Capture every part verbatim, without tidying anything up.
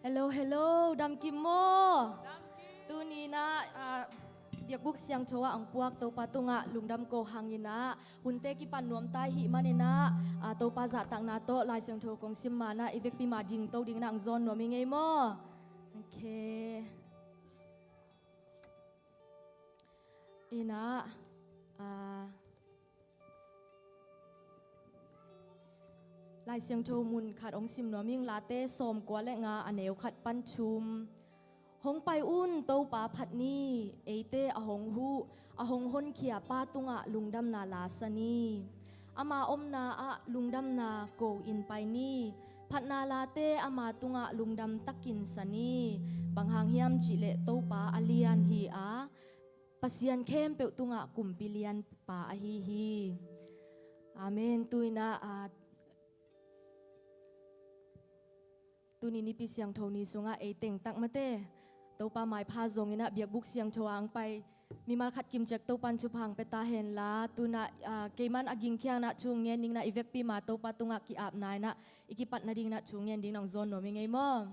Hello, hello, damkim maw? Tuni in ah, ah, biakbuk siangtho ah hong puak Topa tungah lungdam ko hang in ah, hunte kipan nuam ta i hih man in ah, ah, Topa zahtakna tawh Lai Siangtho kong sim ma in ah, i vekpi ma dingto ding in ah hong zawn nuam ing ei maw? Ok. In ah, ah, Lai Siangtho mun khat hong sim nuam ing. Late sawmkua le nga, a neu khat pan thum. Hong pai un, Topa phat ni. Eite a hong huh, a hong honkhia Pa tungah lungdamna lasa ni. Ama omna ah lungdamna ko-in pai ni. Phatna late ama tungah lungdam takin sa ni. Bang hang hiam cih leh Topa a lian hi a, Pasian khempeuh tungah kumpi lianpa ahi hi. Amen. Tu in ah, ah, tuni Nipi Siangtho ni sungah ei teng tak mate, Topa maipha zong in ah biakbuk siangtho ah hong pai mimal khat kimciat Topa'n thupha hong pia ta hen la. Tu in ah, ah, keiman a gingkhia in ah thu ngen ding in ah, i vekpi ma Topa tungah ki-apna in ah, i kipat nading in ah thu ngen ding in ah hong zawn nuam ing ei maw?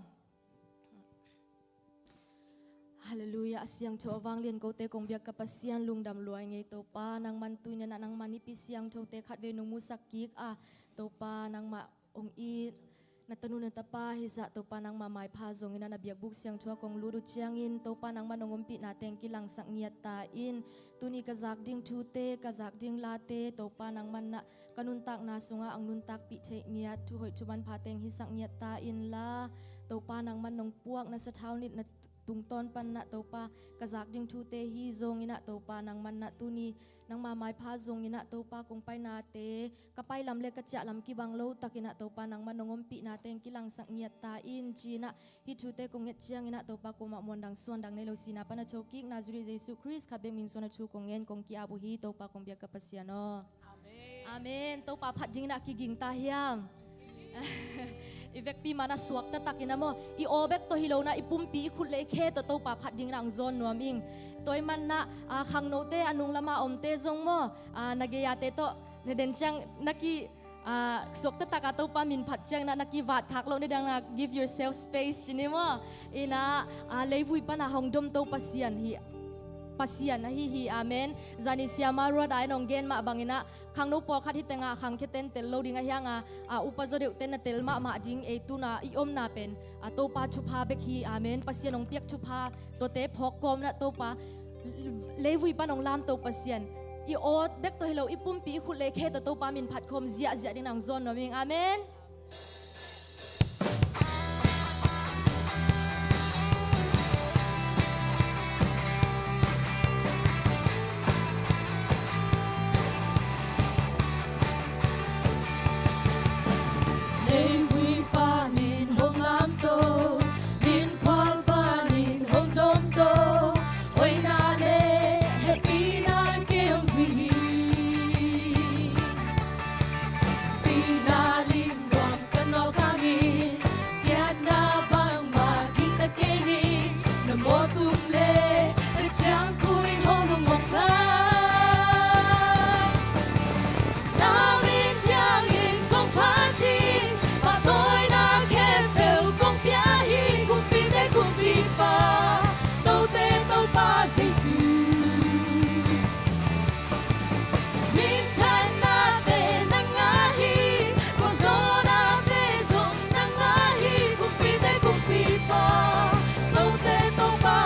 Halleluiah. A siangtho a vanglian kote kong biak ka Pasian, lungdam lua ing ei Topa. Nangman tu in ah nangma Nipi Siangthote khatvei nong musak kik a, Topa nangmah hong it, na tanu na tapa hizah Topa nangma maipha zong in ah na biakbuk siangtho ah kong lut uh ciangin, Topa nangman hong ompihna teng kilangsak ngiat ta in. Tuni ka zak ding thute, ka zak ding late, Topa nangman ah ka nuntakna sungah hong nuntakpih theih ngiat, thuhoih thumanpha teng hisak ngiat ta in la. Topa nangman nong puak na sathau nit na tungtawn pan ah Topa, ka zak ding thute hi zong in ah Topa nangman ah tuni nangma maipha zong in ah Topa kong painate, ka pailam le ka ciahlam kibang lo tak in ah Topa nangman nong ompihna teng kilangsak ngiat ta in ci in ah, hih thute kong nget ciangin ah Topa kuamah muan dang suan dang nei lo, sihna pan a thokik Nazareth Jesu Khrist khat bek min suang a thu kong ngen kong ki-ap uh hi. Topa kong biak ka Pasian aw. Amen. Topa phat ding in ah kiging ta hiam? I vekpi ma in ah suakta tak in ah maw, i aw bek tawh hi lo in ah, i pumpi, i khut le i khe tawh Topa phat ding in ah hong zawn nuam ing. Tua ahih man in ah, ah, khangnote, a nung lam a omte zong maw, ah, na gei-ate tawh na den ciang na ki, ah, suakta tak a Topa min phat ciang in ah na kivat khak loh ni ding in ah, give yourself space ci ni maw. In ah, ah, leivui pan a hong domto Pasian hi, Pasian ahi hi. Amen. Zani Siama Ruata in hong gen mah bang in ah, khangno pawlkhat hih teng ah khangkhiate'n tel lo ding ahih hang a, ah, upa zaw deuhte'n na tel mahmah ding. Ei tu in ah i omna pen, ah, Topa thupha bek hi. Amen. Pasian hong piak thupha tuate phawk kawm in ah Topa, leivui pan hong lamto Pasian, i aw bek tawh hi lo, i pumpi, i khut le i khe tawh Topa min phat khawm ziahziah ding in ah hong zawn nuam ing. Amen. Leivui panin hong lamto, limkhual panin hong domto, hoihna le hehpihna in kei hong zui hi. Sihna limguam ka nawlkhak in, siatna bangmah gingta kei ning, na mawh tung le ka ciangkhun in hong lungmuangsak. Nang min ciangin kong phat hi, pahtawina khempeuh kong pia hi, kumpite Kumpipa, tote Topa Jesu. Minthanna te nang ngah hi, khuazawhna te zong nang ngah hi, kumpite Kumpipa, tote Topa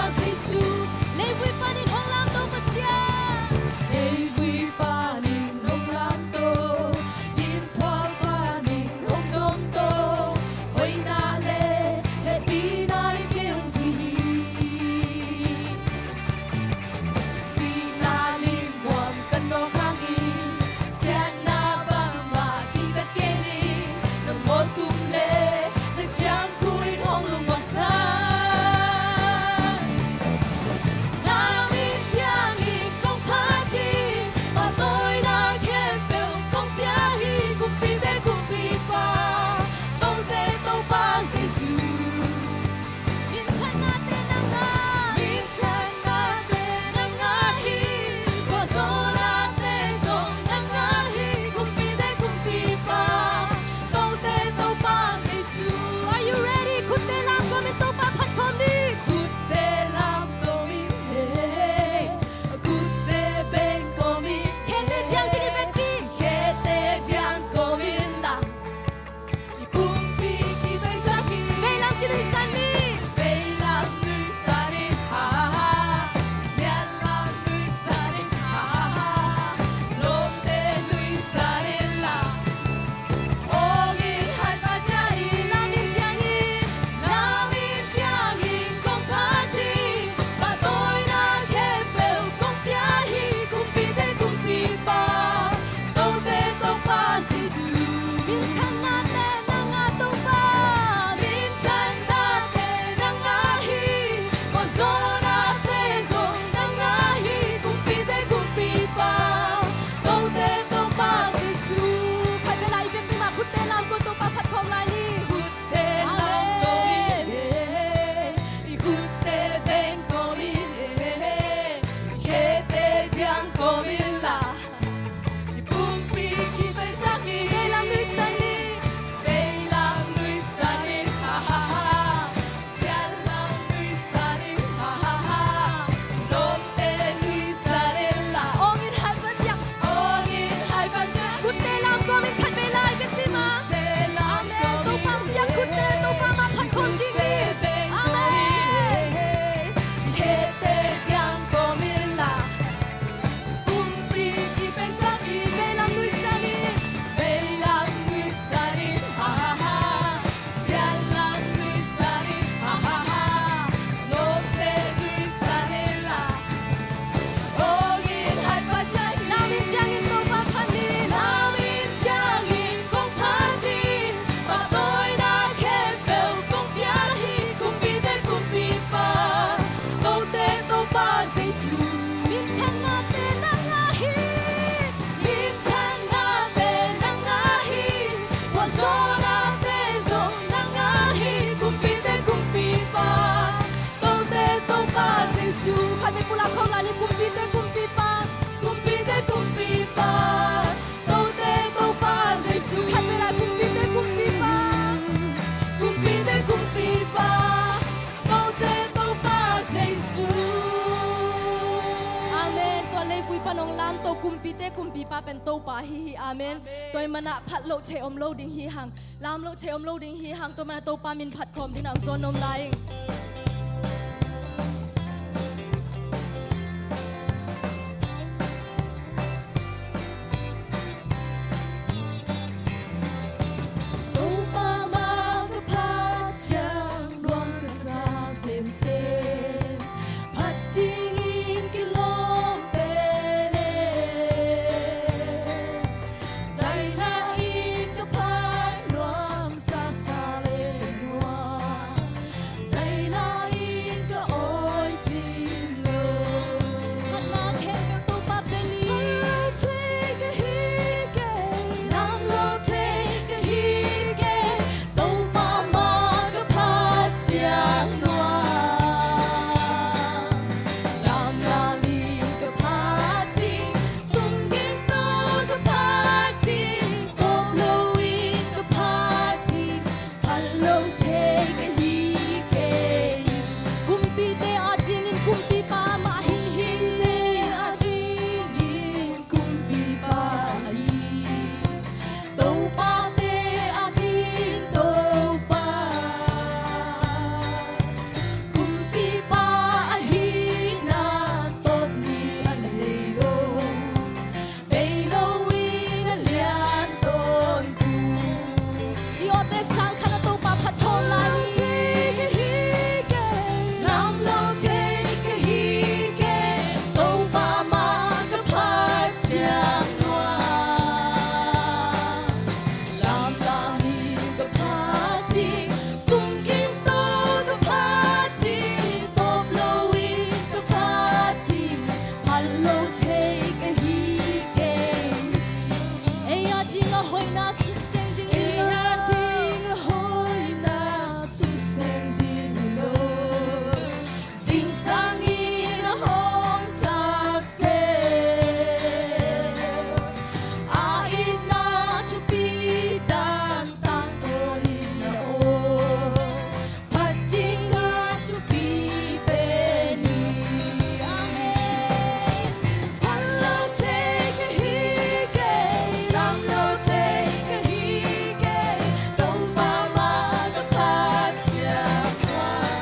Kumpipa pen Topa ahi hi. Amen. Amen. Tua ahih manin phat loh thei om lo ding hi hang, lam loh thei om lo ding hi hang. Tua ahih manin Topa min phat khawm dingin hong zawn nuam lai ing. Topa mah ka phat ciang nuam ka sa semsem, phat dingin kilawm pen e. Zaila in ka phat nuam, sasa le ka nuam, zaila in ka awi cin lo. Phatna khempeuh Topa pen hi. Phat lo thei ka hi kei, lam lo thei ka hi kei, Topa mah ka phat ciang nuam. Lamlam in ka phat ding, tumging tawh ka phat ding, tawp lo in ka phat ding, phat lo thei ka hi kei. Kumpite adingin Kumpipa mah hi hi. Kumpite adingin Kumpipa hi. Topate ading Topa, Kumpipa ahihna tawp ni a nei lo. Bei lo in a lian tawntung. I awte sang khat a Topa phat khawm lai ni. Lam lo thei ka hi kei, lam lo thei ka hi kei, Topa mah ka phat ciang nuam. Lamlam in ka phat ding, tumging tawh ka phat ding, tawp lo in ka phat ding, phat lo thei ka hi kei. Ei ading a hoihna sukseng ding hi lo. Ei ading a hoihna sukseng ding hi lo. Zingsang in a hawm tak seh, a itna thupi dan tangtawn in a om. Phat ding a thupi pen hi. Amen. Phat lo thei ka hi kei, lam lo thei ka hi kei, Topa mah ka phat ciang nuam.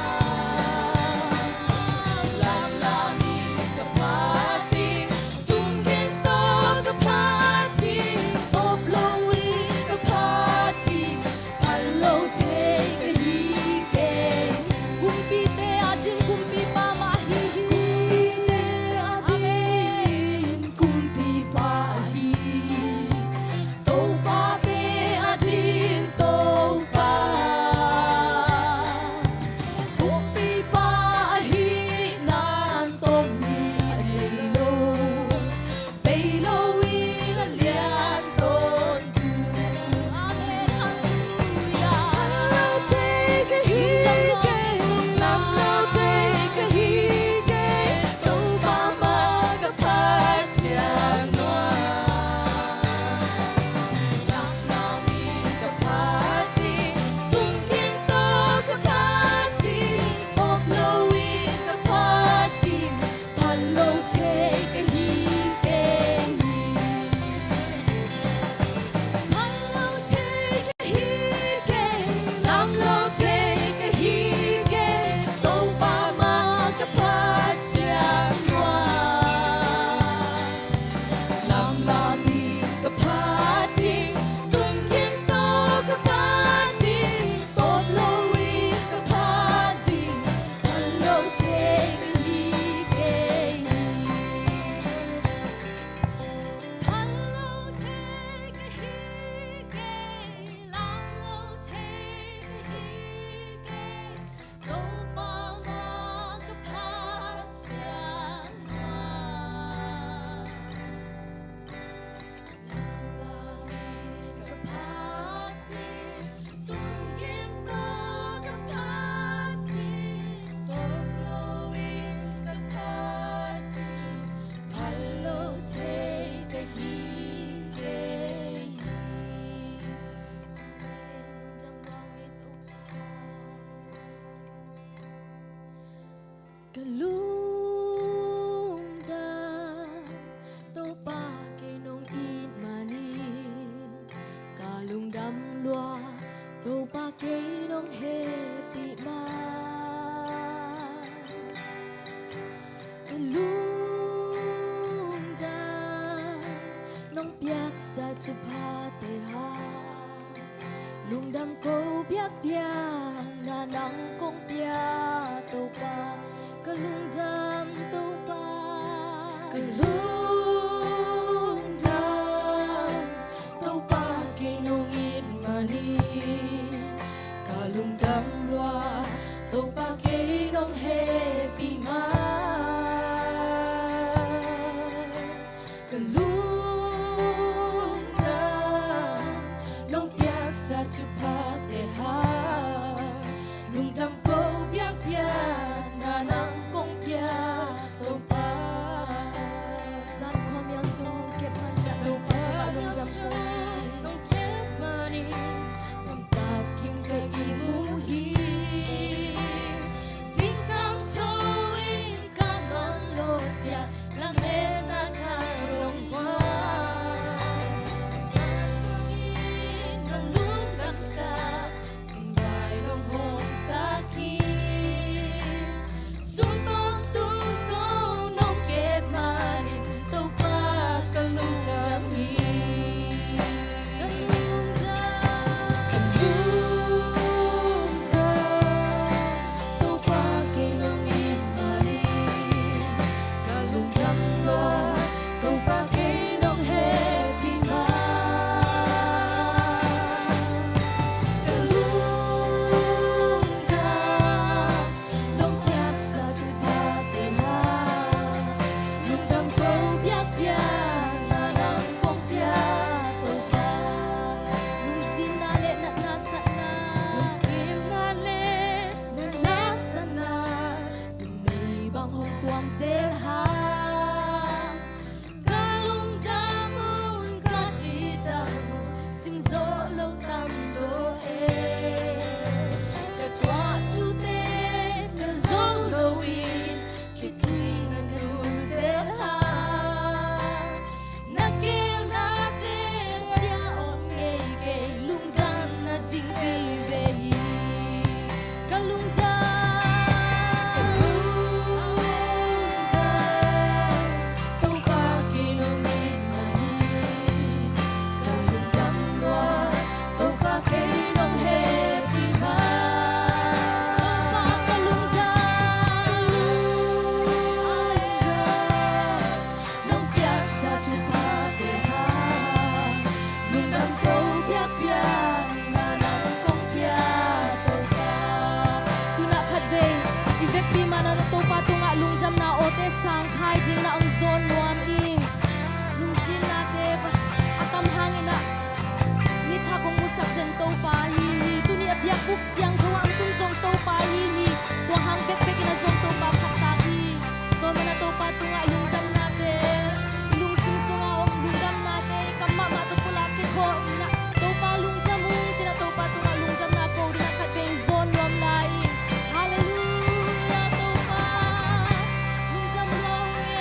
Lamlam in ka phat ding, tumging tawh ka phat ding, tawp lo in ka phat ding, phat lo thei ka hi kei. Kumpite ading Kumpipa mah hi hi. Kumpite ading Kumpipa hi. Topate ading Topa, Kumpipa ahihna tawp ni a nei lo. Bei lo in a lian tawntung. Amen. Halleluiah. Lam lo thei ka hi kei, lam lo thei ka hi kei, Topa mah ka phat ciang nuam. Lamlam in ka phat ding, tumging tawh ka phat ding, tawp lo in ka phat ding, phat lo thei ka hi kei. Phat lo thei ka hi kei, lam lo thei ka hi kei, Topa mah ka phat ciang nuam. Lamlam in ka phat ding, tumging tawh ka phat ding, tawp lo in ka phat ding, phat lo thei ka hi kei. Phat lo thei ka hi kei, lam lo thei ka hi kei, Topa mah ka phat ciang nuam. Lamlam in ka phat ding, tumging tawh ka phat ding, tawp lo in ka phat ding, phat lo thei ka hi kei hi. Amen. Lungdam nuam ing Topa. Ka lungdam, Topa kei Sa thupha te hang lungdam ko biakpiakna nang kong pia Topa, ka lungdam Topa. Ka lungdam Topa, kei nong it manin ka lungdam lua, Topa kei nong hehpih mah. Ka lungdam nong piaksa thupha te hang lungdam ko biakpiakna nang kong pia Topa. Zan khua mial sung kep man ka Topa, Topa lungdam ko. Nong kep manin nong takin ka ihmu hi. Zingsang tho in ka khang lo sia, lametna tha dong hua. Zingsang tho in nong lungdamsak, singvai nong hawmsak hi. Sung tawntung zong nong kep manin Topa ka lungdam hi. Ka lungdam, ka lungdam Topa, kei nong it manin ka lungdam lua, Topa kei nong hehpih mah. Ka lungdam nong piaksa thupha te hang lungdam ko biakpiakna nang kong pia Topa. Lungzinna le natna satna, lungzinna le natna satna, numei bang hong tuam zel hang. Ka lungdam un ka cih tam, sim zawh lo tamzaw e. Ka tuah thute na zo lo in, khitui na nu zel hang. Na gelnate sia om ngei kei, lungdam na ding kei ve hi. Ka lungdam, ka lungdam Topa, kei nong it manin ka lungdam lua, Topa kei nong hehpih mah. Topa ka lungdam, ka lungdam nong piaksa thupha te hang lungdam ko biakpiakna nang kong pia Topa. Tuna khatvei i vekpi mana Topa tungah lungdamna awte sang khai dingin a hong zawn nuam ing. Lungzinnate a tam hangin ah nithak hong musak den Topa hi hi. Tuni a biakbuk siangtho ah hong tung zong Topa hi hi. Tua hang bekbek in a zong Topa phattak hi. Tua mana Topa tungah lungdamnate, i lungsim sungah om lungdamnate i kam mahmah tawh pulak khia khawm in ah Topa lungdam ung ci-in ah Topa tungah lungdamna ko dingin ah khatvei zawn nuam lai ing. Halleluiah Topa. Lungdam lua ung e,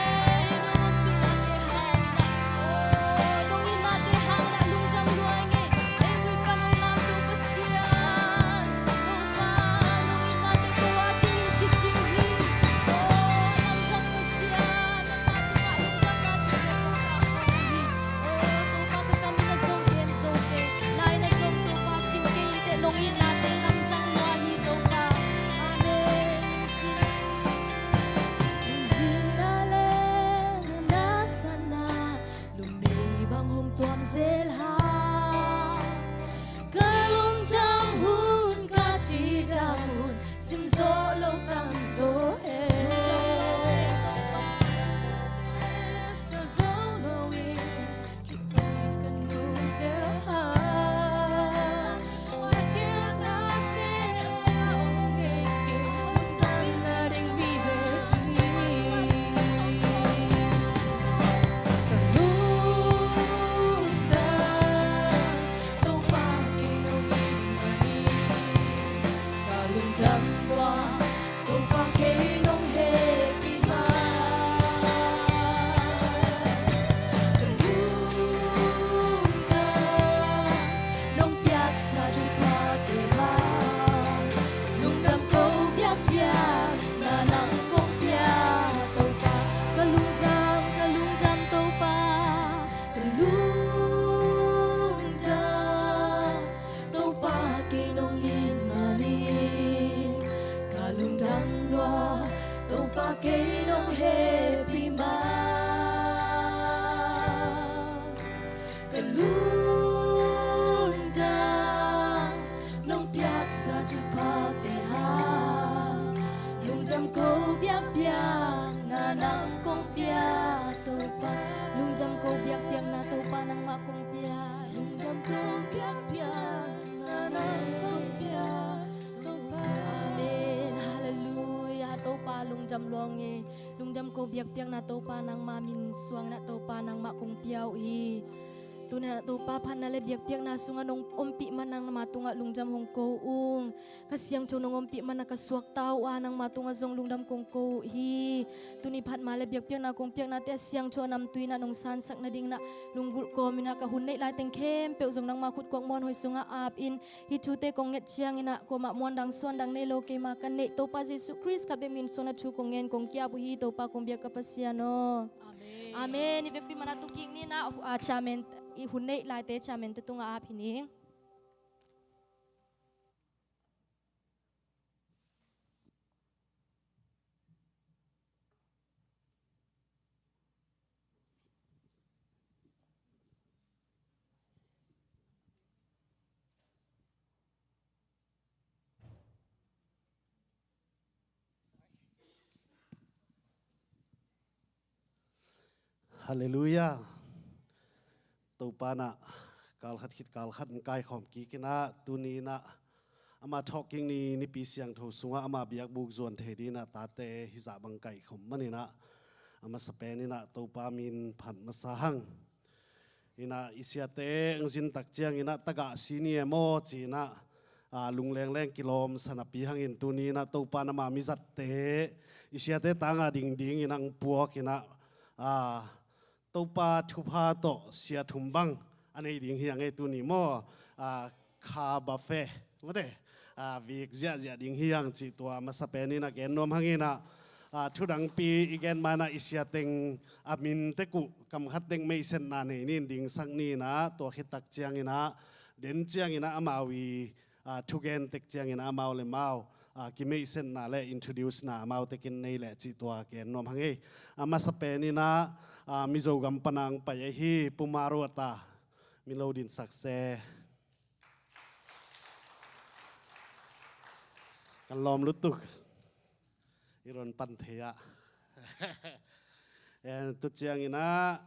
nong ompihna te hangin ah, aw, nong itna te hangin ah lungdam lua ing e. Ei muipan hong lamto Pasian Topa, nong itna te ko a dingin kici Kei nong hehpih ma, ka lungdam nong piaksa thuphate hang, lungdam ko biakpiakna nang kong pia Topa. Lungdam ko biakpiakna Topa nangmah kong pia. Lungdam ko biakpiakna nang kong pia Topa. Amen. Halleluiah. Topa lungdam lua ing e. Lungdam ko biakpiakna Topa nangmah min suang in ah Topa nangmah kong pia uh hi. Tuni in ah Topa phatna le biakpiakna sungah nong ompih man nangmah tungah lungdam hong ko ung. Kha Siangtho nong ompih man ah ka suakta uh a nangmah tungah zong lungdam kong ko uh hi. Tuni phatna le biakpiakna kong piaknate a siangtho a namtui in ah nong sansak nading in ah lunggulh kawm in ah ka hun neih lai teng khempeuh zong nangmah khut kuak muanhuai sungah ap in, hih thute kong nget ciangin ah kuamah muandang suandang nei lo, keima ka neih Topa Jesuh Khrist khat bek min suang in ah thu kong ngen kong ki-ap uh hi. Topa kong biak ka Pasian aw. Amen. Amen. I vekpi man ah tu kik ni in ah, ah, chairman, i hun neih laite chairman te tungah ap hi ning. Halleluiah. Topa in ah kalkhat khit kalkhat in kaikhawm kik in ah, tuni in ah ama thawhkik ni, Nipi Siangtho sungah ama biakbuk zuan thei ding in ah tate hizah bang kaikhawm man in ah, a masa pen in ah Topa min phat masa hang. In ah i siate ang zin tak ciangin ah tagah si ni e maw ci in ah, a, lunglengleng kilawmsa napi hangin tuni in ah Topa in ama mizatte i siate tanga ding dingin ang puak in ah, a, Topa thupha tawh sia thum bang a nei ding hi ang e tuni maw. A, kha buffet mate, a, vik ziahziah ding hi ang cih tua masa pen in ah gen nuam hangin ah, a, thudangpi i gen ma in ah i sia teng a min tek uh kam khat teng meihsetna nei ni in dingsak ni in ah, tua khit tak ciangin ah den ciangin ah amau i, a, thugen tek ciangin ah amau le mau, a, kimeihsetna le introduce na amau tekin nei leh cih tua gen nuam hang e. A masa pen in ah, a, Mizo gam pan ang pai ahi Pu Maruata min lo dinsak se. Kan lawm lutuk. I ron pan thei ah. En, tu ciangin ah,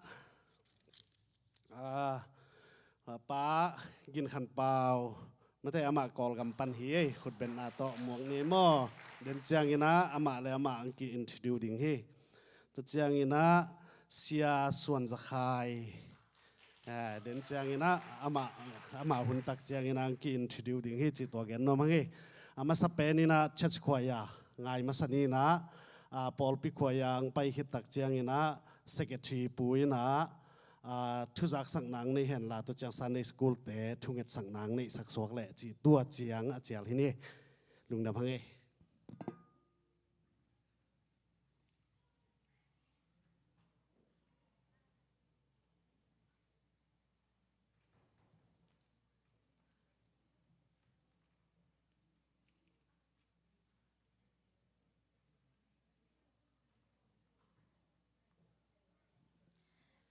a, Pa Gin Khan Pau mate, amah Kawlgam pan hi ei, khutbetna tawh muak ni maw. Den ciangin ah amah le amah ang ki-introduce ding hi. Tu ciangin ah Sia Suan Za Khai. Eh, den ciangin ah amah, amah hun tak ciangin ah ang ki-introduce ding hi cih tua gen nuam hang hi. A masa pen in ah church choir ngai masa ni in ah, a, pawlpi choir ang pai khit tak ciangin ah secretary pu in ah, a, thuzaksakna ang nei hen la, tu ciang Sunday school te thungetsakna ang neihsak suak leh cih tua ciang a cial hi ni. Lungdam hang hi.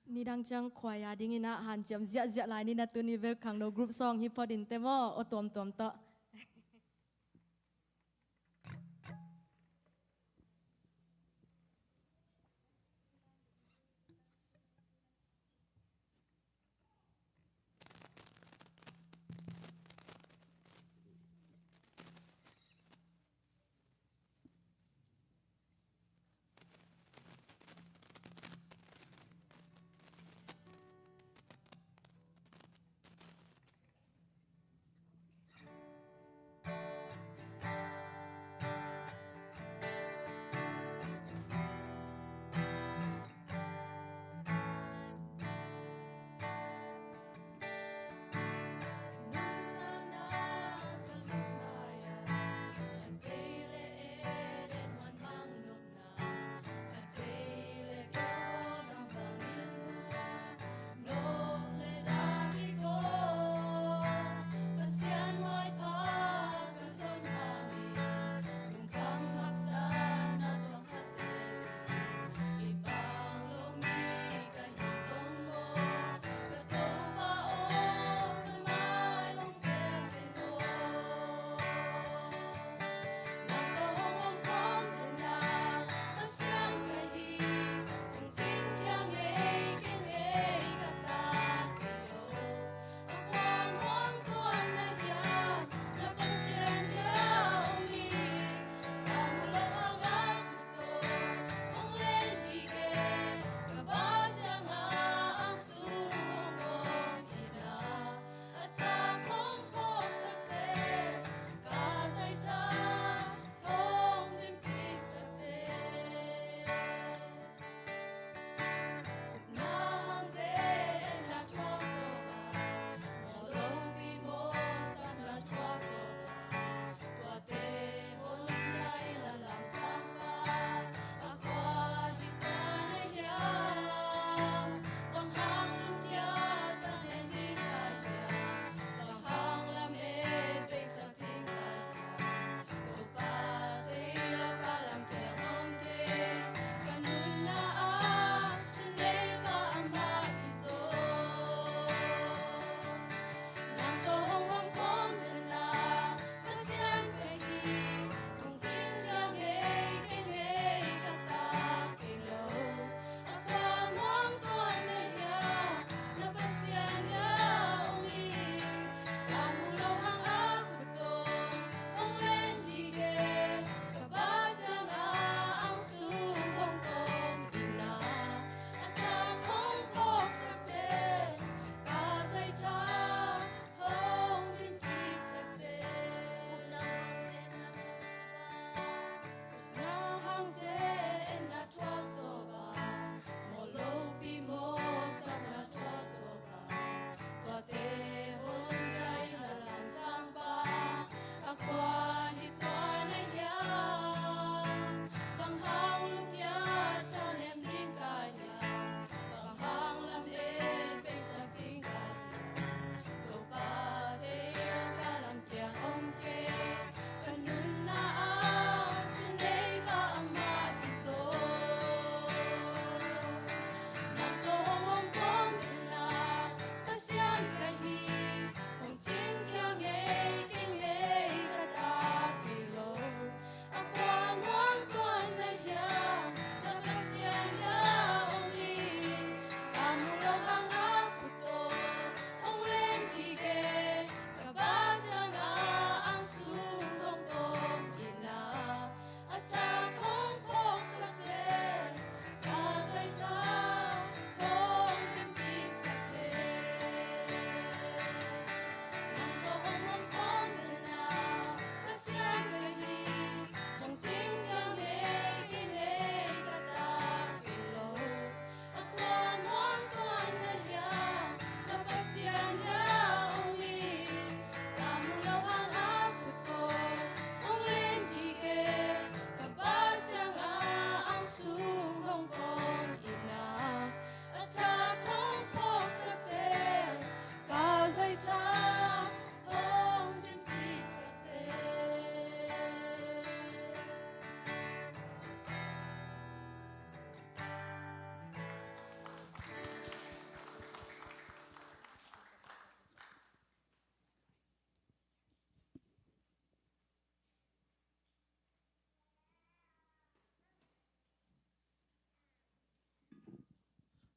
Nidang ciang choir dingin ah hanciam ziahziah lai ni in ah, tuni bel khangno group song hi phot in teh maw, aw tuamtuam tawh.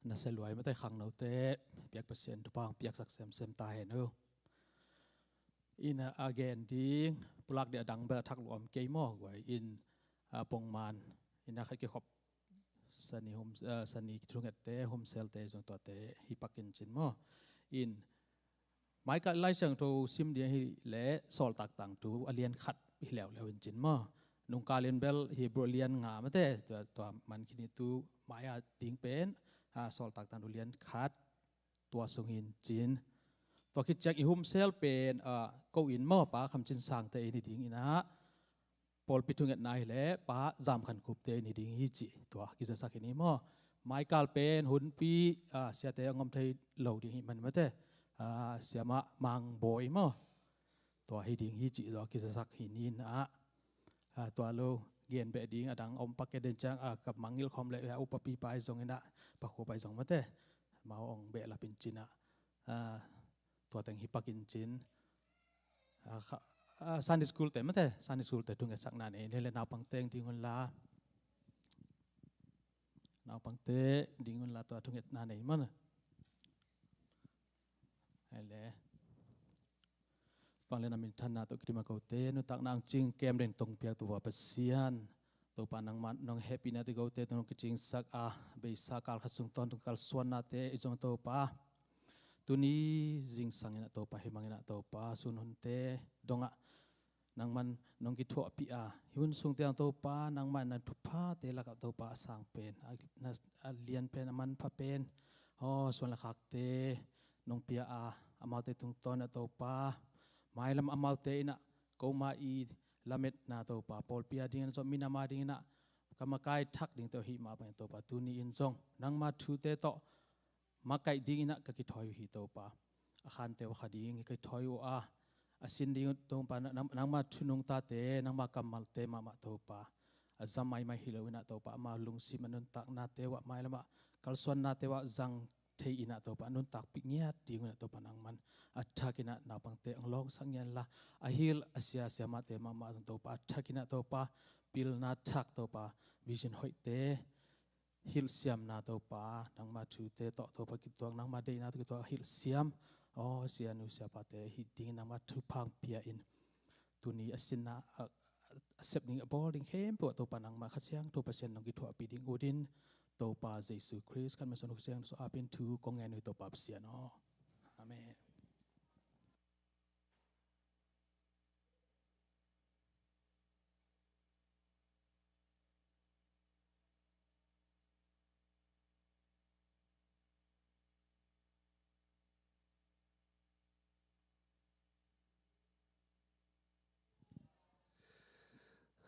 na sia luai mate khangnote, biak Pasian thupha piaksak semsem ta hen uh. Ina a gen ding pulak ding a dang bel a thak lua om kei maw, guai in, a, pongman ina khat kikhop sani hum, a, sani thungette, humselte zong tuate hi pakin cin maw. In Micah Lai Siangtho sim ding hi leh Sawltak Tangthu a lian khat hi leuleu in cin maw. Nungkal in bel Hebrew a lian nga mate, tua, tua man khin hi tu mai a ding pen, a, Sawltak Tangthu lian khat tua sung in cin. Tua khit ciang i humsel pen, a, ko in maw, Pa Kham Cin Sangte in hi ding ina, pawlpi thungetna hi leh Pa Zam Khan Kup te in hi ding hi ci, tua kizasak hi ni maw. Maikal pen hunpi, a, siate a ngom thei lo ding hi man mate, a, Siamah Mang Bawi maw. Tua hi ding hi ci, tua kizasak hi ni na, a, tua lo gen beh ding a dang om pak ke den ciang, a, ka mangngilh khawm leh, a, upapi pai zong ina, pakhu pai zong mate, mau ong beh lapin cina, a, tua teng hi pakin cin. A, kha-, a, Sunday school te mate, Sunday school te thungetsakna nei, le, le naupang teng ding un la. Naupang te ding un la tua thungetna nei man. Ai le. Pang le na minthanna tawh kidim a kote, nuntakna ang cing kem den tong piak Topa Pasian. Topa nangmah nong hehpihna tawh kote tawh nong kicingsak a, beisa kal khat sung tawntung kalsuannate i zong Topa. Tuni zingsang ina Topa, himang ina Topa, sun hunte dongah nangman nong kithuahpih a, hi hun sung tiang Topa, nangmah na thuphate lakah Topa a sang pen, a, na, a lian pen, a manpha pen, aw, suan le khakte nong pia a, amaute tungtawn a Topa, mailam amaute ina, koma i lametna Topa, pawlpi a ding ina, zong minam a ding ina, ka makai thak ding tawh hih mah bangin Topa, tuni in zong nangma thute tawh makaih ding ina ka kithawi uh hi Topa. A khante uh kha ding ka kithawi uh a, a sin ding uh Topa, nang, nangma thu nungtate, nangma kammalte mahmah Topa. A za maimai hi lo ina Topa, ama lungsim a nuntaknate uh a mailamah kalsuannate uh a zang thei ina Topa, a nuntakpih ngiat ding ina Topa nangman a thak ina naupangte ang lawngsak ngiat la, a hilh a sia siamahte mahmah zong Topa, a thak ina Topa, pilna thak Topa, vision hoihte hilhsiamna Topa, nangma thute tawh Topa kituak, nangma deihna tawh kituak hilhsiam, aw, sianu siapate hih dingin nangma thupha pia in. Tuni a sinna a, a sep ding a bawl ding khempeuh ah Topa nangma Kha Siangtho Pasian nong kithuahpih ding utin, Topa Jesu Khrist khat mah suang Kha Siangtho suah apin thu kong ngen uh hi Topa Pasian aw. Amen.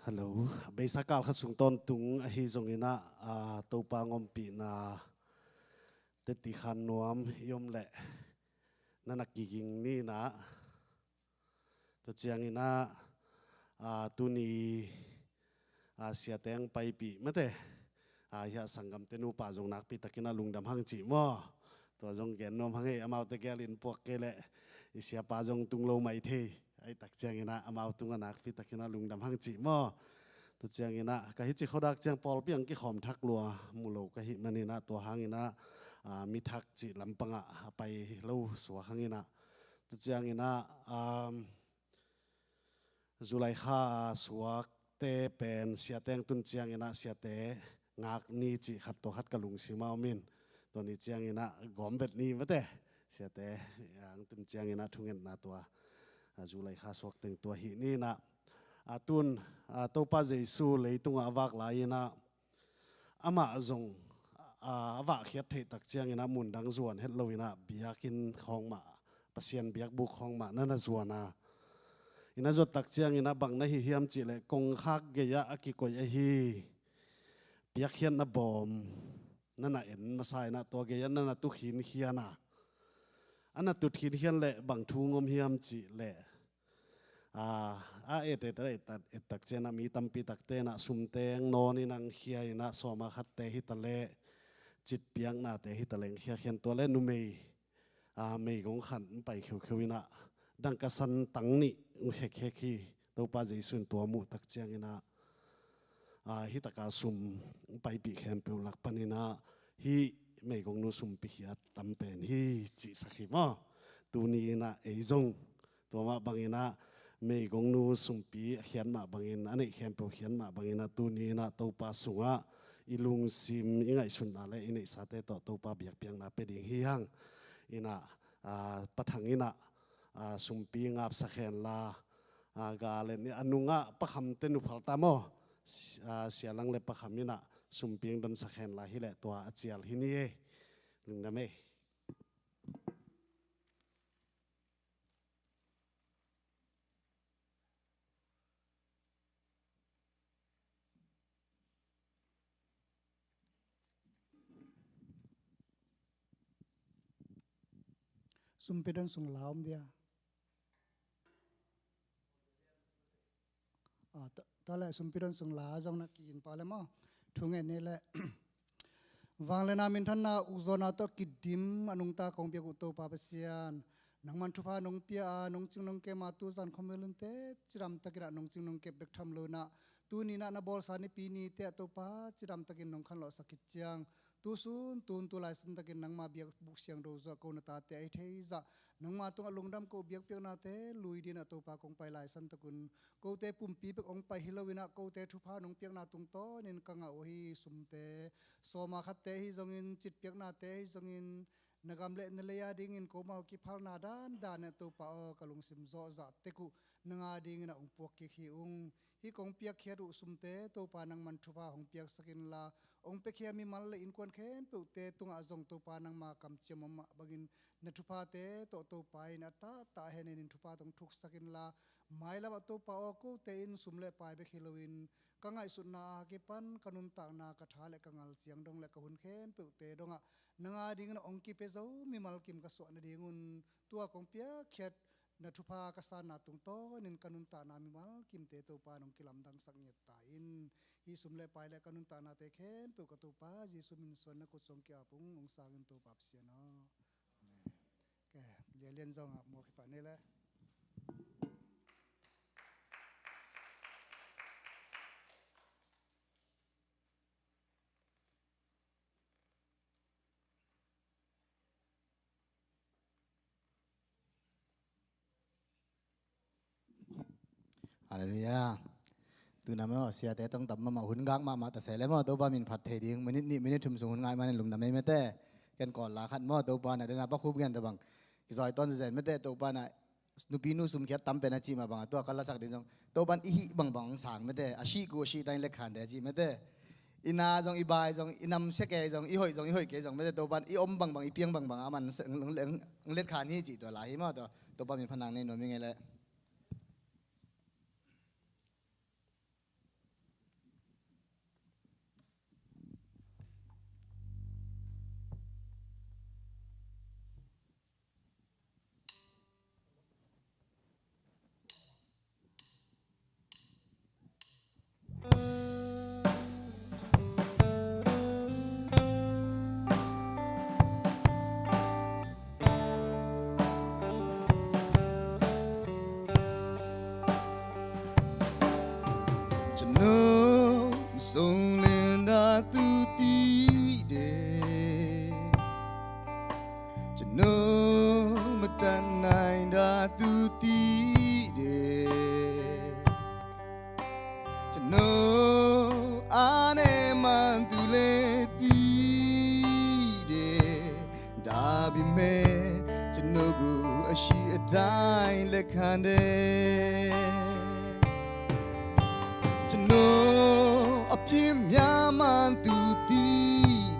Hello. Beisa kal khat sung tawntung ahi zongin ah, aa, Topa ngompihna teti khan nuam i om leh na na kiging ni in ah. Tua ciangin ah, aa, tuni, aa, siate ang paipih mate. Aa, hiah sanggamte nupa zong nakpi takin ah lungdam hang cih maw. Tua zong gen nuam hang ei, amaute gel in puak kei leh i siapa zong tung lo mai thei. Ahi tak ciangin ah amau tungah nakpi takin ah lungdam hang cih maw. Tua ciangin ah ka hih ci khuadak ciang pawlpi ang kikhawm thak lua mu lo ka hih manin ah tua hangin ah, aa, mi thak cih lampangah a pai lo suak hangin ah. Tua ciangin ah, um, July kha a suakte pen siate ang tun ciangin ah siate ngak ni cih khat tua khat ka lungsim ah om in. Tua ni ciangin ah gawm vet ni mate. Siate ang tun ciangin ah thungetna tua, a, July kha suak teng tua hih ni in ah. A tun, a, Topa Jesu leitungah a vak lai in ah amah zong, aa, a vahkhiat theih tak ciangin ah mundang zuan het lo in ah biakinn khawng mah, Pasian biakbuk khawng mah na na zuan a. I na zuat tak ciangin ah bang na hih hiam cih leh kongkhak gei-ah a kikoih ahi piakkhiatna bawm na na en masa in ah tua gei-ah na na tu khinkhian a. A na tut khinkhian leh bang thu ngom hiam cih leh, aa, a et et et et tak ciangin ah mi tampi takte in ah sumte ang nawn in ang khia in ah sawma khatte hi ta leh citpiaknate hi ta leh ang khia khian tua leh numei, aa, meigong khan pai kheukheu in ah dangka san tang nih ang khekkhek hi. Topa Jesu in tua muh tak ciangin ah, aa, hih taka sum paipih khempeuh lak panin ah hih meigongnu sumpi khiat tam pen hi cihsak hi maw. Tuni inah ei zong tua mah banginah meigongnu sumpi a khiat mah bangin, a neih khempeuh khiat mah banginah tuni inah Topa sungah i lungsim, i ngaihsutna le i neihsate tawh Topa biakpiakna pia ding hi hang. Inah, ah, Pa Thang inah, ah, sumpi ngapsak henla, ah, ga le ni a nungah Pa Kham te nuphal ta maw. Si-, ah, Sia Lang le Pa Kham inah sumpi hong donsak henla hileh tua a cial hi ni e. Lungdam e. Sumpi don sung la om dia. Ah, ta, ta le sumpi don sung la zong na kiging pa le maw. Thu ngen ni le. Vangliatna minthanna ukzawhna tawh kidim a nungta kong biak uh Topa Pasian, nangman thupha nong pia a, nong cing nong kem a, tu zan khawm velunte cidamtakin ah nong cing nong kep bek tham lo inah, tuni inah na bawlsa nipi nite ah Topa cidamtakin nong khanlawhsak khit ciang, tu sun tun tu laisantakin nangma biakbuk siangtho zuah ko na tate ahi thei zah, nangma tungah lungdam ko biakpiaknate lui dinah Topa kong pai laisantakun, kote pumpi bek hong pai hi lo inah kote thupha nong piakna tungtawnin ka ngah uh hi. Sumte sawma khatte ahi zongin, citpiaknate ahi zongin, na gam le na lei a dingin komau kiphalna dandan inah Topa aw, ka lungsim zawhzah tek uh nang a dingin ah hong puak kik hi ung. Hih kong piakkhiat uh sumte Topa nangman thupha hong piaksak inla, hong piakhia mimal le innkuan khempeuhte tungah zong Topa nangma kamciam om mah bangin na thuphate tawh Topa in a tahtah henenin thupha tawh hong thuksak inla, mailamah Topa aw, kote in sum le pai bek hi loin ka ngaihsutna a kipan ka nuntakna, ka tha le ka ngal ciang dong le ka hun khempeuhte dongah nang a dingin hong kipia zo mimal kim ka suah nadingun tua kong piakkhiat na thupha ka sanna tungtawnin ka nuntakna mimal kimte Topa in hong kilamdangsak ngiat ta in. Hih sum le pai le ka nuntaknate khempeuh ka Topa Jesu min suan na kut sung ki-ap ung, hong sangin Topa Pasian aw. Amen. Ke, lianlian zongah mawk hi pah ni le. Halleluiah. Tuna maw, siate tong tam mahmah, hun gak mahmah ta se le maw, Topa min phat thei ding, minute nih, minute thum sung hun ngai manin lungdam ei mete. Ken kawl la khat maw, Topa na dena pa khup gen ta bang. Kizoi ton zen mete, Topa na nupi nu sum khiat tam pen a cih mah bang a tua ka lasak ding zong Topan i hih bangbang hong sang mete, a sih ku a sih ta in lekkhan de a cih mete. I na zong, i bai zong, i nam sia kei zong, i hoih zong, i hoih kei zong mete, Topan i om bangbang, i piang bangbang a man hong letkhan hi cih tua la hi maw tua. Topa min phat nang nei nuam hi ngei leh. Cano masong len da tu ti de. Cano matan nai da tu ti de. Cano ane man tu le ti de. ဒါပေမဲ့ ကျွန်တော်ကို အရှိအတိုင်း လက်ခံတယ်။ ကျွန်တော် အပြစ်များမှ သူသိ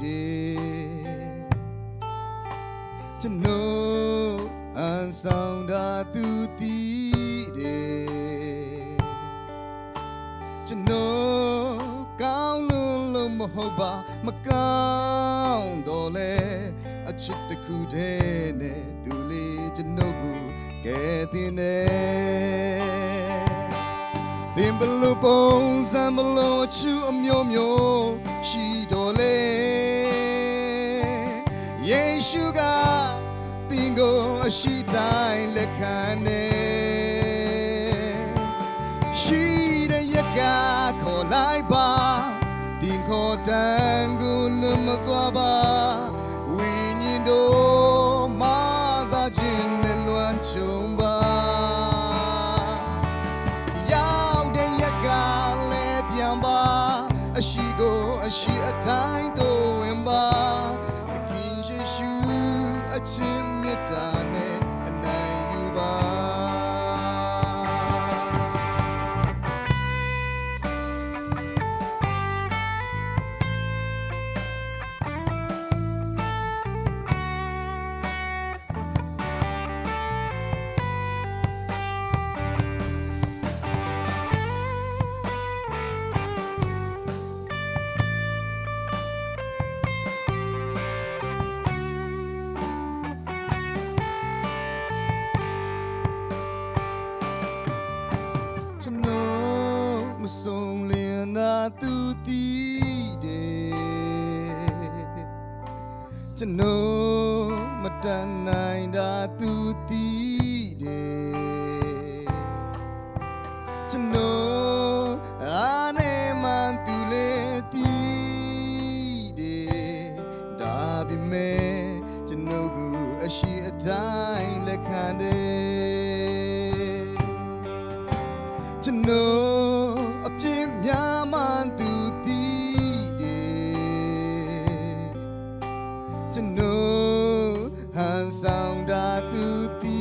တယ်။ ကျွန်တော် ဟန်ဆောင်တာ သူသိတယ်။ ကျွန်တော် ကောင်းလွန်းလို့ မဟုတ်ပါ၊ မကောင်းသော်လည်း အချစ်တစ်ခုတည်းနဲ့ သူလည်း ကျွန်တော်ကို ကယ်တင်တယ်။ သင် ဘယ်လို ပုံစံ ဘယ်လို အချစ် အမျိုးမျိုး ရှိသော်လည်း ယေရှုက သင်ကို အရှိတိုင်း လက်ခံတယ်။ ရှိတဲ့ရက်က ခေါ်လိုက်ပါ။ သင်ခေါ်သံကို လွတ်မသွားပါ။ ဝိညာဉ်တော်မစခြင်းနဲ့လွှမ်းခြုံပါ။ ရောက်တဲ့ရက်ကလည်းပြန်ပါ။ အရှိကိုအရှိအတိုင်းသို့ဝင်ပါ။ သခင်ယေရှုအချစ်မေတ္တာနဲ့အနိုင်ယူပါ။ ကျွန်တော်မစုံလင်တာသူသိတယ်။ ကျွန်တော်မတတ်နိုင်တာသူသိတယ်။ ကျွန်တော်အားနဲ့မှသူလည်းသိတယ်။ ဒါပေမဲ့ကျွန်တော်ကအရှိအတိုင်းလက်ခံတယ်။ ကျွန်တော်အပြစ်များမှသူသိတယ်။ ကျွန်တော်ဟန်ဆောင်တာသူသိ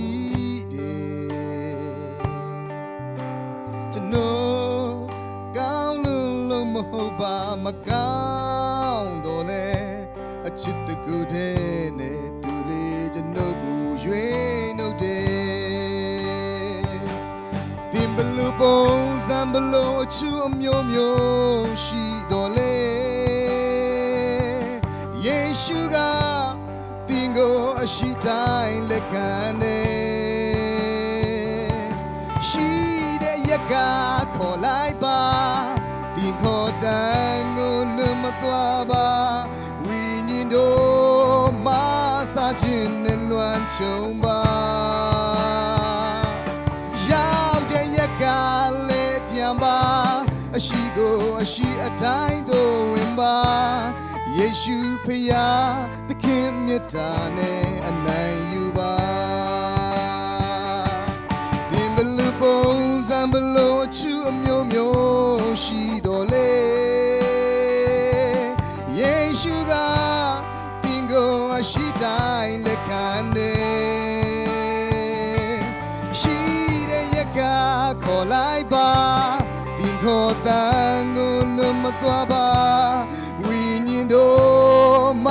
တယ်။ ကျွန်တော်ကောင်းလို့လို့မဟုတ်ပါ မကောင်းတော့လဲ အချစ်တကူတည်းနဲ့သူလေကျွန်တော်ကိုရွေးနှုတ်တယ်။ သင်ဘယ်လိုပုံစံဘယ်လိုအချစ်အမျိုးမျိုးရှိတော့လဲ ယေရှုကသင်ကိုအရှိတိုင်းလက်ခံတယ်။ ရှိတဲ့ရက်ကခေါ်လိုက်ပါ။ သင်ခေါ်တန်ကိုလွတ်မသွားပါ။ ဝိညာဉ်တော်မစခြင်းနဲ့လွှမ်းခြုံပါ။ ရောက်တဲ့ရက်ကလည်းပြန်ပါ။ အရှိကိုအရှိအတိုင်းသို့ဝင်ပါ။ ယေရှုဖခင်သခင်မေတ္တာနဲ့အနိုင်ယူပါ။ သင်ဘယ်လိုပုံစံဘယ်လိုအချစ်အမျိုးမျိုးရှိတော့လဲ ယေရှုကသင်ကိုအရှိတိုင်းလက်ခံတယ်။ ရှိတဲ့ရက်ကခေါ်လိုက်ပါ။ သင်ခေါ်တန်ကိုလွတ်မသွားပါ။ ဝိညာဉ်တော်မ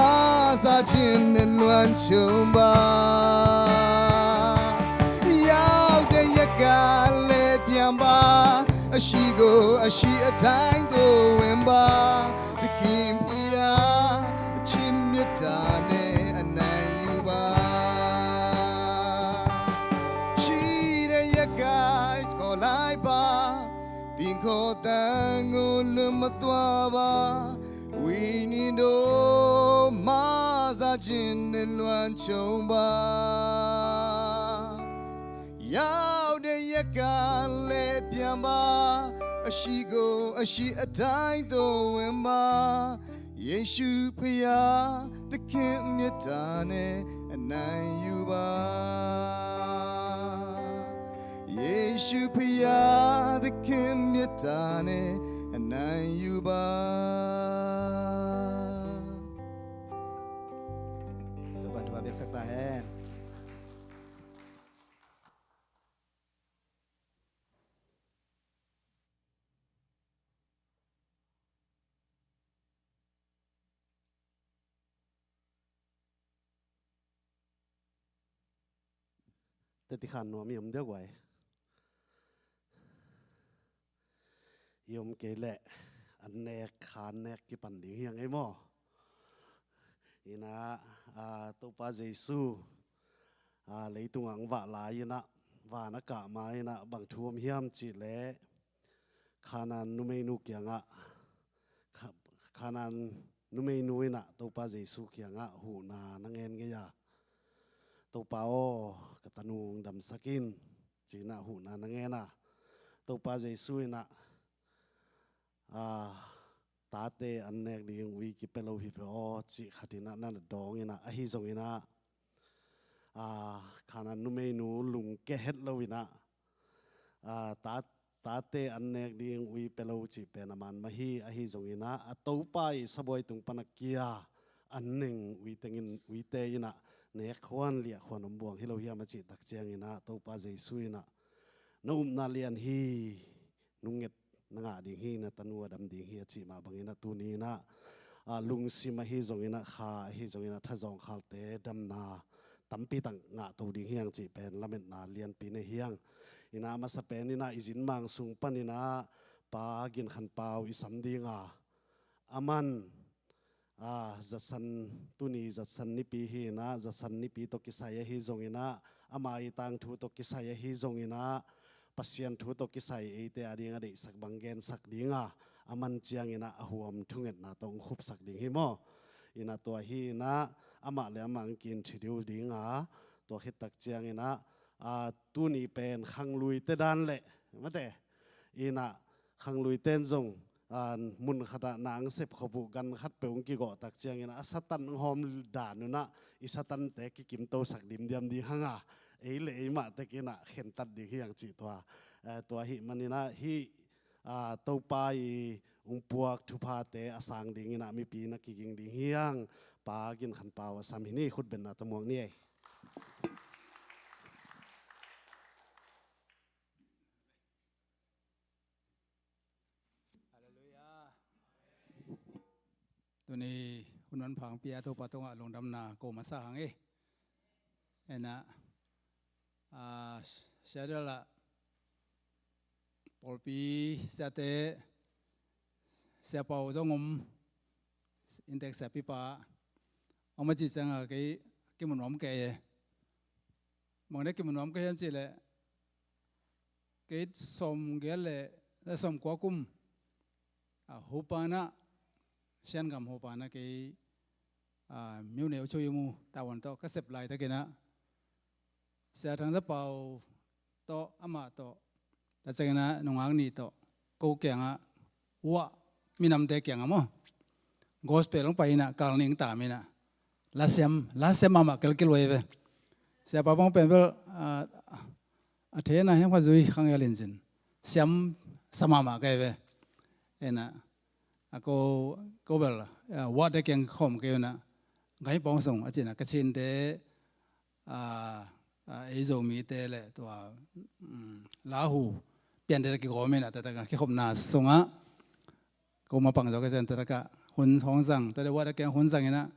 စခြင်းနဲ့လွှမ်းခြုံပါ။ ရောက်တဲ့ရက်ကလည်းပြန်ပါ။ အရှိကိုအရှိအတိုင်းသို့ဝင်ပါ။ သခင်ဖျားအချစ်မေတ္တာနဲ့အနိုင်ယူပါ။ ရှိတဲ့ရက်ကခေါ်လိုက်ပါ။ သင်ခေါ်တန်ကိုလွတ်မသွားပါ။ ဝိညာဉ်တော်မစခြင်းနဲ့လွှမ်းခြုံပါ။ ရောက်တဲ့ရက်ကလည်းပြန်ပါ။ အရှိကိုအရှိအတိုင်းသို့ဝင်ပါ။ ယေရှုဖျားသခင်မေတ္တာနဲ့အနိုင်ယူပါ။ ယေရှုဖျားသခင်မေတ္တာနဲ့အနိုင်ယူပါ။ တပန်တပန်ပြဆက်တာဟဲ Teti khan nuam i om deuh guai. I om kei leh an nek khan nek kipan ding hiang ei maw? Inah, a, Topa Jesu, a, leitung ang vah lai inah, van a kah ma inah bang thu om hiam cih leh Khanan numeinu kiangah, Kha-, Khanan numeinu inah Topa Jesu kiangah huhna na ngen ngei a, Topa aw, ka tanu damsak in, ci inah huhna na ngen a, Topa Jesu inah, a, tate an nek ding ui kipia lo hi ve aw cih khat in ah na na dawng in ah, ahi zongin ah, a, Khanan numeinu lungke het lo in ah, a, ta, tate an nek ding ui pia lo cih pen a man mah hi. Ahi zongin ah, a Topa i sabuai tung pan a kia an neng ui tengin, uite in ah nek khuan liah khuan om buang hi lo hiam a cih tak ciangin ah, Topa Jesu in ah, na upna lian hi, nunget na ngah ding hi, na tanu a dam ding hi a cih mah bangin ah, tuni in ah, a, lungsim ahi zongin ah, kha ahi zongin ah, thazawng khalte damna tampi tak ngah to ding hi hang cih pen lametna lianpi nei hi hang. In ah, a masa pen in ah, i zin mang sung pan in ah Pa Gin Khan Pau i sam ding a, aman, a, zatsan, tuni zatsan nipi hi in ah, zatsan nipi tawh kisai ahi zongin ah, ama i tangthu tawh kisai ahi zongin ah, Pasian thu tawh kisai eite a ding a deihsak bang gensak ding a, aman ciangin ah, a huam thungetna tawh hong khupsak ding hi maw. In ah, tua hi in ah, amah le amah hong ki-introduce ding a, tua khit tak ciangin ah, a, tuni pen khangluite dan le, mate, in ah, khangluite in zong, a, mun khat ah na hong sep khop uh, gan khat peuh hong kigawh tak ciangin ah, a Satan hong hawm dan un ah, i Satante kikimtosak dimdiam ding hang a, ei le ei mah tek in ah khentat ding hi hang cih tua, eh, tua ahih manin ah, hih, a, Topa i hong puak thuphate a sang dingin ah mipi na kiging ding hi hang. Pa Gin Khan Pau a sam hi ni, khutbenna tawh muak ni ei. Halleluiah. Tuni hun manpha hong pia Topa tungah lungdamna ko masa hang e. Ena, a, Seattle ah pawlpi siate, Sia Pau zong om, inntek siapipa, om a cih ciangin kei kimu nuam kei e. Bang dia kimu nuam kei hiam cih leh, kei sawmgiat le, eh, sawmkua kum, a, Hopana, Siangam Hopana kei, a, Myone Ucho Yumu Tawan tawh ka sep laitakin ah, Sia Thang Za Pau tawh, amah tawh, tua ciangin ah nungak nih tawh, ko kiangah, uah, minamte kiangah maw, gospel hong pai in ah, kal ning tam in ah, la siam, la siam mahmah kelkil uh ei ve. Sia Pau bang pen bel, a, a thena hiam khat zui khang hial in cin, siam sa mahmah kei ve. Ena, a ko, ko bel, a, uahte kiang khawm kei un ah, gai pawng sung a cin ah, Kachinte, a, a, ei Zomite le tua, um, Lahu piante kigawm in ah, tua, tua kikhopna sungah, ko ma pang zaw ka cian, tua, tua ka hun hong zang, tua le uahte kiang hun zang in ah,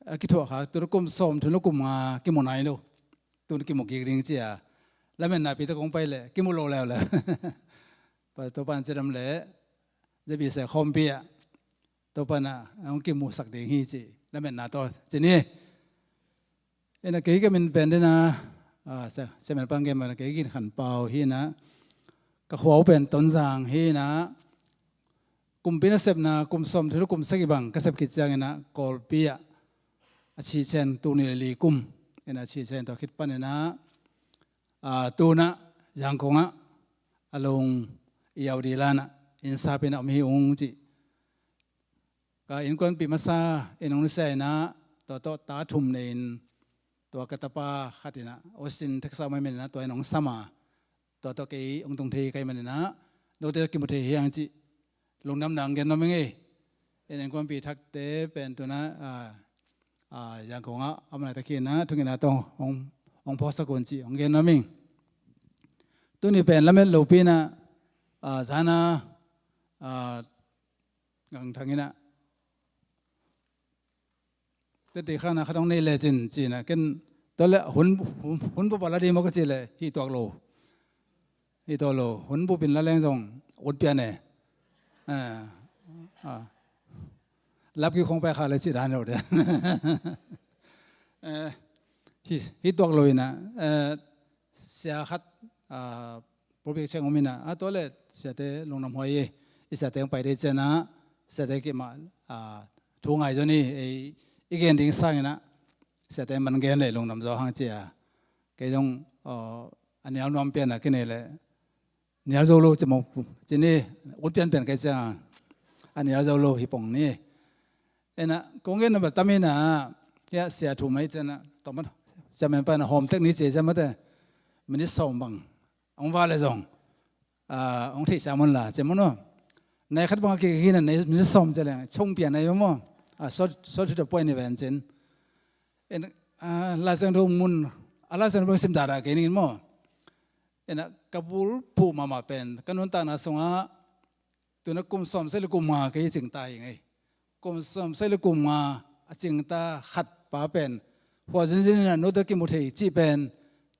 a kithuah kha, tu kum sawm thum le kum nga kimu nai lo. Tun kimu kik ding ci a, lametna pi tawh kong pai leh kimu lo leuleu. Pa, Topa in cidam leh, Z B C khawmpi ah, Topa in ah hong kimuhsak ding hi ci, lametna tawh ci ni. Ena, kei ka min pen den a, a, Sia, Sia Mel Pang gen mah, kei Gin Khan Pau hi in ah, ka khua uh pen Tonzang hi in ah, kumpi nasepna kum sawm thum le kum sagih bang ka sep khit ciangin ah, Kawlpi ah a cihcian, tul nih le li kum in ah a cihcian, tua khit panin ah, a, tu-in ah Yangon ah a lung i audi lan ah inn sap in ah om hi ung ci. Ka innkuanpih masa in hong nusia in ah, tua tawh ta thum nei in, tua ka tapa khat in ah, Austin, Texas mah hi manin ah, tua in hong sam a, tua tawh kei hong tung thei ka hih manin ah, note tawh kimu thei hi hang cih lungdamna hong gen nuam ing ei. Innkuanpih thakte pen tu-in ah, a, a, Yangon ah a om laitak hi in ah, thungetna tawh hong, hong phawksak un cih hong gen nuam ing. Tuni pen lamet lopi in ah, a, zan a, a, Gang Thang in ah, tete khana khat hong nei lecin ci-in ah, ken tua leh hun, hun, hun bup a la ding maw ka cih leh, hih tuak lo. Hih tuak lo. Hun bup in la leng zong ut pian e. A, a. Lap kik khong pai kha le cih dan lo de. Eh, hih, hih tuak lo in ah, eh, sia khat, a, Pulpit ciang om in ah, a, tua leh siate lungdam huai hi. I siate hong pai ding ciang ah, siate kiangah, a, thu ngai zaw ni, ei, i gen ding sangin ah, siate man gen leh lungdam zaw hang ci a. Kei zong, a, a nial nuam pian a kinei leh, nial zo lo ci maw, ci ni, ut pianpian kei ciang a. a nial zo lo hi pong ni. Ena kong gen na ba tam ina, ya sia thu mai cena tawm sia men pa na hawm tek ni ci cia mate, minit sawm bang hong va le zong, ah, hong theihsa mun la ci mun aw. Nai khat bang a kik hi na nei minit sawm ci leng chung pia nai maw. Ah, sawt sawt thu da puai ni ven cin. En, ah, Lai Siangtho mun, a Lai Siangtho bang sim dada kei ning maw. Ena ka bul phu mahmah pen ka nuntakna sungah tuna kum sawm sai le kum nga kei cingta hi ngei. Kum sawm sai le kum nga a cingta khat pa pen hua zinzin ina nota kimu thei cih pen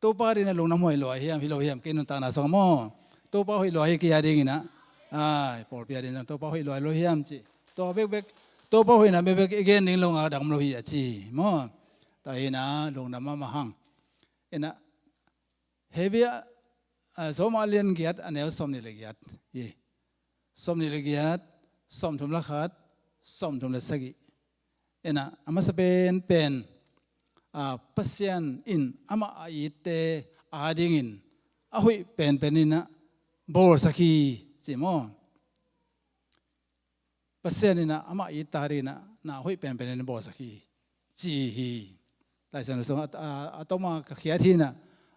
Topa dina lungdam huai lua hiam hi lo hiam kei nuntakna sungah maw. Topa huai lua hi kei a dingina, ai, pawlpi a dingina Topa huai lua hi lo hiam ci. Tua bekbek Topa huaina bekbek i gen ding lo nga dang lo hi a ci maw. Tua hina lungdam mahmah hang. Ena Hebia, ah, Roma lian giat a neu sawm ni le giat hi. Sawm ni le giat, sawm thum le khat, sawm thum le sagih. Ena a masa pen pen, ah, Pasian in amah a itte a dingin a huih penpen ina bawlsak hi ci maw. Pasian ina amah it ta dina na hoih penpen in bawlsak hi ci hi. Lai Siangtho sung a, a, a toma ka khiat hina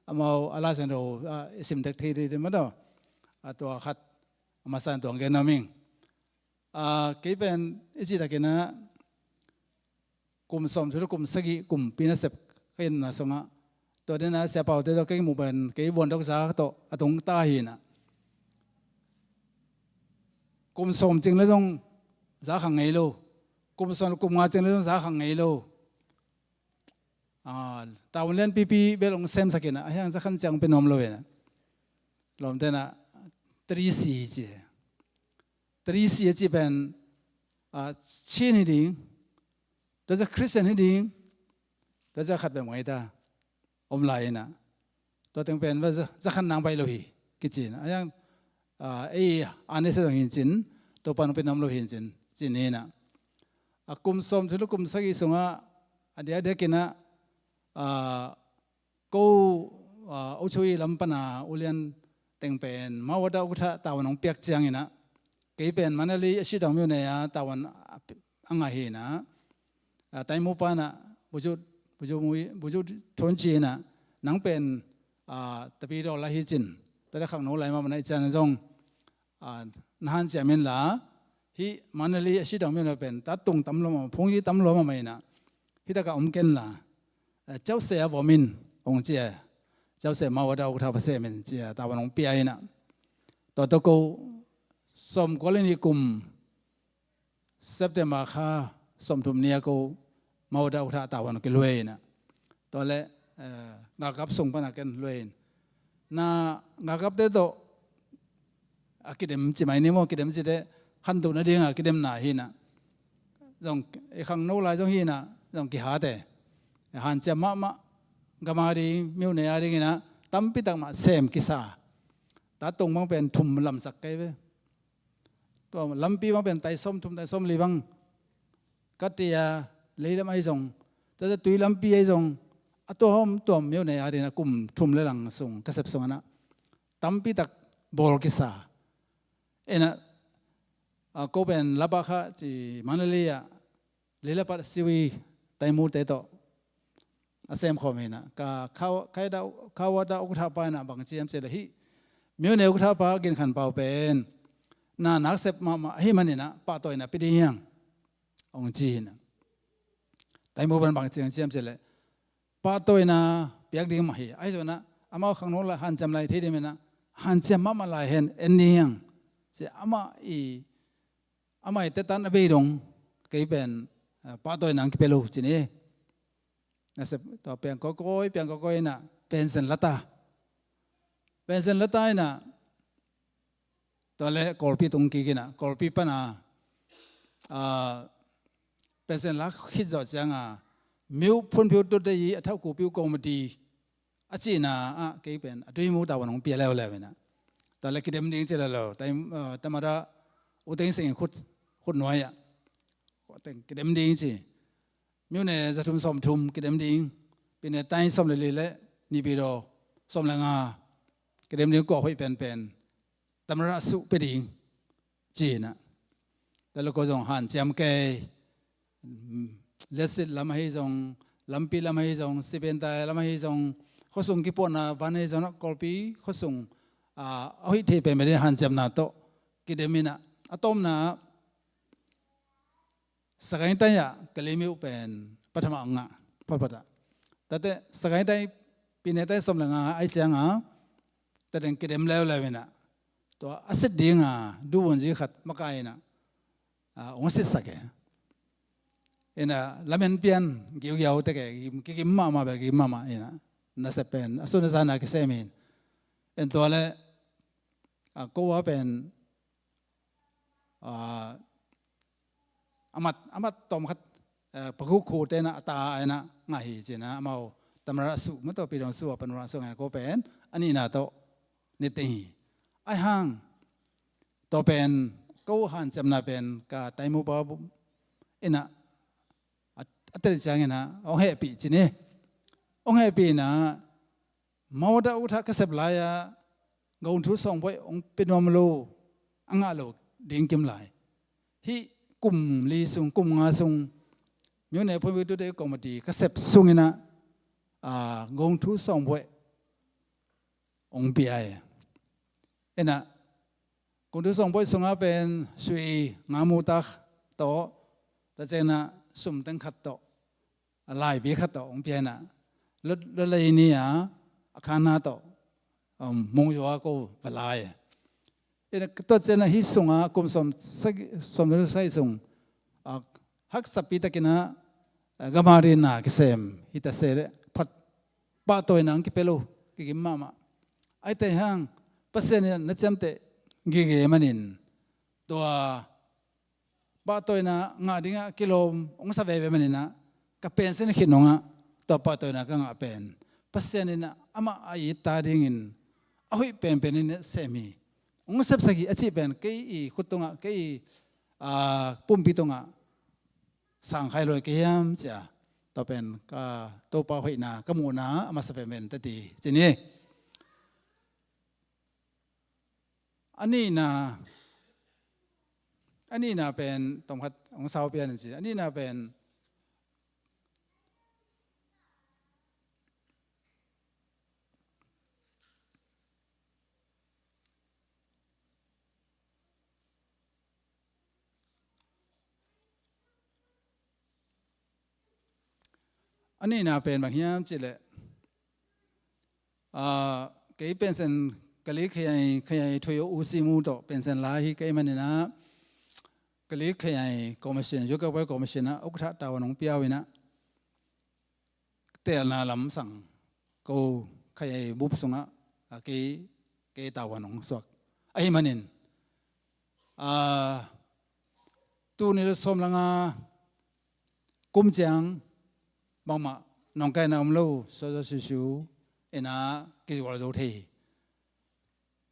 amau a Lai Siangtho a i sim tek thei ding madaw. A tua khat a masa in tuang gen naming. A kei pen i ci takina kum sawm thu le kum sagih kumpi nasep ka inna sungah tua dena siapaute tawh kei muh pen kei vuandok za tawh a tung ta hina. Kum sawm cing le zong za khang ngei lo. Kum sawm kum nga cing le zong za khang ngei lo. Ah, taun lian pipi bel ong sem sakina a hiang za khan ciang pe nuam lo ina. Lawmtena three C ci. Three C a ci pen, ah, Chin hi ding, tua za Christian hi ding, tua za khat bem ngai ta om lai ina. Tua teng pen va za, za khan nang bai lo hi kici ina. A yang, ah, ei a ne se zong hin cin, tua pan pen om lo hin cin, cin ina. A kum sawm thu le kum sagih sungah a dia dia kina, ah, ko, ah, uchui lam pana ulian teng pen mawada ukatha tavan ong piak ciang ina. Kei pen Mandalay a si tang miu nei a tavan a, a ngah hina. Ah, taimu pana buju, buju mui, buju thon ci ina. Nang pen, ah, tapi dol la hi cin. Tada khak no lai ma mana i cian zong. Ah, na hanciam in la, hi Mandalay a si dang miu na pen, ta tung tam lo ma, phung hi tam lo ma mai na. Hi taka om ken la. Eh, Jose a vom in, ong cia. Jose mawada ukatha va sem in cia, tavan ong pia ina. Tua tawh ko, sawm kua le nih kum, September kha sawm thum ni a ko mawada ukatha tavan kilue ina. Tua le, eh, ngalkap sung pana ken lue in. Na ngalkapte tawh a kidem ci mai ni maw, kidem ci te khan duh nadinga kidemna hina. Zong i khang no lai zong hina, zong kihate. Hanciam mahmah, gama ding, miu nei a dingina, tampi tak mah sem kisa. Ta tung bang pen thum lamsak kei ve. Tua lampi bang pen tai sawm thum, tai sawm li bang. Ka tia leilam ai zong, tua tui lampi ai zong, a tuam tuam miu nei a dina kum thum le lang sung, ka sep sung ana. Tampi tak bawl kisa. Ena, a, ko pen lapa kha ci Mandalay a, leilapat siwi taimute tawh a sem khawm hina. Ka khaw, khaida, khawada ukatha pa ina bang ciam ci le hi. Miu nei ukatha pa gin khan pau pen. Na nak sep mahmah hi manina, pahtawina pi ding hiang. Ong ci hina. Taimu pan bang ciam ciam ci le. Pahtawina piak ding mah hi. Ai zona, amau khang no la hanciam lai thei ding mena. Hanciam mahmah lai hen, en ding hiang. Ci ama i, ama i tetan a bei dong, kei pen, eh, pahtawina ang kipe lo ci ni. Nasep, tua piang kokoi, piang kokoi ina, pension lata. Pension lata ina, tua le Kawlpi tung kik ina, Kawlpi pana, ah, pension la khit zawh cianga, miu phun phiu tut dei a thau ku piu kong mati, a cina a kei pen, a tui mu tavan ong pia leuleu ina. Tua le kidem ding ci leuleu, tai, ah, tamada, uteng sing khut, khut nuai a. Kidem ding ci. Miu ne za thum sawm thum kidem ding. Pi ne tai sawm le li le ni pi do sawm le nga kidem ding kua hoih penpen. Tamra su pe ding. Ci na. Tua le ko zong hanciam kei. Liasit lam ahi zong, lampi lam ahi zong, sibentai lam ahi zong, khuasung kipuahna van ahi zong, na kolpi khuasung a hoih thei pen medin hanciamna tawh kidem inah, a tawmna Sagaing tai ah ka limih uh pen pathama ngah photphot ah. Tate Sagaing tai, pine tai som le nga ai cianga, tate kidem leuleu inah, tua a sit dinga duhvun zi khat makai inah, ong sitsak e. Inah lamen pian giugiau teke, kigim mahmah bel kigim mahmah inah, nasep pen a sun a zana kisem in. En tua le ko a pen amat amat tawm khat, pakhu khu tenah a ta ainah ngah hi cinah, amau tamara su ma tawh pidong su a panura su ngai ko pen a nihna tawh niteng hi. Ai hang tua pen ko hanciamna pen ka taimupa inah a tel cianginah hong hehpih cin hi. Hong hehpih inah mawda uh thah ka sep lai-ah gongthu sawngbuaih hong pia nuam lo, a ngah lo ding kim lai. Hih kum li sung, kum nga sung, myone phombi tute kong mati ka sep sunginah gongthu sawngbuaih hong pia hi. Inah gongthu sawngbuaih sungah pen sui nga mutak tawh, ta cianginah sum teng khat tawh, a laipi khat tawh hong pia inah, lawtlai ni a a khanna tawh mungzua ko va lai. Tua cianah hih sungah kum sawm le sai sung haksapi takinah gamarinna kisem hi ta se le phat pahtawina ang kipia lo, kigim mahmah. Ai te hang Pasian inah na ciamteh gige manin tua pahtawina ngah dingah kilawm hong sa veve maninah ka pension khit nungah tua pahtawina ka ngah pen Pasian inah amah a it ta dingin a hoih penpen inah sem hi. Hong sepsak hi a cih pen kei i khut tungah, kei i pumpi tungah sangkhai lo kei hiam cia, tua pen ka Topa hoihna ka muhna a masa penpen tati cin hi. A nihna, a nihna pen tawmkhat hong sau pian in ci. A nihna pen a nihna pen bang hiam cihleh, kei pension ka li khei ai, khei ai thui uh usi mu tawh pension la hi kei maninah, ka li khei ai commission, Yoga Boy commission ah ukthah tawa nong piau inah, telna lam sang ko khei ai bup sungah a kei, kei tawa nong suak ahi manin, tul nih le sawm le nga kum ciang bangmah nawngkaina om lo, suaksuak siusiu inah kizual zo thei hi.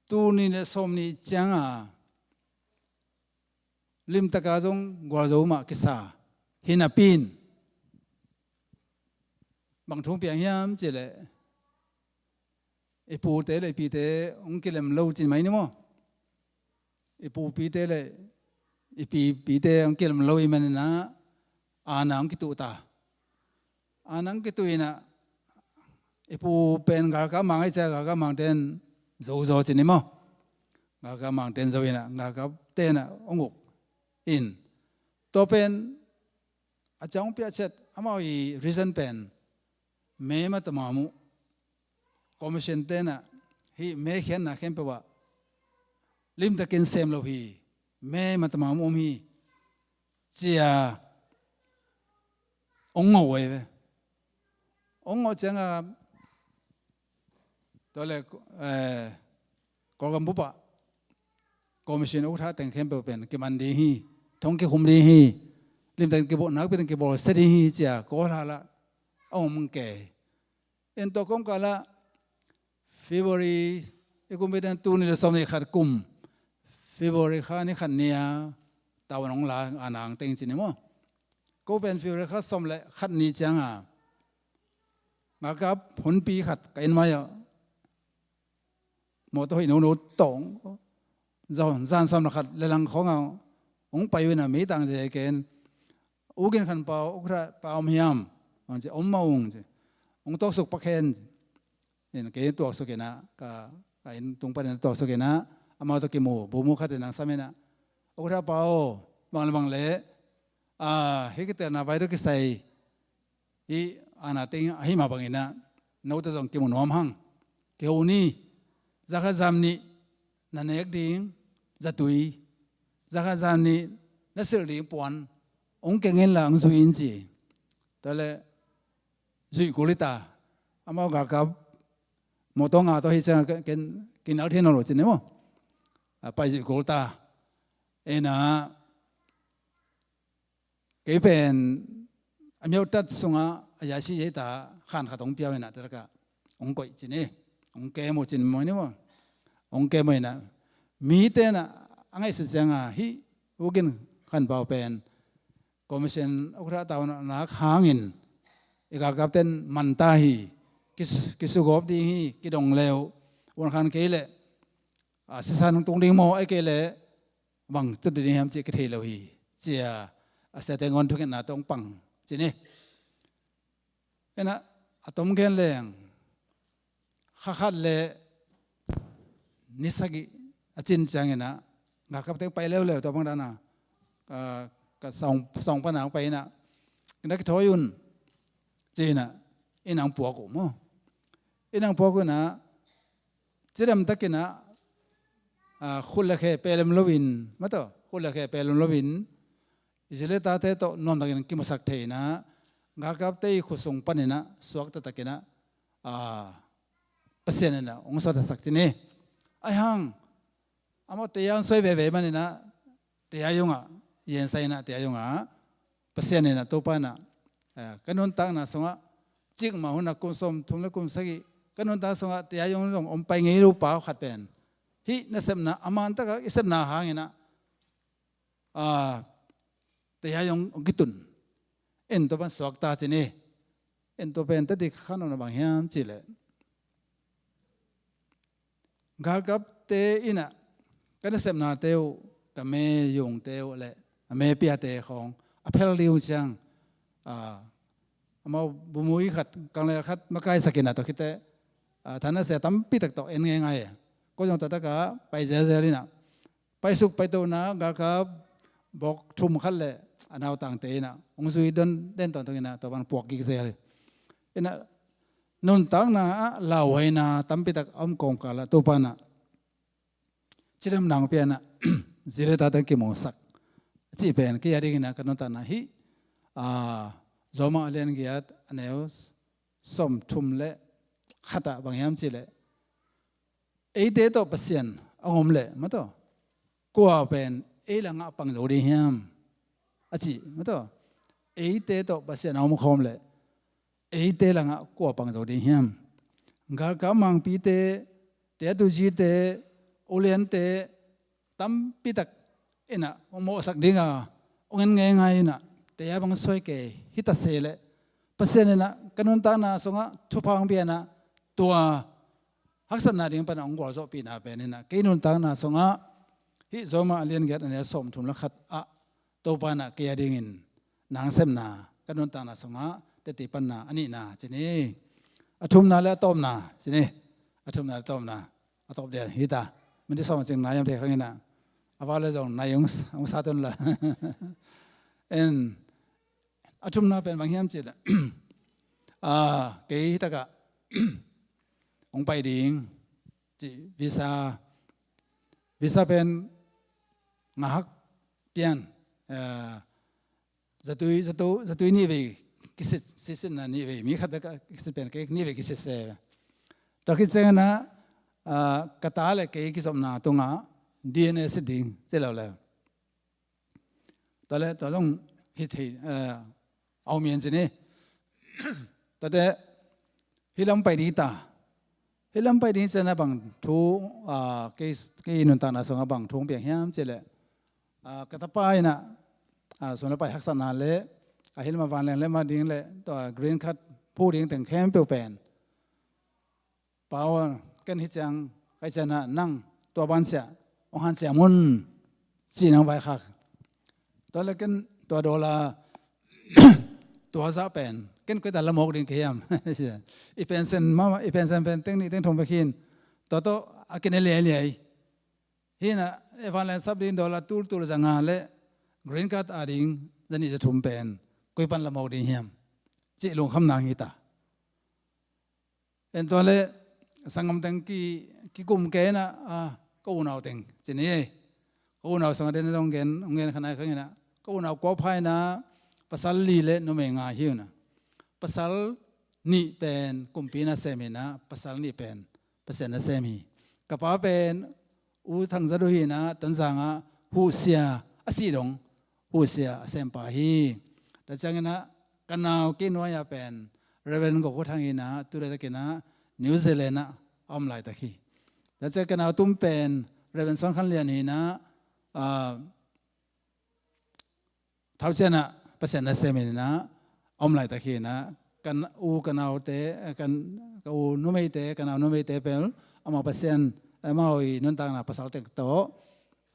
Tul nih le sawm nih cianga limtaka zong gualzo mah kisa hi napi in, bang thu piang hiam cihleh, i pute le i pite hong kilem lo cin mai ni maw? I pupite le i pipite hong kilem lo i maninah aana hong kituh ta. Aana hong kituh inah i pu pen galkap mang ahi cia, galkap mangte in zo zaw cin ni maw? Galkap mangte in zo inah galkapte inah hong uk in, tua pen a ciang hong piah ciat amau i reason pen me matamam uh, commission tenah hih me khiatna khempeuh ah limtakin sem lo hi, me matamam uh om hi cia hong ngawh uh ahi ve. Hong ngawh cianga tua le Kawlgam bup ah commission ukthah teng khempeuh pen kiman ding hi, thong kikhum ding hi, limtakin kibawl, nakpi takin kibawlsia ding hi cia Kawl hal ah a om kei. En tua kawmkal ah February, i kum beten tul nih le sawm nih khat kum February kha ni khat ni a tawa nong la a nang teng cin ni maw? Ko pen February kha sawm le khat ni cianga ngalkap hunpi khat ka inn mai ah mawtaw hoih nono tawng zan sawm le khat le lang khawngah Hong pai uh inah meitang zia ken, U Gin Khan Pau, U Kra Pau om hiam? Hong ci, om mah ung ci. Hong tuaksuk pak hen ci. In kei tuaksuk inah, ka, ka inn tung panin tuaksuk inah, amau tawh kimu, bu mu khat inah sam inah, U Kra Pau, bang le bang le, a, hih kitelna vai tawh kisai hih ana teng ahi mah bangin ah, note zong kimu nuam hang. Kiho ni, zakhat zam nih na nek ding zatui, zakhat zam nih na silh ding puan hong keng inla hong zui in ci. Tua leh zuih kul hi ta. Amau galkap mawtaw nga tawh hi ciang ken kinal thei nawn lo cin e maw. A, pai zuih kul ta. Ena kei pen a miautat sungah a yaisi yei ta khan khat hong piau inah, tua takah hong koih cin e, hong kem uh cin maw ni maw. Hong kem uh inah mite inah a ngaihsut cianga hih U Gin Khan Pau pen commission a khuatak tau nak hangin i galkapten man ta hi, kis-, kisugawp ding hi, kidong leu uan khan kei leh, a, sisan tung ding maw, ai kei leh bang cut ding hiam cih kithei lo hi, cia a siate ngawn thungetna tawh hong pang cin e. Ena a tom gen leng kha khat le ni sagih a cin cianginah galkapte pai leuleu, tua bang dana, a, ka sawng, sawng pana hong pai inah, na kithawi un ci inah, inn ah hong puak uh maw. Inn ah hong puak uh inah cidam takinah, a, khut le khe pelem loin, mataw, khut le khe pelem loin, Israel tate tawh nuamtakin kimusak thei inah, galkapte i khut sung paninah suakta takinah, a, Pasian inah hong suaktasak cin e. Ai hang, amau tei-a hong suai veve maninah, tei-a hong ah, yensa inah tei-a hong ah, Pasian inah Topa inah, eh, ka nuntakna sungah, cikmah hunah kum sawmthum le kum sagih ka nuntak sungah tei-a hong zong om pai ngei lo pa khat pen, hih nasepna a man takah i sepna hanginah, a, tei-a hong kitun. En, tua pan suakta cin e. En, tua pen tadi khan omna bang hiam cihleh, galkapte inah ka nasepnate uh, ka me yungte uh le a me piate khawng a phel ding uh ciang, a, amau bumui khat, kanglel khat makaisak inah, tua khit teh, a, tha nasia tampi tak tawh en ngeingai e. Ko zong tua takah pai zelzel inah, paisuk paitona galkap bawk thum khat le a nautangte inah hong zui don den tawntung inah, tua pan puak kik zel inah, nuntakna ah lauhuaina tampi tak a om kawmkalah Topa inah cidamna hong pia inah, Israel tate kimusak a cih pen kei a dinginah ka nuntakna hih, a, Roma a lian giat a neu sawmthum le khatah bang hiam cihleh, eite tawh Pasian a om leh, mataw, kua pen ei langah pang zo ding hiam a cih, mataw. Eite tawh Pasian a om khawm leh eite langah kua pang zo ding hiam? Galkap mangpite, tei-a tuzite, uliante tampi tak inah hong mawhsak dinga hong en ngeingai inah, tei-a bang suai kei hi ta se leh, Pasian inah ka nuntakna sungah thupha hong pia inah, tua haksatna ding panah hong gualzawhpihna pen inah kei nuntakna sungah hih Roma a lian giat a neu sawmthum le khat ah Topa inah kei a dingin nang sepna ka nuntakna sungah teti panna a nihna cin e. A thumna le a tawpna cin e. A thumna le a tawpna, a tawp dia hi ta. Minute sawm a cing nai hiam thei khang inah, a va le zong nai hong, hong sa tun la. En, a thumna pen bang hiam cihleh, a, kei hi takah hong pai ding ci, visa, visa pen ngahak pian, a, zatui, zatu, zatui nih vei kisit, sisitna nih vei, mi khat bek a kisit pen kei nih vei kisit se. Tua khit ciang inah, a, ka ta le kei kizopna tungah D N A sit ding ci lo le. Tua le, tua zong hi thei, eh, a om hi en cin hi. Tate, hih lam pai ding ta. Hih lam pai ding ciang a bang thu, ah, kei, kei nuntakna sungah bang thu hong piang hiam cihleh, ah, ka tapa inah, ah, sum le pai haksatna le, a hi lam a vanleng le ma ding le, tua green card phu ding teng khempeuh pen, Pa aw, ken hi ciang, kai ciang ah nang tua bansiah hong hanciam un, ci-in hong vaikhak. Tua le ken tua dollar tua zah pen ken koi ta lamawk ding ka hiam? I pension mama, i pension pen teng nih teng thong bek hin tua tawh a kine liailiai. Hinah evangeline sap ding dollar tultul zanga le green card a ding zanih zathum pen koi pan lamawk ding hiam? Cih lungkham nang hi ta. En tua le sanggam teng ki, kikum ke inah, a, ka unau teng ci ni ei. Ka unau sangah den zong gen, hong gen khanai khanginah ka unau kuapha inah pasal li le numei nga hi unah. Pasal nih pen kumpi na sem hinah, pasal nih pen Pasian na sem hi. Ka pa pen U Thang Za Du hinah, Tonzangah huhsia a sih dong huhsia a sempa hi. Tua cianginah ka nau kei nuai-ah pen Reverend Go Kho Thang hinah, tu laitakinah New Zealand ah a om laitak hi. Tua ciang ka nau tum pen Reverend Suan Khan Lian hinah, a, Thau Cian ah Pasian na sem hinah a om laitak hinah, ka u ka naute, ka, ka u numeite, ka nau numeite pel amau Pasian, amau i nuntakna pasal tek tawh,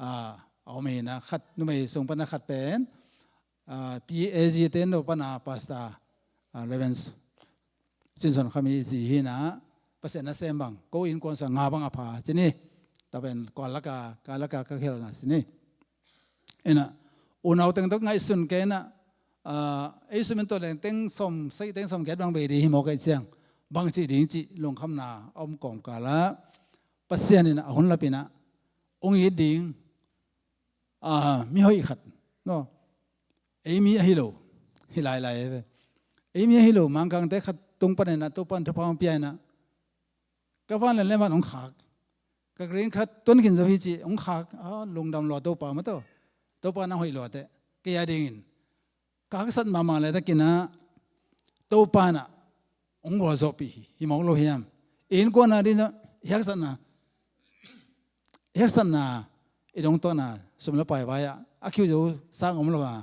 a, a om hinah, khat numei sung pana khat pen, a, P A G te no pana pastor, a, Reverend Cin Suan Kham i zi hinah, Pasian na sem bang ko innkuan sang nga bang a pha ci ni. Tua pen kua laka, ka laka ka khelna ci ni. Inah unau teng tawh ngaihsun ke inah, a, ei sum in tawh leng teng sawm sagih teng sawm giat bang bei ding hi mawk ei ciang bang cih ding cih lungkhamna a om kawmkalah Pasian inah a hun lapinah hong it ding, a, mihoih khat, no? Ei mi ahi lo, hi lailai ve. Ei mi ahi lo Mangkangte khat tung paninah Topan thupha hong pia inah ka van le leman hong khak. Ka green card tuan khin zo hi ci hong khak, a, lungdam lua Topa maw taw. Topa nang hoih lua teh kei a dingin ka haksat mahmah laitakinah Topa inah hong gualzawhpih hi, hi mawk lo hiam? I innkuan a dinah i haksatna, i haksatna, i dongtuahna sum le pai vai-ah a khiuh zo sang om lo a,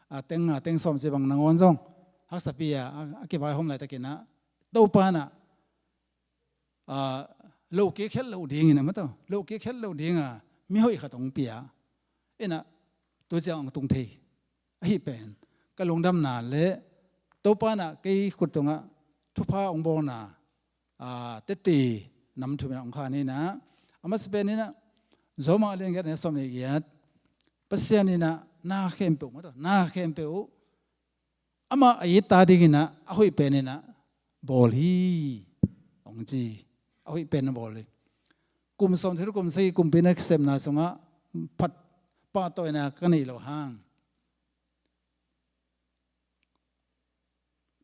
a, teng nga teng sawm ci bang nangawn zong haksapi a, a, a kivaihawm laitakinah Topa inah, a, lohkik het loh dingin a maw taw, lohkik het loh dinga mihoih khat hong pia. Inah tu ciang hong tung thei ahi pen ka lungdamna le Topa inah kei khut tungah thupha hong bawlna, a, tete nam thuminah hong khan hinah, a masa pen inah Rom a lian giat a neu sawm le giat, Pasian inah na khempeuh maw taw, na khempeuh amah a it ta dinginah a hoih pen inah bawl hi, hong ci. A hoih pen a bawl hi. Kum sawm thil kum sagih kumpi na kisepna sungah phat pahtawina ka neih loh hang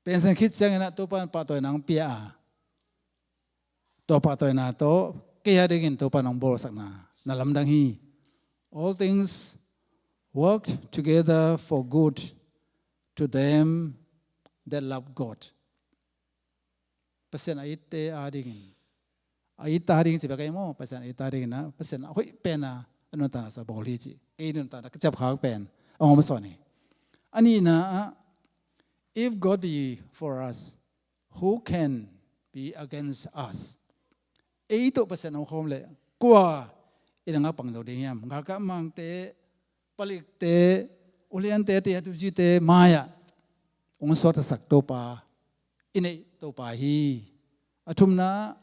pension khit cianginah Topa in pahtawina hong pia a, tua pahtawina tawh kei a dingin Topa in hong bawlsakna na lamdang hi. All things work together for good to them that love God. Pasian a itte a dingin, a itte a dingin ci bek ei maw, Pasian a itte a dinginah Pasian a hoih pen a, a nuntakna sa bawl hi ci. Kei nuntakna ka ciapkhak pen a ngawm a sawn hi. A nihna ah, if God be for us, who can be against us? Ei tawh Pasian hong khawm leh kua i dang a pang zo ding hiam? Galkap mangte, palikte, uliante, te a tucite mai-ah hong suaktasak Topa, i neih Topa hi. A thumna,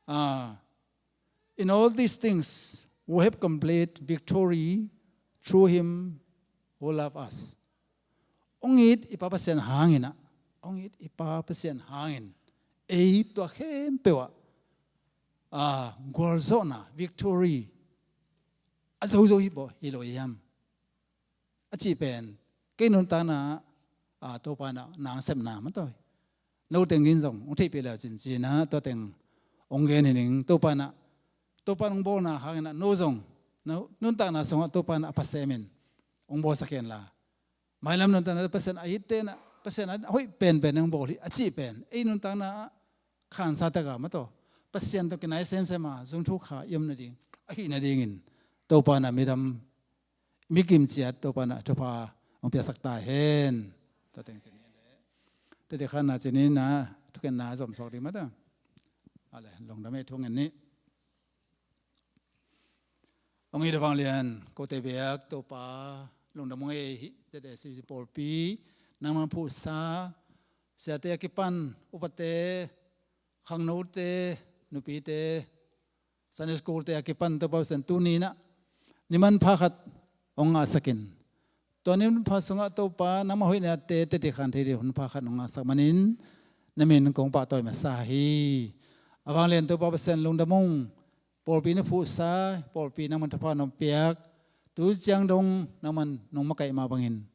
a, in all these things we have complete victory through him who love us. Hong it i Pa Pasian hanginah, hong it i Pa Pasian hangin ei tua khempeuh ah, a, gualzawhna, victory a zozo hi baw hi lo hiam? A cih pen kei nuntakna, a, Topa inah na hong sepna maw taw. No teng in zong hong theihpih le uh cin ci-inah tua teng hong gen hi ning. Topa inah, Topa in hong bawlna hanginah no zong nuntakna sungah Topa inah a pha semin hong bawlsak henla. Mailam nuntakna Pasian a itte inah Pasian a hoih penpen hong bawl hi a cih pen ei nuntakna ah khansa taka maw taw, Pasian tawh kinai semsem a zungthuk kha i om nading, a hih nadingin Topa inah midam, mi kimciat Topa inah thupha hong piaksak ta hen. Tua teng ci ni le, tete khanna ci ni inah thukenna zomsawk ding maw taw. A le, lungdam ei, thungen ni. Hong it a vanglian kote biak Topa, Lungdam ung ei, hih ZAC pawlpi nangman phuhsa, siate a kipan, upate, khangnote, nupite, Sunday school te a kipan Topa Pasian tuni-in ah ni manpha khat hong ngahsak in. Tua ni manpha sungah Topa nangmah hoihnate teci khan thei ding hun pha khat hong ngahsak manin na min kong pahtawi masa hi. A vanglian Topa Pasian lungdam ung. Pawlpi na phuhsa, pawlpi nangman thupha nong piak, tu ciang dong nangman nong makaih mah bangin,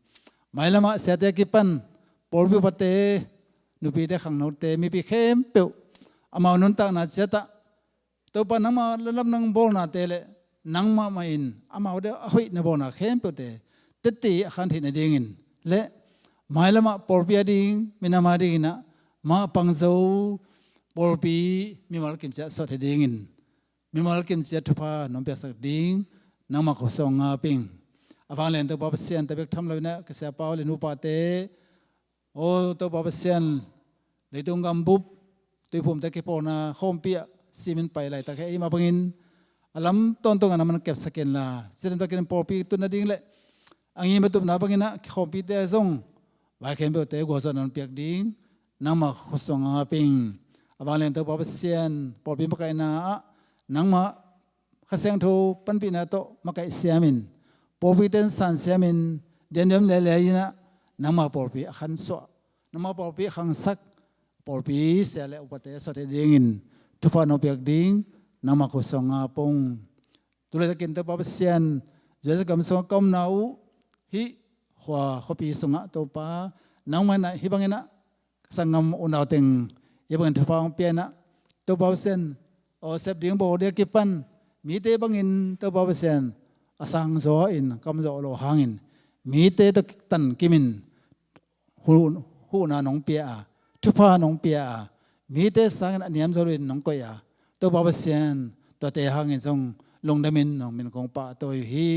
mailamah siate a kipan pawlpi upate, nupite, khangnote, mipi khempeuh amau nuntakna ciatah Topa nangmah lamdang bawlnate le nangmah mah in amau deih a hoih na bawlna khempeuhte teci a khan theih nadingin le mailamah pawlpi a ding, minam a dingin ah mah pang zo pawlpi mimal kimciat suah theih dingin, mimal kimciat thupha nong piaksak ding nangmah khutsung ngap ing. A vanglian Topa Pasian, tua bek tham loin ah ka siapa le nupate, aw Topa Pasian, leitung gambup, tuiphumte kipawlna khawmpi ah simin pai laitak hi ahih mah bangin a lam tawntung ah nangman kepsak inla, cidam takin pawlpi tun nading le a ngim a tupna bangin ah kikhawmpite zong vai khempeuhte gualzawhna nong piak ding nangmah khutsung ngap ing. A vanglian Topa Pasian, pawlpi makaihna ah nangmah Kha Siangtho panpihna tawh makaih siamin, pawlpite in san siamin, diamdiam leilei in ah nangmah pawlpi a khansuah, nangmah pawlpi a khangsak, pawlpi sia le upate suah theih dingin thupha nong piak ding nangmah khutsung ngap ung. Tu laitakin Topa Pasian, Jerusalem gam sungah ka omna uh, hih khua khuapi sungah Topa nangmah in ah hih bangin ah sanggam unau teng hih bangin thupha hong pia in ah, Topa Pasian, aw sep ding bawl ding a kipan mite bangin Topa Pasian a sangzaw in kamzaw lo hangin, mite tawh tankimin huh, huhna nong pia a, thupha nong pia a, mite sangin a niamzaw loin nong koih a, Topa Pasian, tuate hangin zong lungdamin nong min kong pahtawi uh hi.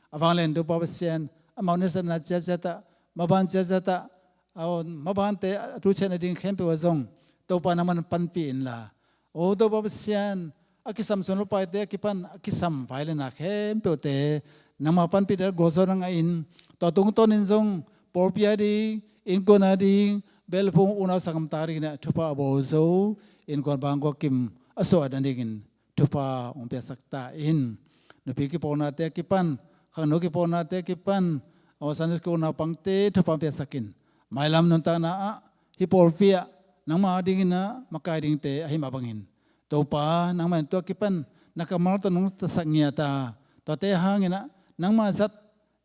A vanglian Topa Pasian, amau nasepna ciatciat ah, maban ciatciat ah, aw mabante a tuciat nading khempeuh ah zong Topa nangman panpih inla, aw Topa Pasian, a kisam suan lopaite a kipan a kisam vai le na khempeuhte nangmah panpihte gualzawhna ngah in, tua tungtawnin zong pawlpi a ding, innkuan a ding, beh le phung, unau sanggam tak dingin ah thupha a bawl zo, innkuan bangkua kim a suah nadingin thupha hong piaksak ta in. Nupi kipawlnate a kipan, khangno kipawlnate a kipan, aw Sunday school naupangte thupha hong piaksak in. Mailam nuntakna ah, hih pawlpi ah nangmah dingin ah makai dingte ahih mah bangin, Topa nangmah in tua kipan na kammal tawh nong tasak ngiat a, tuate hangin ah nangmah zat,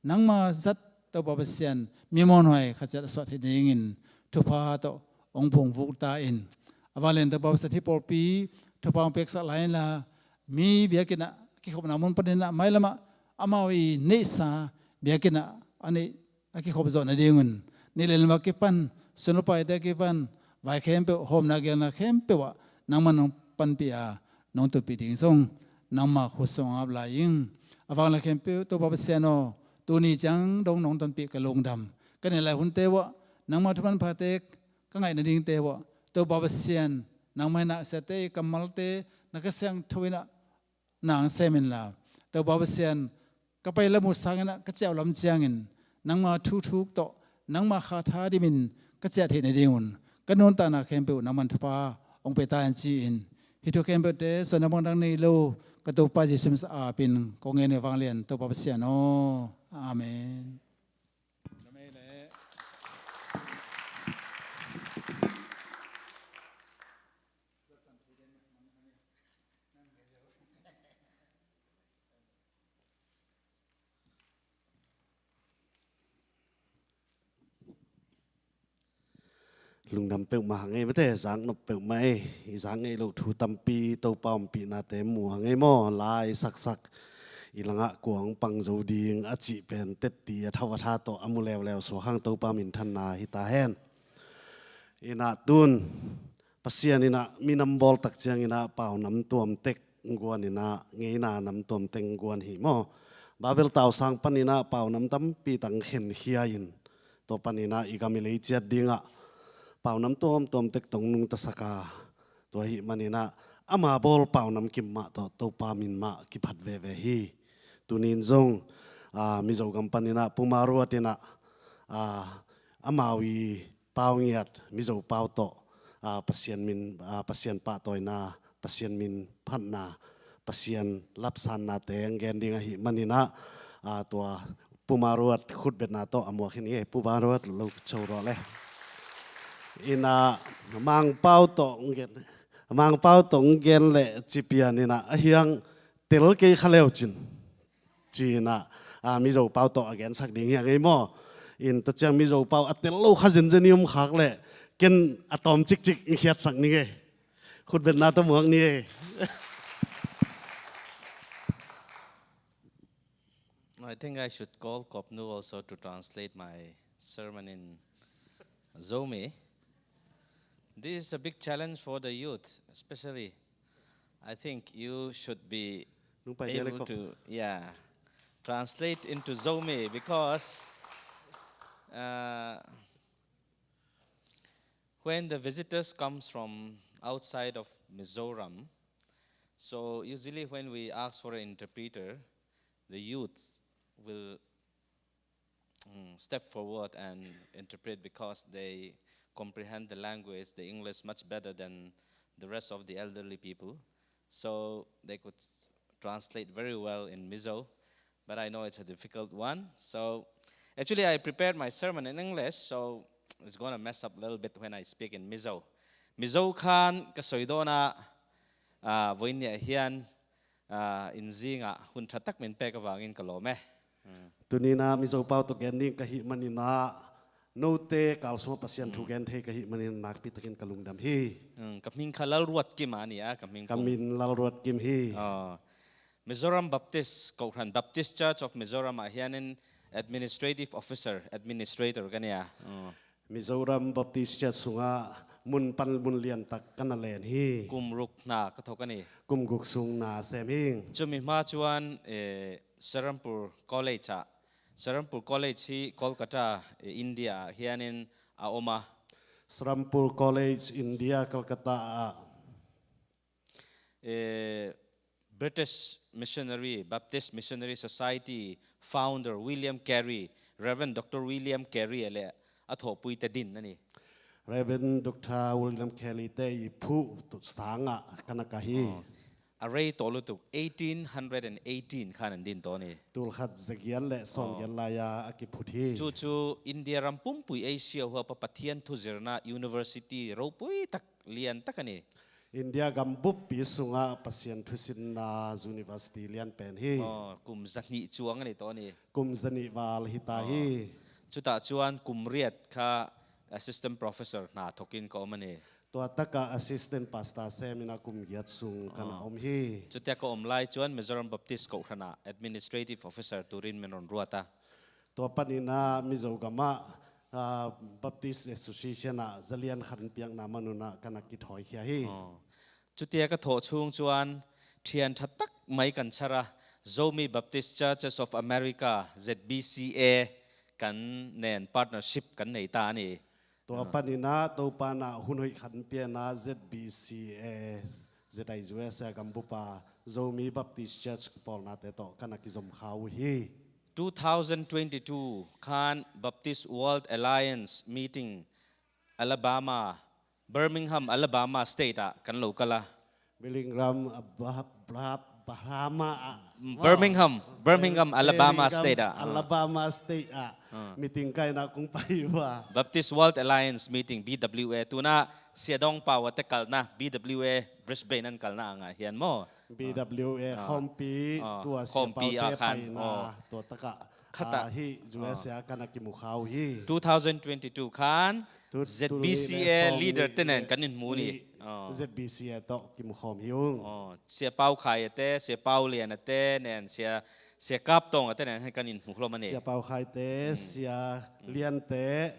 nangmah zat Topa Pasian, mi muanhuai khat ciat a suah theih dingin thupha tawh hong phungvuk ta in. A vanglian Topa Pasian, hih pawlpi thupha hong piaksak lai inla, mi biakinn ah kikhopna mun panin ah mailamah amau i neihsa biakinn ah a neih a kikhop zawh nadingun, nih le lam a kipan, suan lopaite a kipan vai khempeuh, hawmna gelna khempeuh ah nangman nong panpih a, nong tutpih ding zong nangmah khutsung ngap lai ing. A vanglian khempeuh Topa Pasian aw, tuni ciang dong nong tonpih ka lungdam. Ka neih lai hunte uah nangmah thu manphate ka ngaih nadingte uah Topa Pasian, nangmah in ah siate i kammalte na Kha Siangtho in ah na hong sem inla, Topa Pasian, ka pai lam uh sangin ah ka ciah uh lam ciangin nangma thu thuk tawh, nangma kha tha dimin ka ciah theih nadingun ka nuntakna khempeuh nangman thupha hong pia ta in ci-in, hih thu khempeuhte suan dang bang dang nei lo ka Topa Jesuh min suang apin kong ngen hi. Vanglian Topa Pasian aw. Amen. Lungdam peuhmah hang ei mate, zaknop peuhmah ei. I zak ngei loh thu tampi Topa ompihnate mu hang ei maw. Lai saksak, i langah kua hong pang zo ding a cih pen tetti a tho a tha tawh a mu leuleu suak hang, Topa minthanna hi ta hen. Inah tun Pasian inah minam bawl tak ciang inah paunam tuam tek guan inah ngeina nam tuam tek guan hi maw. Babel tausang pan inah paunam tampi tang khenkhia in, tua pan inah i gam i lei ciat dingah paunam tuamtuam tek tong nungtasak a, tua ahih man inah ama bawl paunam kim mah tawh Topa min mah kiphat veve hi. Tuni in zong ah, Mizo gam panin ah Pu Maruat in ah, ah, amau i pau ngiat Mizo pau tawh, ah, Pasian min, ah, Pasian pahtawina, Pasian min phatna, Pasian lapsannate hong gen ding ahih manin ah, ah, tua Pu Maruat khutbetna tawh a muak hi ning ei. Pu Maruat lo cho rawh le. In ah Mangpau tawh hong gen, Mangpau tawh hong gen leh ci pian in ah a hiang tel kei kha leu cin, ci-in ah, ah, Mizo pau tawh a gensak ding hi ing ei maw. In tua ciang Mizo pau a tel lo kha zenzen i om khak leh ken a tawm cikcik hong khiatsak ning ei. Khutbetna tawh muak ning ei. I think I should call Kopnu also to translate my sermon in Zomi. This is a big challenge for the youth, especially. I think you should be Nung pai dia le able Kop. To, yeah, translate into Zomi because, uh, when the visitors comes from outside of Mizoram, so usually when we ask for an interpreter, the youth will, mm, step forward and interpret because they comprehend the language, the English, much better than the rest of the elderly people. So they could s-, translate very well in Mizo, but I know it's a difficult one. So actually, I prepared my sermon in English, so it's gonna mess up a little bit when I speak in Mizo. Mizo khan ka soi dawn a, ah, vawiin ni ah hian, ah, in zingah hun ṭha tak min pek avangin ka lawm e. Tuni-in ah Mizo pau tawh gen ding ka hih manin ah note kalsung ah Pasian thu gen thei ka hih manin nakpi takin ka lungdam hi. Mm, ka hming kha Lalruatkim a ni a, ka hming Ka kum. Min Lalruatkim hi. Ah, Mizoram Baptist Kohhran, Baptist Church of Mizoram ah hianin administrative officer, administrator ka ni a. Ah. Mizoram Baptist Church sungah mun pan mun lian tak ka na len hi. Kum ruk hna ka thawk a ni. Kum guk sung na sem hi. Chumi hma chuan, eh, Serampore College ah, Serampore College hi Kolkata, eh, India ah hianin a awm a. Serampore College, India, Kolkata ah, eh, British missionary, Baptist Missionary Society founder William Carey, Reverend Doctor William Carey leh a thawhpuite din a ni. Reverend Doctor William Carey te i phuh tu sangah ka na ka hi. Oh. A rei tawh lutuk, eighteen hundred and eighteen khan an din tawh a ni. Tulkhat zagiat leh sawmgiat lai-a a kiphut hi. Chu chu India ram pumpui Asia huapa Pathian thuzirna university ropui tak lian tak a ni. India gam buppi sungah Pasian thusinna university lian pen hi. Aw, kum zahnih chuang a ni tawh a ni. Kum zahnih val hi ta hi. Aw. Chutah chuan kum riat kha assistant professor hna thawkin ka awm a ni. Tua takah assistant pastor semin a kum giat sung ka na awm hi. Chutia ka awm lai chuan Mizoram Baptist Kohhranah administrative officer turin min rawn ruat a. Tua panin ah Mizo gamah, ah, Baptist Association ah zalian khat piakna manunah ka na kithawi khia hi. Aw. Chutia ka thawh chhung chuan ṭhian ṭha tak mai kan chhar a, Zomi Baptist Churches of America, Z B C A, kan nen partnership kan nei ta a ni. Tua panin ah Topa nah hun hoih khat piakna Z B C A, Z I U S A gambupa Zomi Baptist Church pawlnate tawh ka na kizom kha uh hi. Two thousand twenty-two khan Baptist World Alliance meeting Alabama, Birmingham, Alabama State ah kan lo kal a. Birmingham, ah, Bah-, Bah-, Bahama, ah. Mm, Birmingham, Birmingham, Alabama State ah. Birmingham, Alabama State ah. Ah. Meeting kaina kong pai uh a. Baptist World Alliance meeting, B W A, tuna Sia Dawng Pau-a te kalna, B W A Brisbane an kalna angah hian maw? B W A khawmpi, tua Sia Pau te paina, tua takah, ah, hi U S A ka na kimu kha uh hi. Two thousand twenty-two khan Z B C A leader te nen kan inhmu ni. Z B C A tawh kimu khawm hi ung. Aw, Sia Pau Khai-a te, Sia Pau Lian-a te nen, Sia, Sia Kap Tawng-a te nen kan inhmu hlawm a ni. Sia Pau Khai te, Sia Lian te,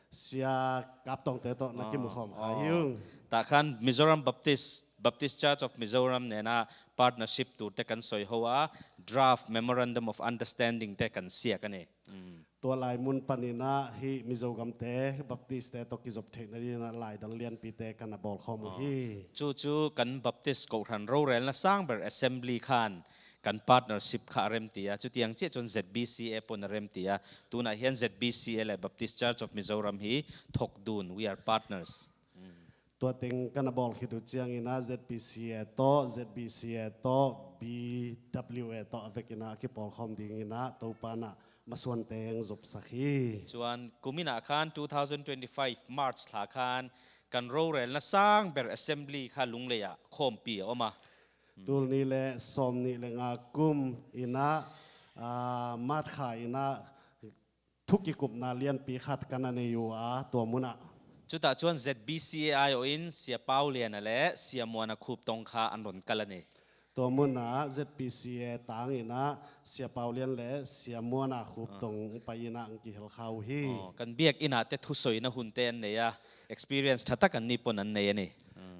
Sia Kap Tawng te tawh na kimu khawm kha hi ung. Tah khan Mizoram Baptist, Baptist Church of Mizoram nena partnership tur te kan sawi ho a, draft Memorandum of Understanding te kan siak a ni. Tua lai mun panin ah hi Mizo gamte, Baptist te tawh kizop theihna dingin ah laidal lianpi te ka na bawl khawm uh hi. Chu chu kan Baptist Kohhran rorelna sang ber Assembly khan kan partnership kha a remti a, chutiang ciah chuan Z B C A pawn a remti a. Tunah hian Z B C A leh Baptist Church of Mizoram hi thawk dun, we are partners. Tua teng ka na bawl khit uh ciangin a Z P C A tawh, Z B C A tawh, B W A tawh a vekin a kipawlkhawm dingin a Topa'n a masuante eng zopsak hi. Chuan kuminah khan two thousand twenty-five March thla khan kan rorelna sang ber assembly kha Lungleiah khawmpi a awm a. Tul nih leh sawm nih leh nga kum inah, aa, March kha inah thukikupna lianpi khat kan a nei uh a, tua munah. Chutah chuan Z B C A aiawhin Sia Pauliana leh Sia Muana Khuptawng kha an rawn kal a ni. Tua munah Z P C A tang inah Sia Paulian leh Sia Muana Khuptawng pai inah an kihel kha uh hi. Aw, kan biak inah te thusawina hun te an nei a, experience ṭha tak an ni pawn an nei a ni.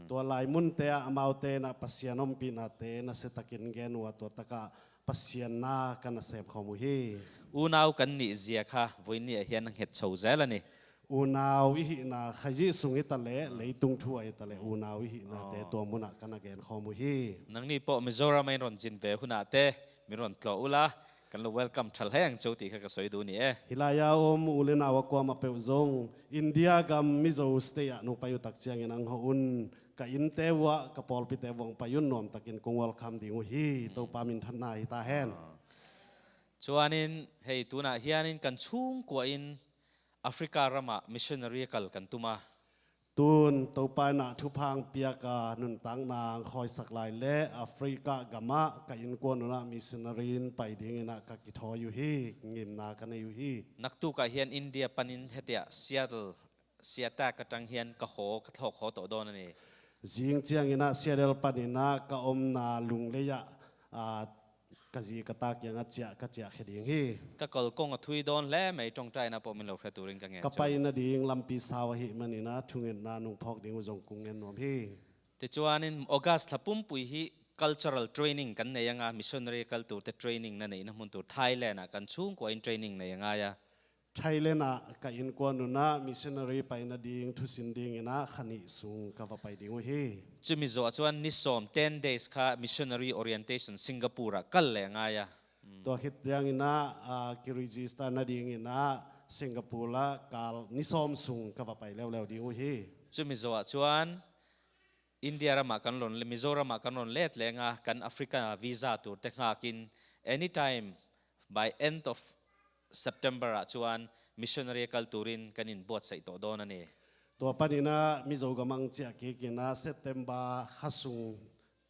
Tua lai munte ah amaute inah Pasian awmpihnate nasa takin gen uh a, tua takah Pasian na kan a sem khawm uh hi. Unau kan nih zia kha vawiinah hian a nghet chho zel a ni. Unau i hihna Khrih sung hi ta leh, leitung thu ah hi ta leh, unau i hihnate tua munah kan a gen khawm uh hi. Nangni pawh Mizoram a in rawn zin ve hunah te min rawn tlawh ula, kan lo welcome ṭha hle ang che u tih kha ka sawi duh ni e. Hi laia awm u le nau a kuamah peuh zong India gam Mizo state ah nung pai uh tak ciangin ang hawh un, ka innte uah, ka pawlpite uah ang pai un, nuam takin kong welcome ding uh hi. Topa min ṭhatna hi ta hen. Chuanin hei tunah hianin kan chhungkuain Africa ramah missionary a kal kan tum a. Tun Topa inah thupha ang piak a, nuntakna ang khawisak lai leh Africa gamah ka inkuan unah missionary in pai dingin ah ka kithawi uh hi, ngimna ka nei uh hi. Naktukah hian India panin hetiah Seattle, Siatak aṭang hian ka haw, ka thlawk haw tawh dawn a ni. Zing ciangin ah Seattle panin ah ka awmna Lunglei ah, aa, ka zi ka ta kiangah ciah, ka ciah khia ding hi. Ka kal kawng a thui dawn hle mai, ṭawngṭaina pawh min lo hre turin ka ngen che u. Ka paina ding lampi sau ahih manin ah thungetna nung phawk ding uh zong kong ngen nuam hi. Tichuanin August thla pumpui hi cultural training kan nei anga, missionary kal turte training na neihna hmun tur Thailand ah kan chhungkuain training nei a ngai a. Thailand ah ka inkuan unah missionary paina ding thusin dingin ah kha nih sung ka va pai ding uh hi. Chumi zawh chuan ni sawm, ten days kha missionary orientation Singapore ah kal leh ngai a. Tua khit ciangin ah, aa, ki register na dingin ah Singapore ah kal ni sawm sung ka va pai leuleu ding uh hi. Chumi zawh chuan India ramah kan rawn, Mizoramah kan rawn let leng a, kan Africa visa turte nghakin anytime by end of September ah chuan missionary a kal turin kan inbuatsaih tawh dawn a ni. Tua panin ah Mizo gam ang ciah kikin ah September kha sung,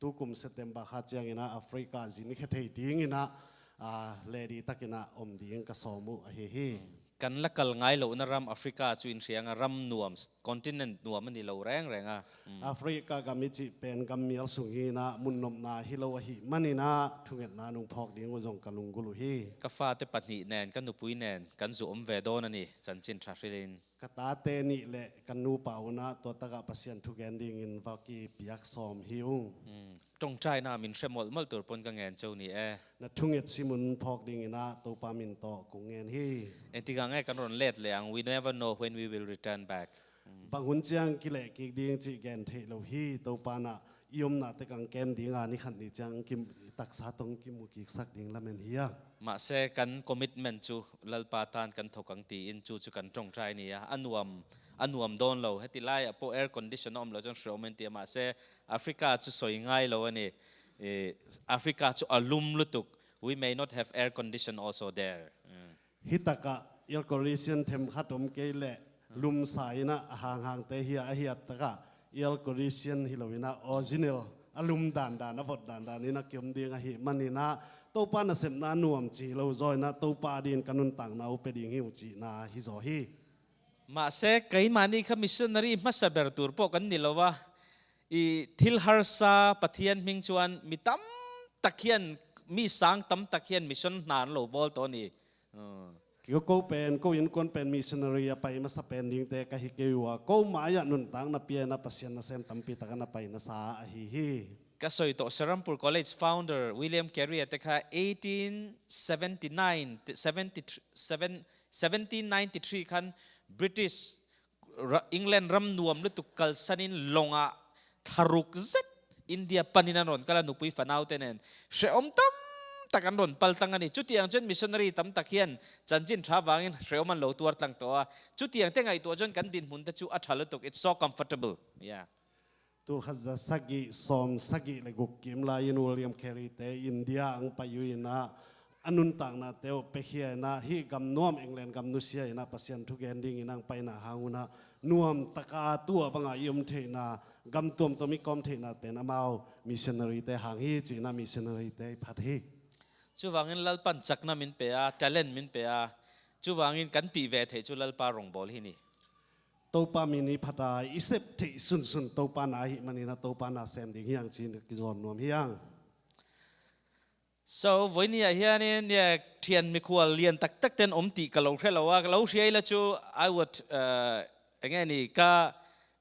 tukum September kha ciangin ah Africa zin khia thei dingin ah, aa, ready takin ah awm ding ka sawm uh ahi hi. Kan la kal ngai lohna ram Africa chu in hria ang a, ram nuam, continent nuam a ni lo reng reng a. Africa gam i cih pen gam mial sung hi inah mun nopna hi lo ahih manin ah thungetna nung phawk ding uh zong ka lunggulh uh hi. Ka fate pahnih nen, ka nupui nen kan zu awm ve dawn a ni, chanchin ṭha hrilin. Ka tate nih leh kan nupa unah tua takah Pasian thugen dingin va kipiak sawm hi ung. Ṭawngṭaina min hre mawlh mawlh tur pawn ka ngen che u ni e. Na thunget simun phawk dingin ah Topa min tawh kong ngen hi. Engtikah nge kan rawn let leh ang, we never know when we will return back. Bang hun ciang kileh kik ding cih gen theih lo hi. Topa inah i awmna te kang kem ding a, ni khat ni ciang kim, taksa tawng kimu kiksak ding lamen hi a. Mahse, kan commitment chu Lalpa tan kan thawk ang tiin chu chu kan ṭawngṭai ni a, a nuam, a nuam dawn lo. Heti laiah pawh air condition a awm loh chuan hreawm en ti a, mahse, Africa chu sawi ngai lo a ni. Eh, Africa chu a lum lutuk. We may not have air condition also there. Hi takah air condition themkhat awm kei leh lum sa inah a hanghangte hi a, a hiat takah air condition hi lo inah original a lum dan dan, a vawt dan dan inah kiawm ding ahih manin ah Topa nasepna nuam ci lo zaw inah Topa din ka nuntakna uh pe ding hi uh cihna hi zaw hi. Mahse, keimahni kha missionary hmasa ber tur pawh kan ni lo a, i thil harsa Pathian hming chuan mi tam tak hian, mi sang tam tak hian mission hna an lo bawl tawh a ni. Ko, ko pen, ko inkuan pen missionary a pai hmasa pen dingte ka hi kei ua, ko maiah nuntakna pia inah Pasian nasem tampi tak a na pai nasa ahi hi. Ka sawi tawh, Serampore College founder William Carey-a te kha eighteen seventy-nine, seventy, seven, seventeen ninety-three khan British ra-, England ram nuam lutuk kalsanin lawngah tharuk zet India panin an rawn kal a, nupui fanaute nen hreawm tam taktak an ron paltlang a ni. Cutiang cian missionary tamtak hian chanchin ṭha vangin hreu man lo tuar tlang tawh a. Cutiang te ngaihtuah chuan kan dinhmun te chu a ṭha lutuk. It's so comfortable. Yeah. Tulkhat za sagih sawm sagih le guk kim laiin William Carey te India ang pai uinah a nuntakna te uh pekhia inah hih gam nuam England gam nusia inah Pasian thugen dingin ang paina hang unah nuam taka tu a bangah i um theihna gam tuamtuam i kawm theihna ten amau missionary te hang hi cinah missionary te i phat hi. Chuvangin Lalpan chakna min pe a, talent min pe a, chuvangin kan tih ve theih chu Lalpa rawngbawl hi ni. Topa min i phata i sep theih sunsun Topa na ahih manina Topa na sem ding hiang cin ka kizawn nuam hiang. So, voini ah hianin nia thian mikhual lian taktak ten om tih ka lo hre lo a, ka lo hria ila chu I would, uh, enge ni ka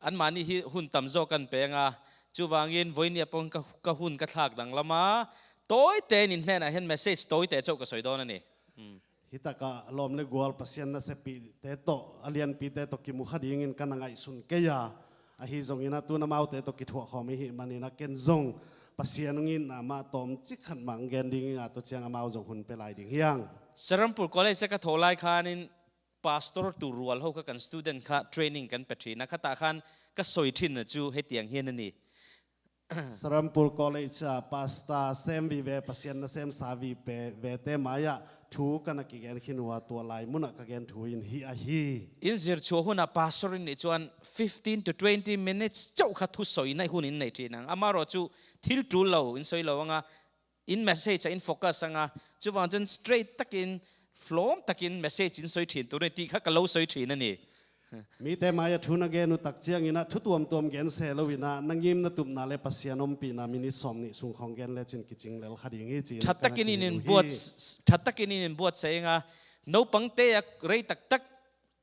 anmahni hi hun tam zawk kan peng a, chuvangin voini ah pawh ka, ka hun ka thlak danglam a, tawite in in hnenah hian message tawite chauh ka sawi dawn a ni. Hmm. Hi takah lawm le gual Pasian nasepite tawh a lianpite tawh kimu kha dingin ka na ngaihsun kei a, ahi zongin a tun amaute tawh kithuah khawm i hih manin a ken zong Pasian hong itna mah tawm chik khat mah hong gen dingin a tawh ciang amau zong hun pe lai ding hiang. Serampore College a ka thaw lai khanin pastor tur rual ho kha kan student kha training kan pe ṭhin a, khatah khan ka sawi ṭhinna chu hetiang hian a ni. Serampore College ah pastor sem vive, Pasian nasem sa vive, vete mai-ah thu ka na kigen khin uh a, tua lai munah ka gen thu in hi ahi. In zir chhuah hunah pastor in nih chuan fifteen to twenty minutes chauh kha thusawi na hun in nei ṭhin ang. Amarawh chu thil tul lo in sawi lo anga, in message ah in focus anga, chuvang chuan straight takin, flawm takin message in sawi ṭhin tur ni tih kha ka lo sawi ṭhin a ni. Mite mai-ah thu na gen uh tak ciangin a thu tuamtuam gen se loin a na ngim na tupna le Pasian ompihna minute sawm nih sung khawng gen lecin kicing lel kha ding hi ci. Ṭha takin in inbuat, ṭha takin in inbuat se anga, naupangte a rei tak tak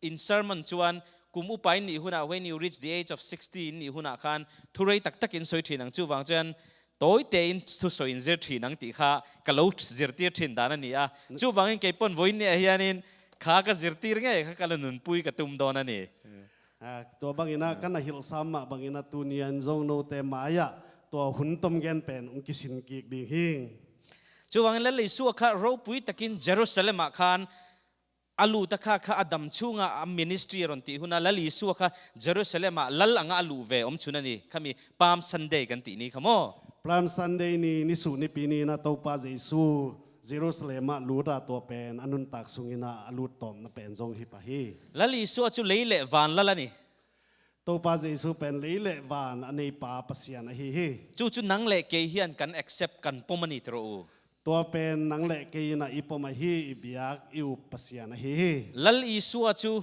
in sermon chuan kum upa in nih hunah, when you reach the age of sixty in nih hunah khan thu rei tak tak in sawi ṭhin ang, chuvang chuan tawite in thusawi in zir ṭhin ang tih kha ka lo zirtir ṭhin dan a ni a. Chuvangin kei pawn vawiin ni ah hianin kha ka zirtir ngei kha ka la nunpui ka tum dawn a ni. Ah, tua bangin a ka na hilh sam mah bangin a tunian zong note mai-ah tua hun tawm gen pen hong kisin kik ding hi. Chuvangin Lal Isua kha ropui takin Jerusalem ah khan a lut a kha, kha a dam chhunga a ministry a rawn tih huna Lal Isua kha Jerusalem ah lal anga a luh ve awm chhun a ni. Khami Palm Sunday kan tih ni kha maw? Palm Sunday ni, ni suh nipi ni-in a Topa Jesu Jerusalem ah lut a, tua pen a nuntak sungin a a lut tawpna pen zong hi pah hi. Lal Isua chu lei leh van lal a ni. Topa Jesu pen lei leh van a neipa Pasian ahi hi. Chu chu nang leh kei hian kan accept kan pawm a ni tiraw u. Tua pen nang leh kei in a i pawm ahi, i biak, i up Pasian ahi hi. Lal Isua chu,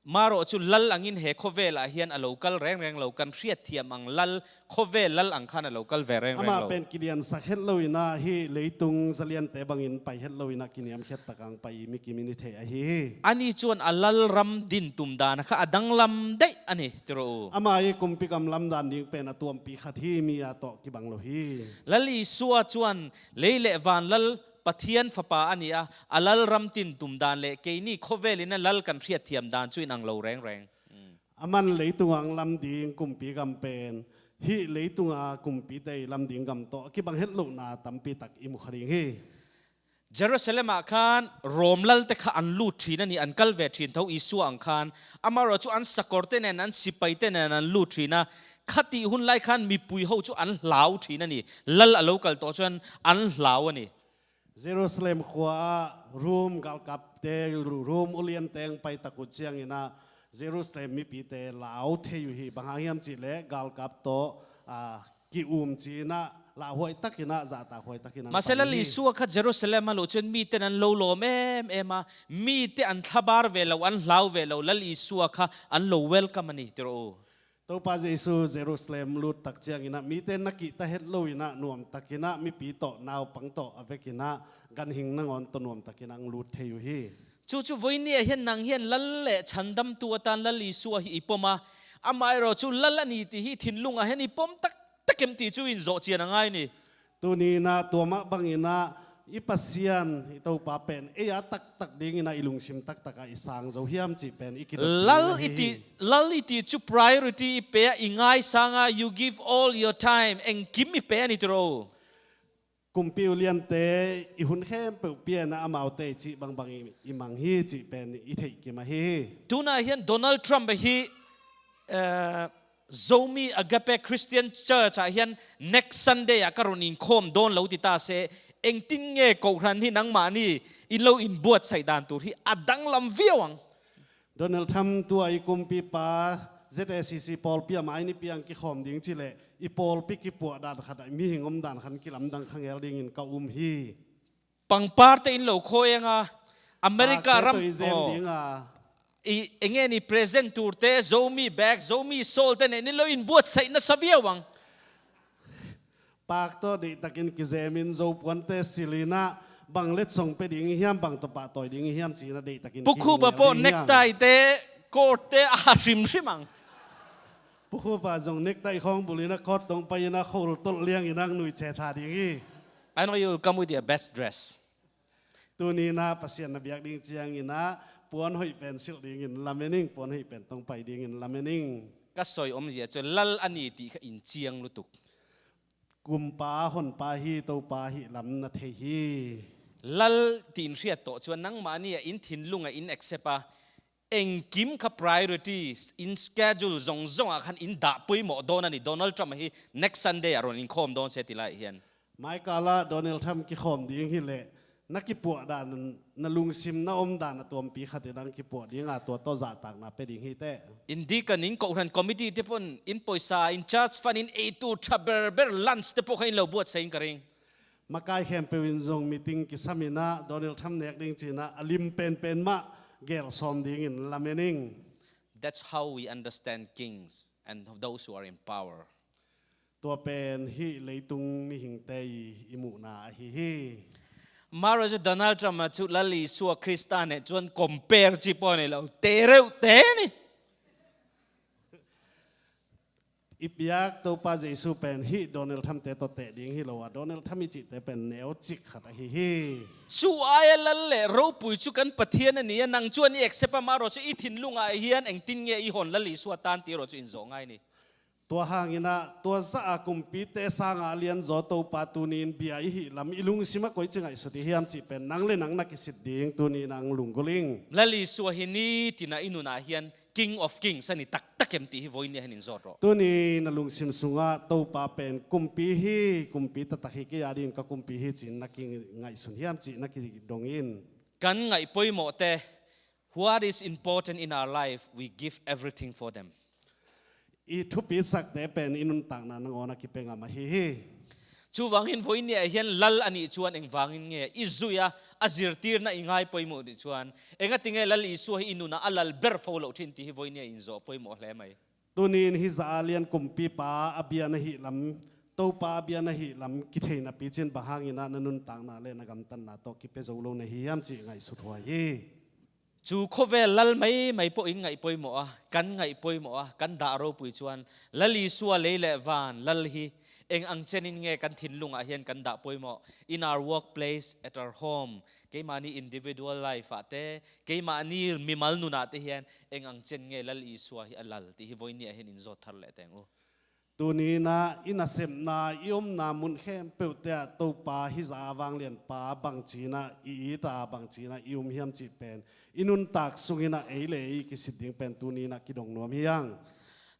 marawh chu lal angin he khawvelah hian a lo kal reng reng lo, kan hriatthiam ang lal, khawvel lal ang khan a lo kal ve reng reng lo. Amah pen kiliansak het loin a hih leitung zaliante bangin pai het loin a kiniamkhiat tak ang pai mi kim in i theih ahi hi. Ani chuan a lal ram din tum dan kha a danglam daih a ni tiraw u. Amah hi kumpi gam lam dan ding pen a tuampi khat hi mi a tawh kibang lo hi. Lal Isua chuan lei leh van lal Pathian fapa a ni a, a lal ram din tum dan leh keini khawvelin a lal kan hriatthiam dan chu in ang lo reng reng. Mm. Aman leitung ang lam ding kumpi gam pen hih leitunga kumpite i lam ding gam tawh a kibang het lohna tampi tak i mu kha ding hi. Jerusalem ah khan Rom lalte kha an lut ṭhin a ni, an kal ve ṭhin tho Isua ang khan. Amarawh chu an sakawrte nen, an sipaite nen an lut ṭhin a, khati hun lai khan mipui ho chu an hlau ṭhin a ni. Lal a lo kal tawh chuan an hlau a ni. Jerusalem khua ah Rom galkapte, Rom uliante ang pai tak uh ciangin a Jerusalem mipite lau thei uh hi. Bang hang hiam cih leh galkap tawh, ah, ki-um ci-in a lauhuai takin a, zahtakhuai takin a. Mahse, Lal Isua kha Jerusalem a luh chuan miten an lo lawm em em a, mite an thlabar ve lo, an hlau ve lo, Lal Isua kha an lo welcome a ni tiraw u. Topa Jesu Jerusalem lut tak ciangin a mite na kihta het loin a nuam takin a mipi tawh naupang tawh a vekin a ganhing nangawn tawh nuam takin ang lut thei uh hi. Chu chu vawiin ni ah hian nang hian lal leh chhandamtu atan Lal Isua hi i pawm a, amaherawhchu lal a ni tih hi thinlungah hian i pawm tak tak em tih chu inzawh chian a ngai ni. Tuni-in a tua mah bangin a i Pasian i Topa pen ei a taktak dingin a i lungsim taktakah i sang zo hiam cih pen i kidawt ding ahi hi. Lal i tih, lal i tih chu priority i pe a, i ngaisang a, you give all your time, engkim i pe a ni tiraw. Kumpi uliante i hun khempeuh pia-in ah amaute i cih bangbang i, i mang hi cih pen i theih kim ahi hi. Tunah hian Donald Trump ahi, eh, Zomi Agape Christian Church ah hian next Sunday ah ka rawn inkhawm dawn lo ti ta se, engtin nge kohhran hi nangmahni in lo inbuatsaih dan tur hi a danglam viau ang. Donald Trump tua i kumpipa Z A C C pawlpi ah mai ni piang kikhawm ding ci leh i pawlpi kipuah dan khat ah mihing awm dan khan kilamdang kha ngel dingin ka um hi. Pangparte in lo khawi ang a, America ram tawh i zem ding a, i enge ni present turte, Zomi bag, Zomi sawlte nen in lo inbuatsaih nasa viau ang. Pak tawh deihtakin kizemin Zopuante silin ah bang letsong pe ding i hiam, bang tawh pahtawi ding i hiam ci-in ah deihtakin Pu Khupa pawh necktie te, coat te a ha hrimhrim ang. Pu Khupa zong necktie khawng bulin ah coat tawng pai-in ah khol tawlh liangin ang nuih checha ding hi. I know you will come with your best dress. Tuni-in ah Pasian na biak ding ciangin ah puan hoih pen silh dingin lamen ing, puan hoih pen tawng pai dingin lamen ing. Ka sawi awmzia chu lal a ni tih kha in ciang lutuk. Kumpa honpa hi, Topa hi lam na thei hi. Lal tih in hriat tawh chuan nangmahni a in thinlung a in accept a, engkim kha priorities in schedule zawng zawngah khan in dah pawimawh dawn a ni. Donald Trump hi next Sunday ah rawn inkhawm dawn se ti lai hian. Mai kala Donald Trump kikhawm ding hi leh na kipuah dan, na lungsim na awm dan a tuampi khatin ang kipuah ding a, tua tawh zahtakna pe ding hi teh. Indik a ning kohhran committee te pawn in pawisa in church fund in ei tur ṭha ber ber lunch te pawh kha in lo buatsaih in ka ring. Makai khempeuh in zong meeting kisamin ah Donald Trump nek ding ci-in ah a lim penpen mah gel sawm dingin lamen ing. That's how we understand kings and those who are in power. Tua pen hih leitung mihingte i, i muhna ahi hi. Mara chu Donald Trump a chu Lal Isua Krista nen chuan compare chi pawh a ni lo, te reuh te ni. I biak Topa Jesu pen hih Donald Trump te tawh teh ding hi lo a, Donald Trump i cihte pen neu chik khat ahi hi. Chu aia lal leh ropui chu kan Pathian a ni a, nang chuan i accept a, mara chu i thinlungah hian engtin nge i hawn Lal Isua tan tih erawh chu in zawh ngai ni. Tua hangin ah tua zah a kumpite sangah a lian zaw Topa tuni-in bia i hih lam i lungsima koi chi ngaihsut i hiam cih pen nang le nang na kisit ding tuni-in ang lunggulh ing. Lal Isua hi nitin a i nunah hian King of Kings a ni tak tak em tih hi vawiinah hian in zawt rawh. Tuni na lungsim sungah Topa pen kumpi hi, kumpi taktak hi, kei a dingin ka kumpi hi ci-in na kingaihsun hiam cih na kidong in. Kan ngaih pawimawh te, what is important in our life, we give everything for them. I thupi sakte pen i nuntakna nangawn a kipe ngam ahi hi. Chuvangin vawiinah hian lal a nih chuan engvangin nge i zui a, a zirtirna i ngai pawimawh nih chuan, engatinge Lal Isua hi i nunah a lal ber fo loh ṭhin tih hi vawiinah in zawh pawimawh hle mai. Tuni-in hi zah a lian kumpipa a bia na hih lam, Topa a bia na hih lam kithei napi chin bang hangin ah na nuntakna leh na gamtatna tawh kipe zo lo na hi hiam cih ngaihsut huai hi. Chu khawvel lal mai mai pawh in ngaih pawimawh a, kan ngaih pawimawh a, kan dah ropui chuan Lal Isua lei leh van lal hi eng ang chenin nge kan thinlungah hian kan dah pawimawh? In our workplace, at our home, keimahni individual life-ah te, keimahni mimal nunah te hian eng ang chen nge Lal Isua hi a lal tih hi vawiinah hian in zawt thar leh teng u. Tuni-in ah i nasepna, i awmna mun khempeuhte ah Topa hi zah a vanglianpa bangchin ah i it a, bangchin ah i um hiam cih pen i nuntak sungin ah ei leh ei i kisit ding pen tuni-in ah kidong nuam hi ang.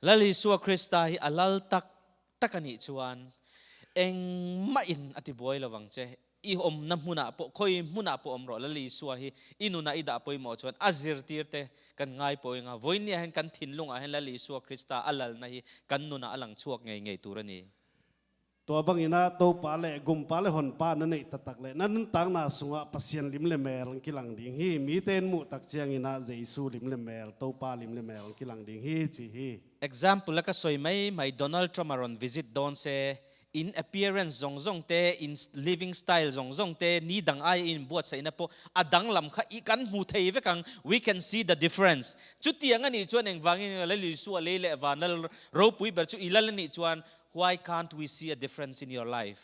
Lal Isua Krista hi a lal tak tak a nih chuan engmahin a tibuai lo vang che. I awmna hmunah pawh, khawi hmunah pawh awm rawh, Lal Isua hi i nunah i dah pawimawh chuan a zirtirte kan ngai pawh ing a, vawiinah hian kan thinlungah hian Lal Isua Krista a lalna hi kan nunah a lang chhuak ngei ngei tur a ni. Tua bangin ah Topa leh Gumpa leh Honpa na neih taktak leh na nuntakna sungah Pasian lim leh mel an kilang ding hi. Mite in muh tak ciangin ah Jesu lim leh mel, Topa lim leh mel an kilang ding hi ci hi. Example la ka sawi mai mai, Donald Trump a rawn visit dawn se, in appearance zawng zawng te, in living style zawng zawng te, ni dang aia inbuatsaihna pawh a danglam kha i kan hmu thei vek ang, we can see the difference. Chutiang a nih chuan engvangin Lal Isua lei leh van lal ropui ber chu i lal a nih chuan, why can't we see a difference in your life?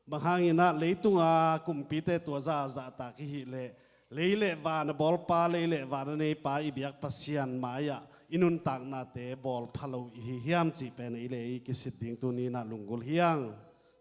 Bang hangin ah leitunga kumpite tua zah zahtak i hih leh, lei leh van a bawlpa, lei leh van a neipa i biak Pasian mai-ah i nuntaknate bawl pha lo i hi hiam cih pen ei leh ei kisit ding tuni-in ah lunggulh hi ang.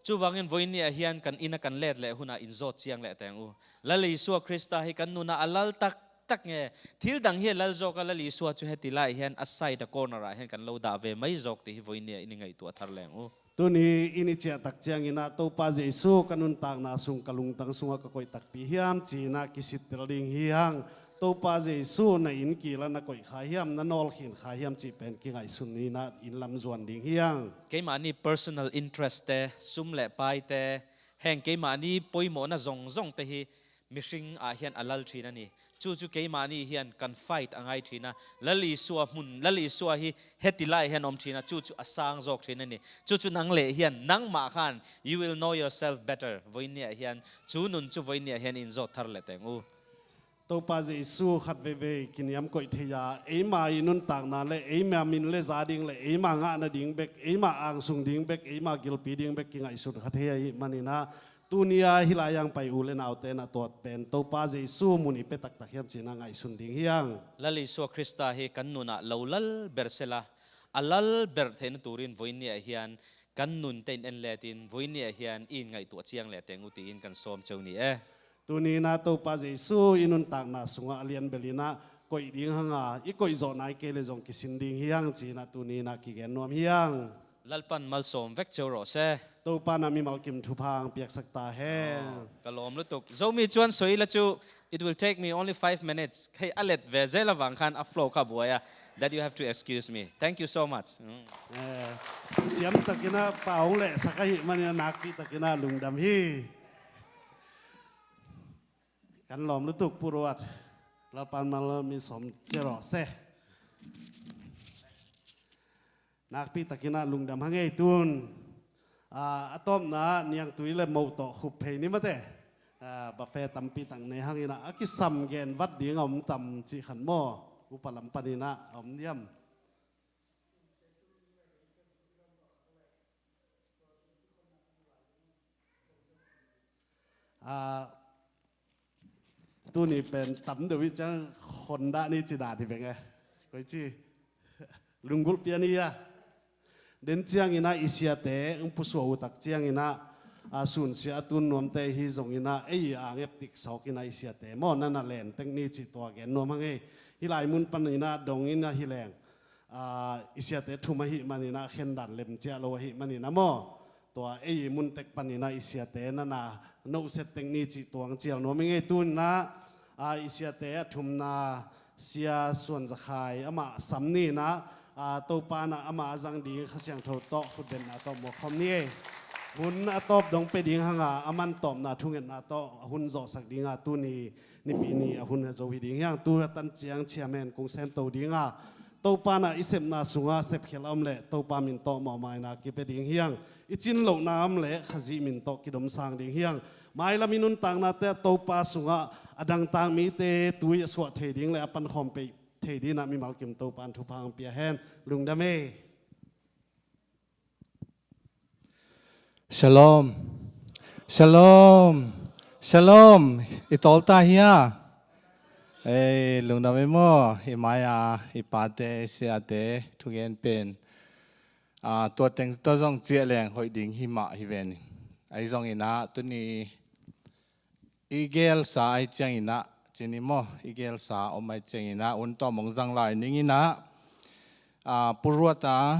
Cuvangin voini ah hian kan inn ah kan let leh hunah in zawt chiang leh teng u. Lal Isua Krista hi kan nunah a lal tak tak nge. Thil dang hi a lal zawk a, Lal Isua chu heti lai hian a side a corner ah hian kan lo dah ve mai zawk tih hi voini ah in i ngaihtuah thar leng u. Tuni in i ciah tak ciangin ah Topa Jesu ka nuntakna sung, ka lungtang sungah ka koih takpi hiam ci-in ah kisittel ding hi hang. Topa Jesu na inn kil ah na koih kha hiam, na nawlkhin kha hiam cih pen kingaihsun in ah in lam zuan ding hi hang. Keimahni personal interest te, sum leh pai te, heng keimahni pawimawhna zawng zawng te hi mihring ah hian a lal ṭhin a ni. Chu chu keimahni hian kan fight a ngai ṭhin a. Lal Isua hmun, Lal Isua hi heti lai hian awm ṭhin a, chu chu a sang zawk ṭhin a ni. Chu chu nang leh hian, nangmah khan, you will know yourself better. Voini ah hian, chu nun chu voini ah hian in zawt thar leh teng u. Topa Jesu khat veivei kiniam koih thei a, eima i nuntakna leh eima min leh za ding leh eima ngahna ding bek, eima angsung ding bek, eima gilpi ding bek kingaihsun kha thei ahih manin ah, tuni a hih lai ang pai u leh naute na tuat pen Topa Jesu mun i pe taktak hiam ci-in ah ngaihsun ding hi hang. Lal Isua Krista hi kan nunah lo lal ber sela, a lal ber theihna turin voini ah hian kan nunte in en letin voini ah hian i in ngaihtuah chiang leh teng u tiin kan sawm cheu ni e. Tuni in ah Topa Jesu i nuntakna sungah a lian belin ah koih ding hang a, i koih zawh nai kei leh zong kisin ding hi hang ci-in ah tuni in ah kigen nuam hi hang. Lalpan malsawm vek cheu rawh se. Topa in ah mimal kim thupha hong piaksak ta hen. Ka lawm lutuk. Zomi chuan sawi la chu, it will take me only five minutes. Hei, a let ve zel avang khan a flow kha buai a. That you have to excuse me. Thank you so much. Mm. Eh, siam takin ah pau hong lehsak ahih manin ah nakpi takin ah lungdam hi. Kan lawm lutuk Pu Ruat. Lalpan mal min sawm che rawh se. Nakpi takin ah lungdam hang ei tun. Ah, a tawpna ah niangtui leh mo tawh khup phei ni mate. Ah, buffet tampi tak nei hangin ah a kisam gen vat ding a om tam cih khan maw? Upa lam panin ah a om diam? Ah, tuni pen tam deuh hi ciang khon dah ni ci dan hi veng e. Koi ci. Lunggulh pian hi a. Den ciangin ah i siate hong pusuah uh tak ciangin ah, a, sunsia a tun nuamte hi zongin ah ei a ngep tik sawkin ah i siate maw, na na len tek ni cih tua gen nuam hang ei. Hih lai mun panin ah dongin ah hi leng. Ah, i siate thum ahih manin ah khen dan lem ciah lo ahih manin ah maw. Tua ei mun tek panin ah i siate na na nohset tek ni cih tuang cial nuam i ngei tun ah, ah, i siate a thumna Sia Suan Za Khai amah sam ni in ah, ah, Topa in ah amah a zang ding Kha Siangtho tawh khutbetna tawh muak khawm ni ei. Hun a tawp dong pe ding hang a, a man tawpna thungetna tawh a hun zawhsak ding a, tuni Nipi ni a hun a zo hi ding hi hang. Tu a tan ciang chairman kong sem to ding a, Topa in ah i sepna sungah sepkhial a om leh Topa min tawh mawhmaina kipe ding hi hang. I cin lohna a om leh Khazih min tawh kidomsang ding hi hang. Mailam i nuntaknate ah Topa sungah a dangtak mite tui a suah thei ding leh a pankhawm peih thei dingin ah mimal kim Topa in thupha hong pia hen. Lungdam ei. Shalom. Shalom. Shalom. I tawl ta hia? Ei, lungdam ei maw? I mai-a i pate, i siate thugen pen, a, tua teng tawh zong ciah leng hoih ding hi mah hi ven. Ahi zongin ah tuni i gelsa ahi ciangin ah, cini maw, i gelsa om ahi ciangin ah, un tawm hong zang lai ning in ah, ah, Pu Ruat a,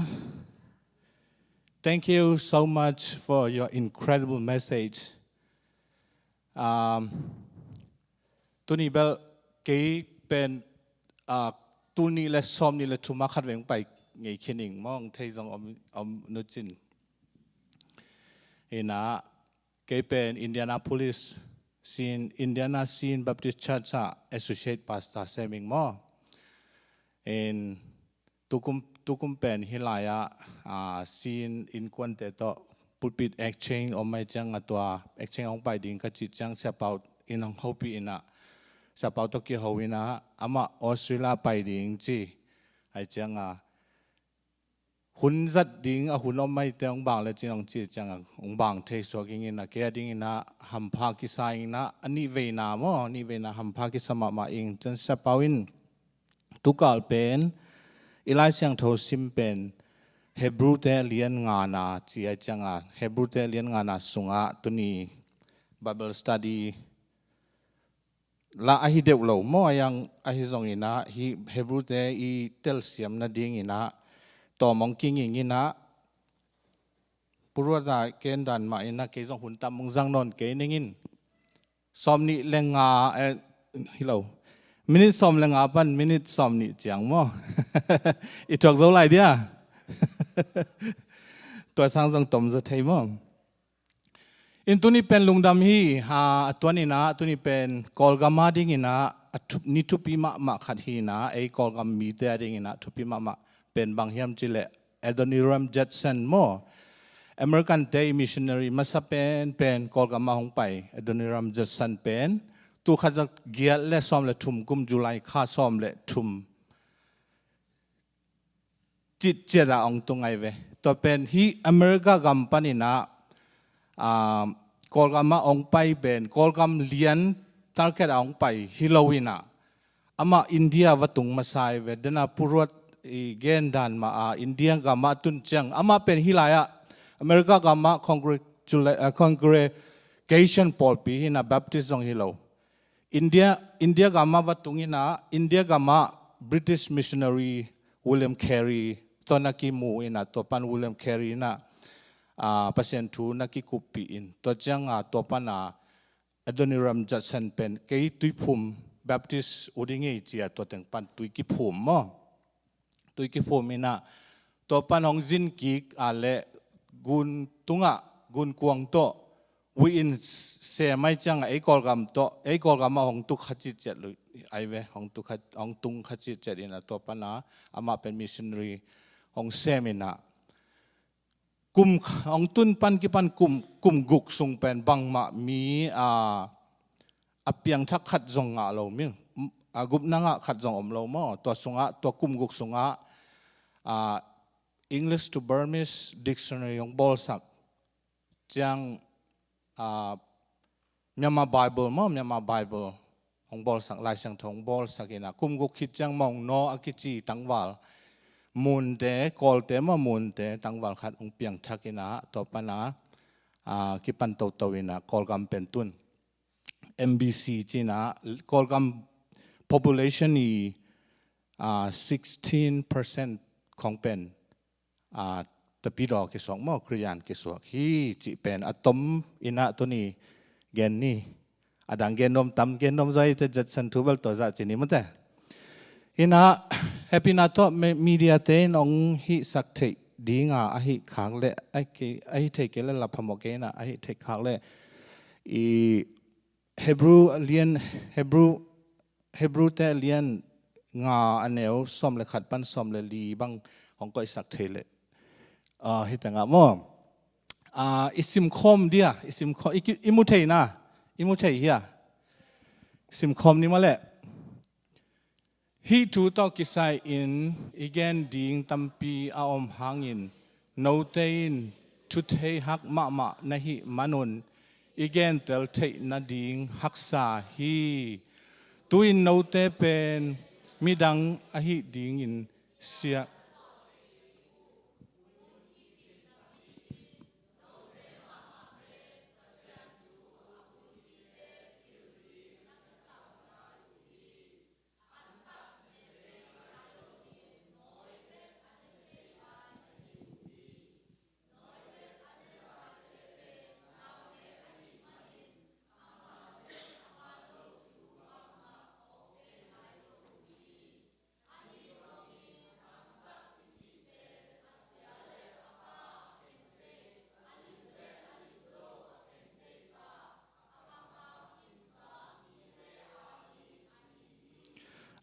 thank you so much for your incredible message. Um, tuni bel kei pen, ah, tul nih le sawm nih le thum a khat veng pai ngei khin ing maw, hong thei zong om, om nucin. In ah, kei pen Indianapolis Scene, Indiana Scene Baptist Church ah Associate Pastor sem ing maw. In tukum, tukum pen hih lai-ah, ah, Scene innkuante tawh pulpit exchange om ahi ciang a, tua exchange hong pai ding ka cih ciang Siapau in hong hopih in ah, Siapau tawh kiho in ah, amah Australia pai ding ci ahi ciang a, hun zat ding a hun om ahi te hong bang le cin hong ci ciang a, hong bang thei suak ing in ah, kei a dingin ah hampha kisa ing in ah, a nih veina maw, a nih veina hampha kisa mahmah ing. Cun Siapau in tukal pen i Lai Siangtho sim pen Hebrute lian ngana ci a cianga, Hebrute lian ngana sungah tuni Bible study la ahi deuh lo maw, ayang ahi zonginah hi Hebrute i telsiam nadinginah tawmong kinging inah puruata kendan mah inah kei zong hun tam mong zang nawn kei ningin. Sawm nih le nga, eh, hi lo. Minit sawm le nga pan minit sawm nih ciang maw? I thuak zo lai dia. Tua sang zong tom zaw thei maw? In tuni pen lungdam hi, ha, a tuan inah tuni pen Kawlgam a dinginah a thup, ni thupi mahmah khat hi inah ei Kawlgam mite a dinginah thupi mahmah pen bang hiam cileh Adoniram Judson maw? American te i missionary masa pen pen Kawlgam ah hong pai Adoniram Judson pen tu khat za giat le sawm le thum kum July kha sawm le thum citciat ah hong tung ai ve. Tua pen hi America gam paninah, ah, Kawlgam ah hong pai pen Kawlgam lian target ah hong pai hi lo inah amah India va tung masa ai ve. Dena puruat i gendan mah a India gam ah tun ciang amah pen hi lai ah America gam ah congratula-, ah, congregation pawlpi hi inah Baptist zong hi lo. India, India gam ah va tung inah India gam ah British missionary William Carey tawh na kimu inah tua pan William Carey inah, ah, Pasian thu na kikuppih in tua cianga tua pana Adoniram Judson pen kei Tuiphum Baptist u ding ei cia tua teng pan tui kiphum maw? Tui kiphum inah tua pan hong zin kik a le gun tungah gun kuang tawh wi in sem ai ciangah ei Kawlgam tawh ei Kawlgam ah hong tuk kha citciat lui ai ve, hong tuk kha, hong tung kha citciat inah tua pana amah pen missionary hong sem inah kum hong tun pan kipan kum, kum guk sung pen bangmah mi, a, a piangthak khat zong ngah lo mi, a, gupna ngah khat zong om lo maw? Tua sungah, tua kum guk sungah, a, English to Burmese dictionary hong bawlsak ciang, a, Myanmar Bible maw, Myanmar Bible hong bawlsak, Lai Siangtho hong bawlsak inah kum guk khit ciang Maung Naw a kici tangval munte, Kawlte maw munte tangval khat hong piangthak inah tua pana, a, kipan toto inah Kawlgam pen tun M B C ci inah Kawlgam population i, a, sixteen percent khong pen, a, Tapidaw kisuak maw, Khristian kisuak hi cih pen a tom inah tuni gen ni. A dang gen nuam tam, gen nuam zaw hi te Judson thu bel tua zah ci ni mate. Inah hehpihna tawh me-, media te in hong hihsak theih dinga a hih khak le, a hi kei, a hi thei kei le la phamawh kei inah a hih theih khak le i Hebrew lian, Hebrew, Hebrute lian nga a neu sawm le khat pan sawm le li bang hong koihsak thei leh, a, hi tengah maw? A, i simkhawm dia, i simkhawm, i ki-, i mu thei na, i mu thei hia? Simkhawm ni maw leh. Hih thu tawh kisai-in i gen ding tampi a om hangin note in thuthei hak mahmah na hih manun i gentel theih nading haksa hi. Tu-in note pen midang ahih dingin siah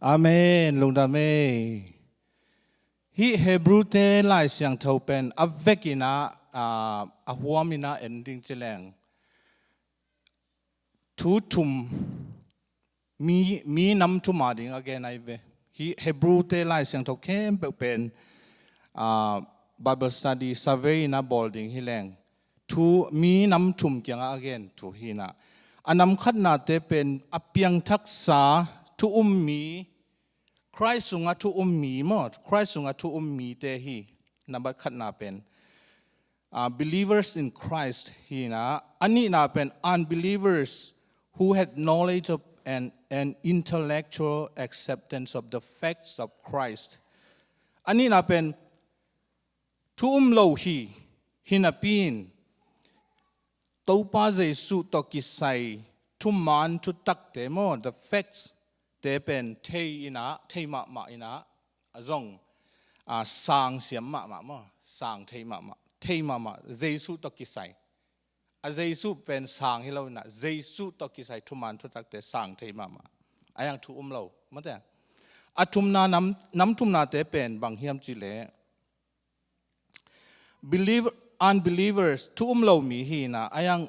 Amen. Lungdam ei. Hih Hebrute Lai Siangtho pen a vekin ah, a, a huamin ah en ding ci leng thu thum, mi, mi nam thum a ding a gen ahi ve. Hih Hebrute Lai Siangtho khempeuh pen, a, Bible study survey in ah bawl ding hi leng thu mi nam thum kiangah a gen thu hi in ah, a nam khatnate pen a piangthaksa thu um mi, Khrist sungah thu um mi maw, Khrist sungah thu um mite hi. Nambat khatna pen, uh, believers in Christ hi in ah, a nihna pen unbelievers who had knowledge of an, an intellectual acceptance of the facts of Christ. A nihna pen thu um lo hi, hi napi in Topa Jesuh tawh kisai thuman thutakte maw, the facts te pen thei in ah, thei mahmah in ah, a zong, a, sang siam mahmah maw, sang thei mahmah, thei mahmah, Jesuh tawh kisai. A Jesuh pen sang hi lo in ah, Jesuh tawh kisai thuman thutakte sang thei mahmah. A hiang thu um lo, mate. A thumna nam, nam thumnate pen bang hiam cih leh, Believer, unbelievers, thu um lo mi hi in ah, a hiang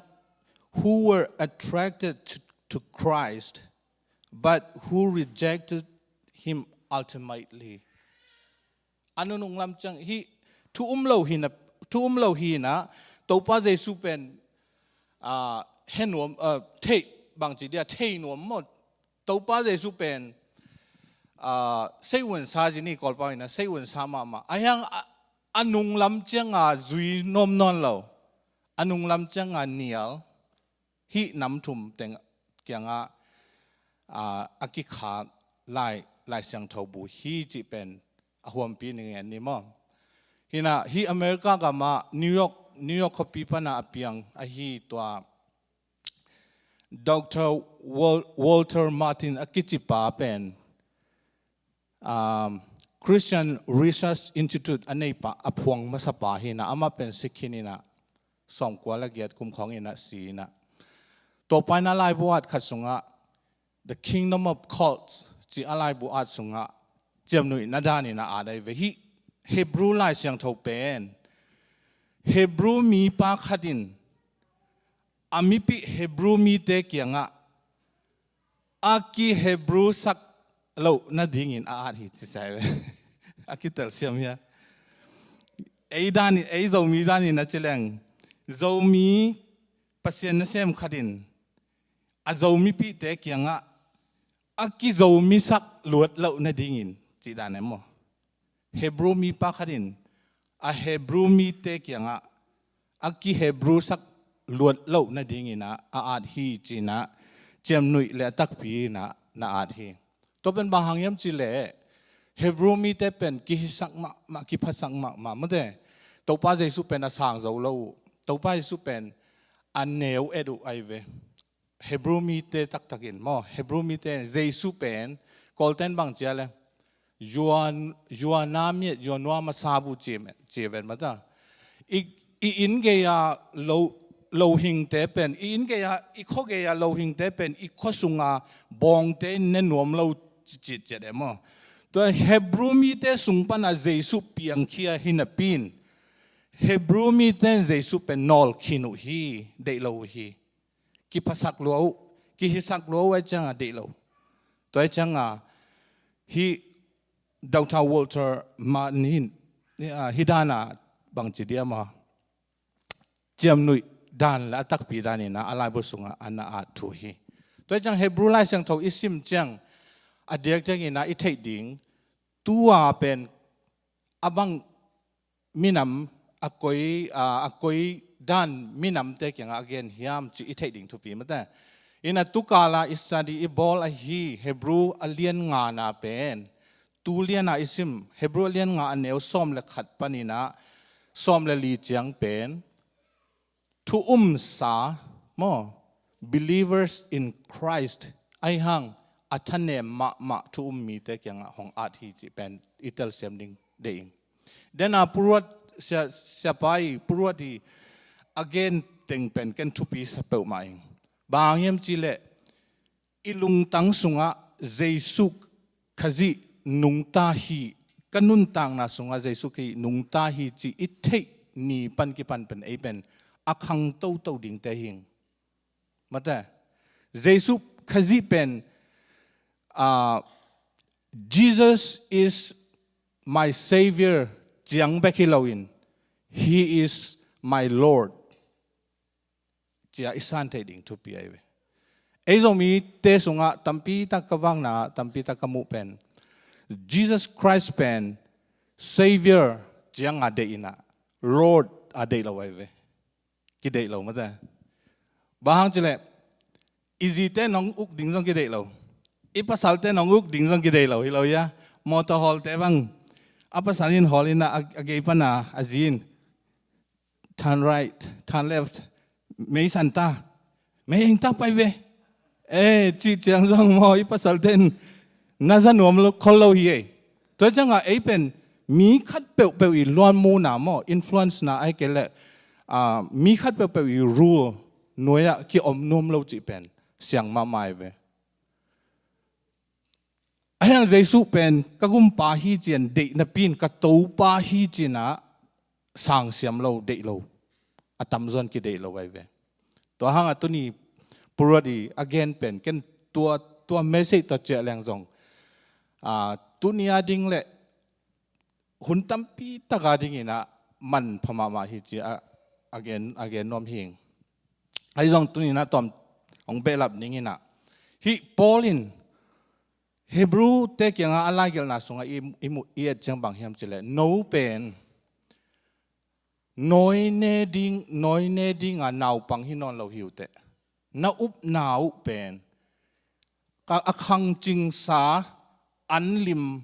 who were attracted to, to Christ, but who rejected him ultimately. A nunung lam ciang hi thu um lo hi in ah, thu um lo hi in ah, Topa Jesuh pen, ah, he nuam, ah, thei, bangci dia thei nuam maw, Topa Jesuh pen, ah, sei unsa zi ni Kawlpau in ah, sei unsa mahmah. A hiang a, a nung lam ciang a zui nuam nawn lo. A nung lam ciang a nial. Hih nam thum teng kiang ah, ah, a kikhak lai, Lai Siangtho bu hi cih pen a huampi ning en ni maw. Hi in ah, hih America gam ah New York, New York khuapi pan a piang ahi tua Doctor Wal-, Walter Martin a kici pa pen, um, Christian Research Institute a nei pa, a phuang masa pa hi in ah, amah pen si khin in ah, sawmkua le giat kum khawng in ah si in ah. Tua pa in a laibu at khat sungah, The Kingdom of Cults cih a laibu at sungah ciamnuihna dan in a at ahi ve. Hih Hebrew Lai Siangtho pen Hebrew mipa khat in a mipih Hebrew mite kiangah a ki-Hebrew sak loh nadingin a at hi ci sa hi ve. A kitelsiam hi a. Ei dan in, ei Zomi dan in a ci leng, Zomi Pasian nasem khat in a Zomipihte kiangah a ki-Zomi sak luat loh nadingin cih dan e maw. Hebrew mipa khat in a Hebrew mite kiangah a ki-Hebrew sak luat loh nadingin ah a at hi ci in ah, ciamnuih le a takpi in ah na at hi. Tua pen bang hang hiam cih leh Hebrew mite pen kihisak mahmah, kiphasak mahmah, mate. Topa Jesuh pen a sang zo lo uh. Topa Jesuh pen a neu et uh ahi ve. Hebrew mite taktak in maw, Hebrew mite in Jesuh pen, Kawlten bang ci a leh, yua, yua na miet, yua nua masa bu ci ven, ci ven mata. I, i inn gei a lo, lohingte pen, i inn gei a, i khua gei a lohingte pen, i khua sung a bawngte in ne nuam lo ci, ci, ci e maw. Tua Hebrew mite sung pan a Jesuh piangkhia hi napi in, Hebrew mite in Jesuh pen nawlkhin uh hi, deih lo uh hi. Kiphasak lua uh, kihisak lua uh ahih ciangin deih lo. Tua ahih ciangin hih Doctor Walter Martin in, ah, hih dan a bangci diam a, ciamnuih dan le a takpi dan in a laibu sungah a na at thu hi. Tua ahih ciangin Hebrew Lai Siangtho i sim ciang a diakdiak in a i theih ding, tua pen a bang minam a koi, a, a koi dan minamte kiangah a gen hiam cih i theih ding thupi mate. In a tukal a i study i bawl ahi Hebrew a lian ngana pen, tu lian a i sim, Hebrew a lian nga a neu sawm le khat panin a sawm le li ciang pen, thu umsa maw, believers in Christ, ahih hang a thanem mahmah thu um mite kiangah hong at hi cih pen i telsiam ding deih ing. Dena puruat sia, siapa i puruat i a gen teng pen ken thupi sa peuhmah ing. Bang hang hiam cih leh i lungtang sungah Jesuh Khazih nungta hi, ka nuntakna sungah Jesuh Khazih nungta hi cih i theih ni pan kipan pen ei pen a khang toto dingte hi ing. Mate, Jesuh Khazih pen, ah, "Jesus is my Savior" ciang bek hi loin, "He is my Lord" ci-a i san theih ding thupi ahi ve. Ei Zomite sungah tampi tak ka vakna, tampi tak ka muh pen, Jesus Christ pen Savior ciang a deih in ah, Lord a deih lo ahi ve. Kideih lo mate. Bang hang cileh i zite nong uk ding zong kideih lo, i pasalte nong uk ding zong kideih lo hi lo ia. Mawtaw hawlte bang a pasal in hawl in ah, a gei pana a zi in turn right, turn left, mei san ta, mei eng ta pai ve, e, cih ciang zong maw, i pasalte in na za nuam khol lo hi ei. Tua ciangah ei pen mi khat peuhpeuh i luanmuna maw, influence na ahi kei leh mi khat peuhpeuh i rule nuai-ah kiom nuam lo cih pen siang mahmah ahi ve. Ahi hang Jesuh pen ka gumpa hi ci-in deih napi in ka Topa hi ci-in ah sangsiam lo, deih lo, a tamzaw in kideih lo ahi ve. Tua hangah tuni Pu Ruat i a gen pen ken tua, tua message tua ciah leng zong, tuni a ding leh hun tampi tak a dingin ah manpha mahmah hi ci-a a gen, a gen nuam hing. Ahi zong tuni in ah tawm hong behlap dingin ah, hih Paul in Hebrew-te kiangah a laigelhna sungah i, i et ciang bang hiam cileh, no pen nawi ne ding, nawi ne dinga naupang hi nawn lo hi uh teh, na upna uh pen a khangcingsa, an lim,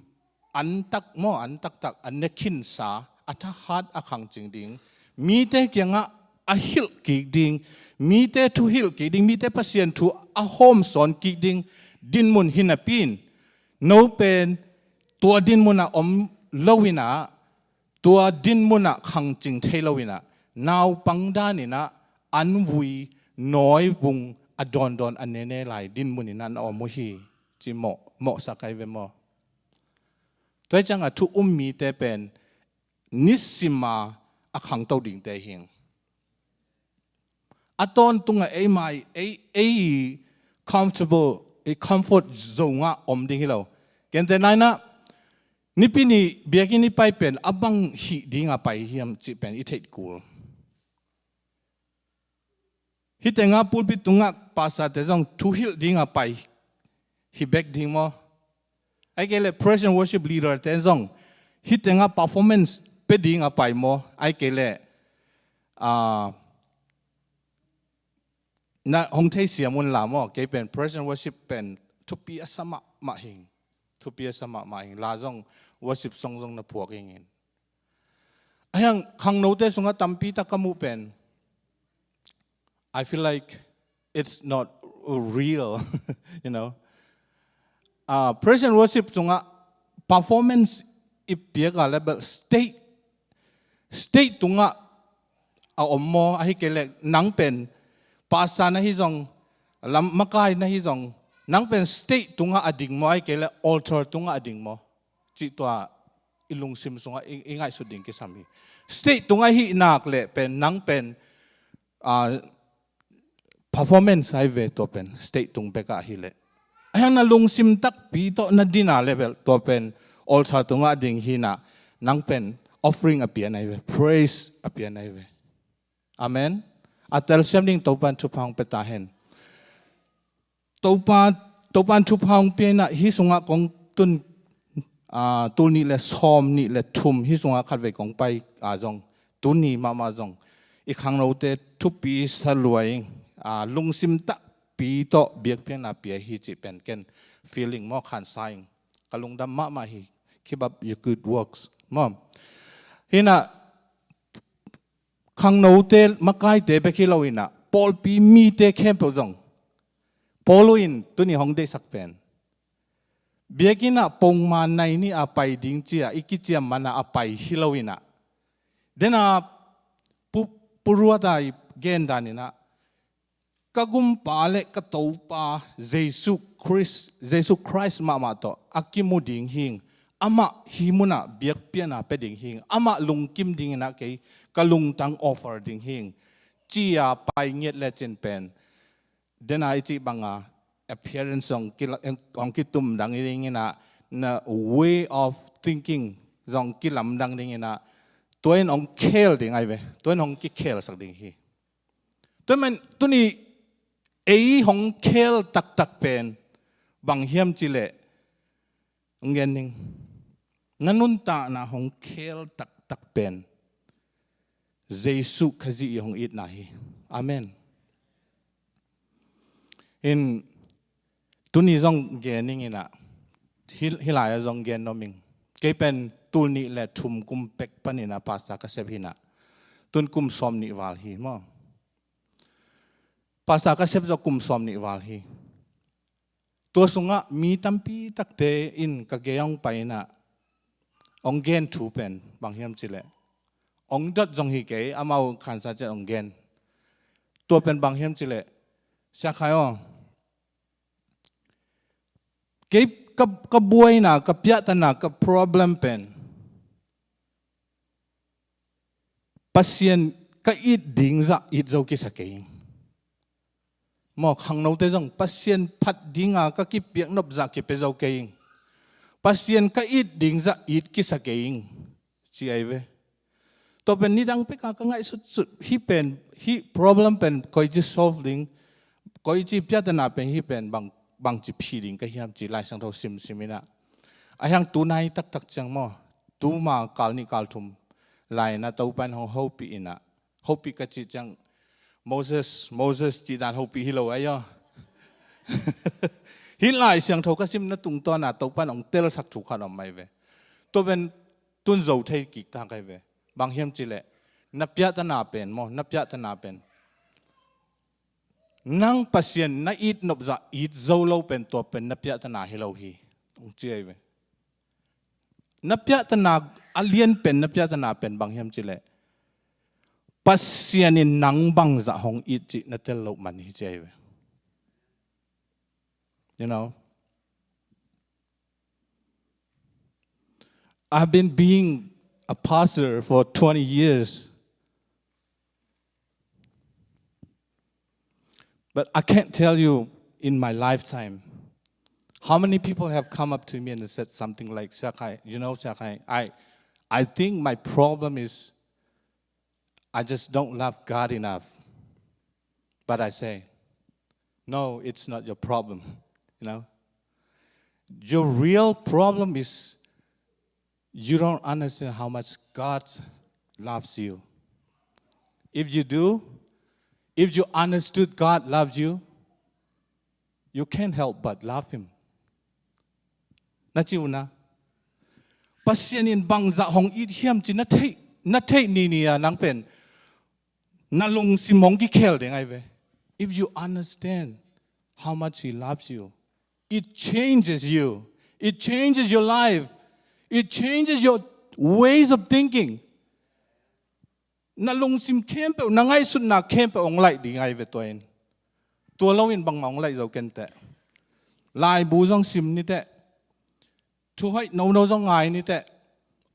an tak maw, an taktak a nekhinsa, a thahat a khangcing ding, mite kiangah a hilh kik ding, mite thu hilh kik ding, mite Pasian thu a hawmsawn kik ding dinmun hi napi in, no pen tua dinmun ah om lo in ah, tua dinmun ah khangcing thei lo in ah, naupang dan in ah an vui, nawi vung a dawndawn a nene lai dinmun in ah na om uh hi ci mawh, mawhsak ahi ve maw. Tua hi ciangah thu um mite pen nisima a khangto dingte hing. A tawntungah ei mai, ei, ei comfortable, ei comfort zone ah om ding hi lo. Kente nainah, nipi ni biakinn i pai pen a bang hih dinga pai hiam cih pen i theih kul. Hih tengah pulpit tungah pastor-te zong thuhilh dinga pai hi bek ding maw? Ahi kei leh praise and worship leader-te zong hih tengah performance pia dinga pai maw? Ahi kei leh, ah, na hong theisiam un la maw? Kei pen praise and worship pen thupi a sa mahmah hing. Thupi a sa mahmah hing. La zong, worship song zong na phuak hing in. Ahi hang khangnote sungah tampi tak ka muh pen, I feel like it's not real, you know. Ah, praise and worship sungah performance i piak a level, stage, stage tungah a om maw, ahi kei leh nang pen pastor na hi zong, lam makai na hi zong, nang pen stage tungah a ding maw, ahi kei leh altar tungah a ding maw? Cih tua i lungsim sungah i, i ngaihsut ding kisam hi. Stage tungah hih nak leh pen, nang pen, ah, performance ahi ve tua pen, stage tung bekah hi leh. Ahi hang na lungsim takpi tawh na din a level tua pen altar tungah ding hi in ah, nang pen offering a pian ahi ve, praise a pian ahi ve. Amen. A telsiam ding Topa'n thupha hong pia ta hen. Topa, Topa'n thupha hong pia in ah, hih sungah kong tun, ah, tul nih le sawm nih le thum, hih sungah khatvei kong pai, ah, zong, tuni mahmah zong i khangnote thupi sa lua ing, ah, lungsim takpi tawh biakpiakna pia hi cih pen ken feeling maw, khansa ing. Ka lungdam mahmah hi. Keep up your good works maw. Hi in ah, khangnote, makaite bek hi lo in ah, pawlpi mite khempeuh zong Paul in tuni hong deihsak pen, biakinn ah pongman nai nih a pai ding ci-a i kiciam man a a pai hi lo in ah, den a Pu, Pu Ruat a i gen dan in ah, ka gumpa le ka Topa Jesuh Khrist, Jesuh Khrist mahmah tawh a kimu ding hing, amah hih munah biakpiakna pia ding hing, amah lungkim ding in ah kei ka lungtang offer ding hing, ci-a pai ngiat lecin pen, den a i cih banga appearance hong kila-, hong kitum dang ding in ah, na way of thinking zong kilamdang ding in ah, tua in hong khel ding ahi ve, tua in hong kikhelsak ding hi. Tua man, tuni ei hong khel taktak pen bang hiam cih leh, hong gen ning. Na nuntakna hong khel tak taktak pen Jesu Khazih i hong itna hi. Amen. In tuni zong gen ning inah, hih lai-ah zong gen nuam ing. Kei pen tul nih le thum kum pek paninah pastor ka sep hinah, tun kum sawm nih val hi maw. Pastor ka sep zawh kum sawm nih val hi. Tua sungah mi tampi takte in ka gei hong pai inah hong gen thu pen bang hiam cileh, hong dot zong hi kei, amau khansa ciat hong gen. Tua pen bang hiam cileh, Sia Khai aw, kei ka, ka buaina, ka piahtana, ka problem pen Pasian ka it ding zah it zo kisa kei ing. Maw, khangnote zong Pasian phat dinga ka kipiak nop zah kipia zo kei ing. Pasian ka it ding zah it kisa kei ing, ci ahi ve. Tua pen nidang peka ka ngaihsutsut, hih pen, hih problem pen koici solve ding, koici piahtana pen hih pen bang, bangci phi ding ka hiam ci Lai Siangtho simsim inah. A hiang tu nai taktak ciang maw, tuma kal nih kal thum lai-inah Topa in hong hopih inah, hopih ka cih ciang Moses, Moses cih dan hopih hi lo ahi aw. Hih Lai Siangtho ka simna tungtawna Topa in hong telsak thu khat om ahi ve. Tua pen tun zo thei kiktak ahi ve. Bang hiam cileh, na piahtana pen maw, na piahtana pen nang Pasian na it nop zah it zo lo pen tua pen na piahtana hi lo hi, hong ci ahi ve. Na piahtana a lian pen, na piahtana pen bang hiam cileh, Pasian in nang bangzah hong it cih na tel loh man hi ci ahi ve. You know, I've been being a pastor for twenty years. But I can't tell you in my lifetime how many people have come up to me and said something like, "Sia Khai, you know, Sia Khai, I, I think my problem is I just don't love God enough." But I say, "No, it's not your problem." You know, your real problem is you don't understand how much God loves you. If you do, if you understood God loves you, you can't help but love Him. Na ci uh na, Pasian in bangzah hong it hiam ci na theih, na theih nini a nang pen na lungsim hong kikhel ding ahi ve. If you understand how much He loves you, it changes you. It changes your life. It changes your ways of thinking. Na lungsim khempeuh, na ngaihsutna khempeuh hong laih ding ahi ve tua in. Tua loin bangmah hong laih zo ken teh. Laibu zong sim ni teh. Thuhoih nono zong ngai ni teh.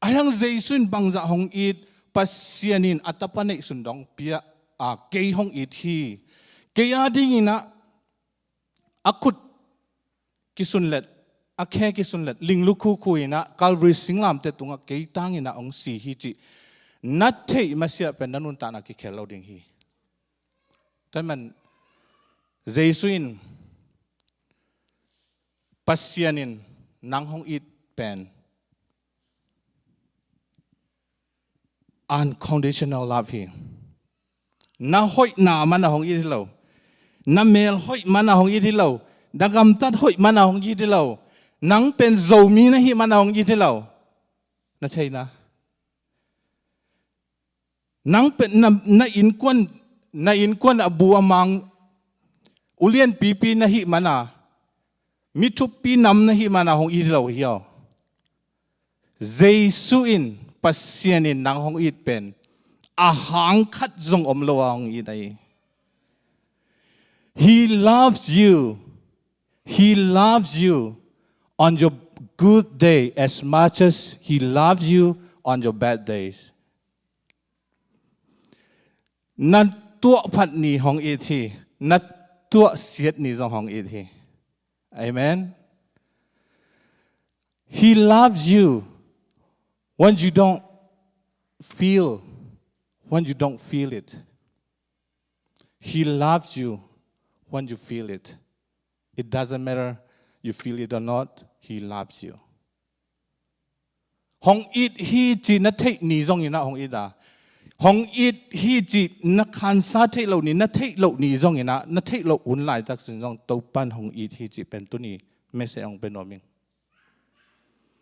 A hiang Jesu in bangzah hong it, Pasian in a tapa neihsun dong pia a kei hong it hi. Kei a dinginah a khut kisunlet, a khe kisunlet, linglu khukhu inah Calvary singlamteh tungah kei tanginah hong si hi cih na theih masiah pen na nuntakna kikhel lo ding hi. Tua man Jesu in, Pasian in nang hong it pen unconditional love hi. Na hoihna mana hong it hi lo. Na mel hoih mana hong it hi lo. Na gamtat hoih mana hong it hi lo. Nang pen Zomi na hih mana hong it hi lo. Na theihna, nang pen na, na innkuan, na innkuan a bu a mang ulianpipi na hih mana, mi thuppi nam na hih mana hong it hi lo hi aw. Jesu in, Pasian in nang hong it pen a hang khat zong om lo a hong it ahi. He loves you. He loves you on your good day as much as He loves you on your bad days. Na tuah phat ni hong it hi, na tuah siat ni zong hong it hi. Amen. He loves you when you don't feel, when you don't feel it. He loves you when you feel it. It doesn't matter you feel it or not, He loves you. Hong it hi cih na theih ni zongin ah hong it a, hong it hi cih na khansa theih loh ni, na theih loh ni zongin ah, na theih loh hun laitak sin zong Topan hong it hi cih pen tuni message hong pia nuam ing.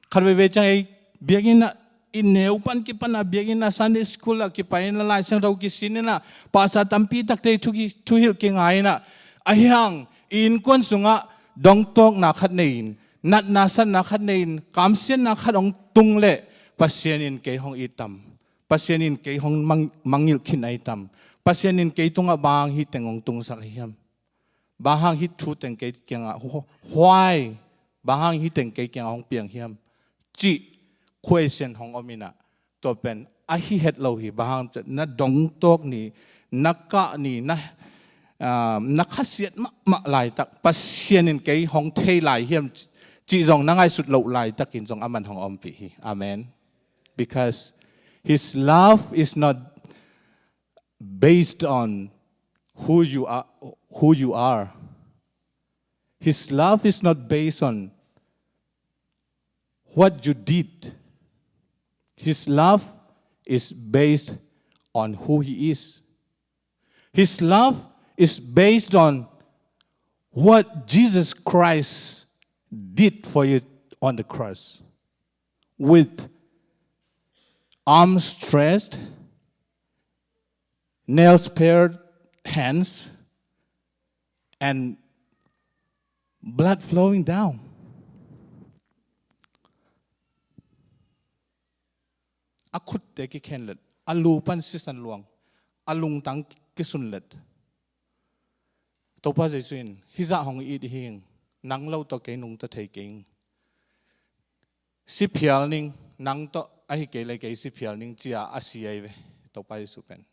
Khat veivei ciang ei biakinn ah, i neu pan kipan a biakinn ah, Sunday school ah kipai in ah, Lai Siangtho kisin in ah, pastor tampi takte thu ki, thuhilh kingai in ah, ahi hang i innkuan sungah dongtawkna khat nei in, natna satna khat nei in, kamsiatna khat hong tung leh, Pasian in kei hong it tam, Pasian in kei hong mang, mangngilh khin ahi tam, Pasian in kei tungah bang hang hih teng hong tungsak ahi hiam? Bang hang hih thu teng kei kiangah hu-, huai, bang hang hih teng kei kiangah hong piang hiam? Cih question hong om in ah, tua pen ahi het lo hi. Bang hang cih leh na dongtawk ni, na kah ni, na, ah, na khasiat mahmah laitak Pasian in kei hong thei lai hiam cih zong na ngaihsut loh laitakin zong aman hong ompih hi. Amen. Because his love is not based on who you are, who you are. His love is not based on what you did. His love is based on who he is. His love is based on what Jesus Christ did for you on the cross. With arms stretched, nails pierced hands, and blood flowing down. A khutte kikhenlet, a lu pan sisan luang, a lungtang kisunlet. Topa Jesu in, hih zah hong it hi ing, nang lo tawh kei nungta thei kei ing. Si phial ning, nang tawh ahi kei le kei si phial ning, ci-a a si ahi ve, Topa Jesu pen.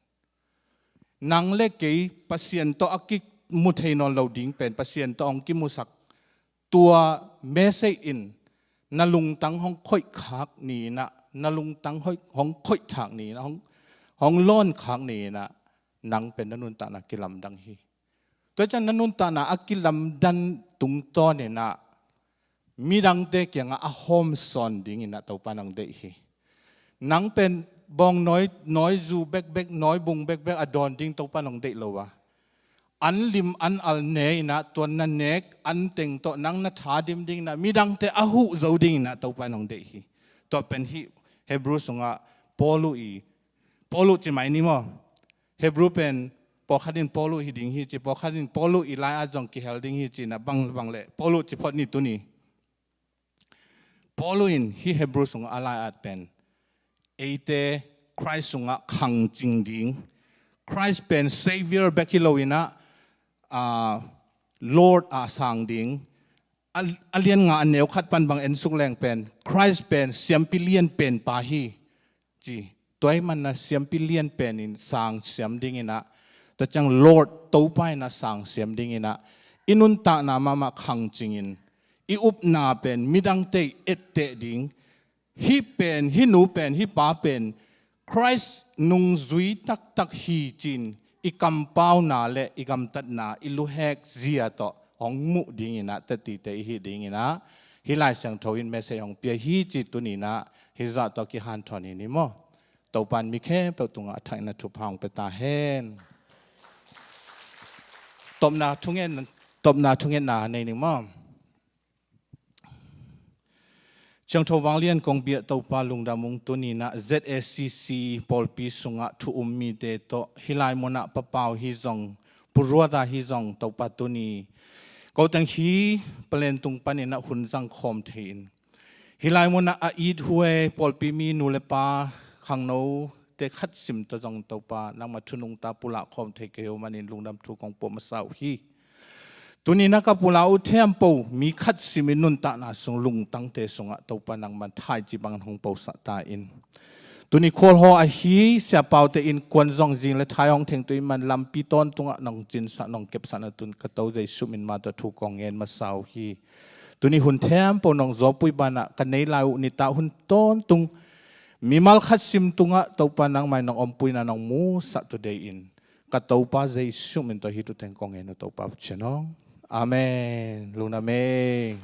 Nang le kei Pasian tawh a kimu thei nawn lo ding pen, Pasian tawh hong kimusak tua message in na lungtang hong khoih khak ni in ah, na lungtang hoi-, hong khoih thak ni in ah, hong, hong lawn khak ni in ah, nang pen na nuntakna kilamdang hi. Tua ciang na nuntakna a kilamdang tungtawn in ah, midangte kiangah a hawm sawn ding in ah Topa in hong deih hi. Nang pen bawng nawi, nawi zu bekbek, nawi bung bekbek a dawn ding Topa in hong deih lo a, an lim an al ne in ah, tua na nek an teng tawh nang na tha dim ding in ah, midangte a huh zo ding in ah Topa in hong deih hi. Tua pen hih Hebrew sungah Paulu i, Paulu ci mai ni maw? Hebrew pen pawlkhat in Paulu hi ding hi ci, pawlkhat in Paulu i lai-at zong kihel ding hi ci in ah, bang, bang leh Paulu ci phot ni tuni. Paulu in hih Hebrew sungah a lai-at pen eite Christ sungah khangcing ding, Christ pen Savior bek hi lo in ah, ah, Lord a sang ding, a, a lian nga a neu khat pan bang en suk leng pen, Christ pen siampi lian pen pa hi, ci. Tua ahih manin ah siampi lian pen in sang siam ding in ah, tua ciang Lord Topa in ah sang siam ding in ah, i nuntakna mahmah khangcing in, i upna pen midangte etteh ding, hih pen, hih nu pen, hih pa pen Christ nungzui taktak hi ci-in i kampauna le i gamtatna, i luhek zia tawh hong muh ding in ah, tatite i hih ding in ah, hih Lai Siangtho in message hong pia hi ci tuni in ah, hih zah tawh kihanthawn hi ni maw? Topa in mi khempeuh tungah a thak in ah thupha hong pia ta hen. Topna thungen, topna thungetna nei ning maw? Siangtho Vanglian kong biak Topa lungdam ung. Tuni in ah Z A C C pawlpi sungah thu um mite tawh, hih lai munah Pa Pau hi zong, Pu Ruata hi zong, Topa tuni ko teng hih palen tung panin ah hun zang khawm thei in, hih lai munah a it huai pawlpi mi nu le pa, khangnote khat sim tawh zong Topa nangmah thu nungta pulak khawm thei ka hi uh manin lungdam thu kong pua masa uh hi. Tuni in ah ka pulak uh thempo mi khat simin nuntakna sung lungtangte sungah Topa nangman thaici bangin hong posah ta in. Tuni khualhaw ahi siapaute innkuan zong zing le thai hong thengtu ahih man lampi tawntungah nong cinsak nong kepsak na tun ka To Jesu min mah tawh thu kong ngen masa uh hi. Tuni hun thempo nong zawpui banah ka nei lai uh nitak hun tawntung mimal khat sim tungah Topa nangmah in nong ompui in ah nong musak tu dei in, ka Topa Jesu min tawh hih thu teng kong ngen uh Topa Pasian aw. Amen. Lungdam ei.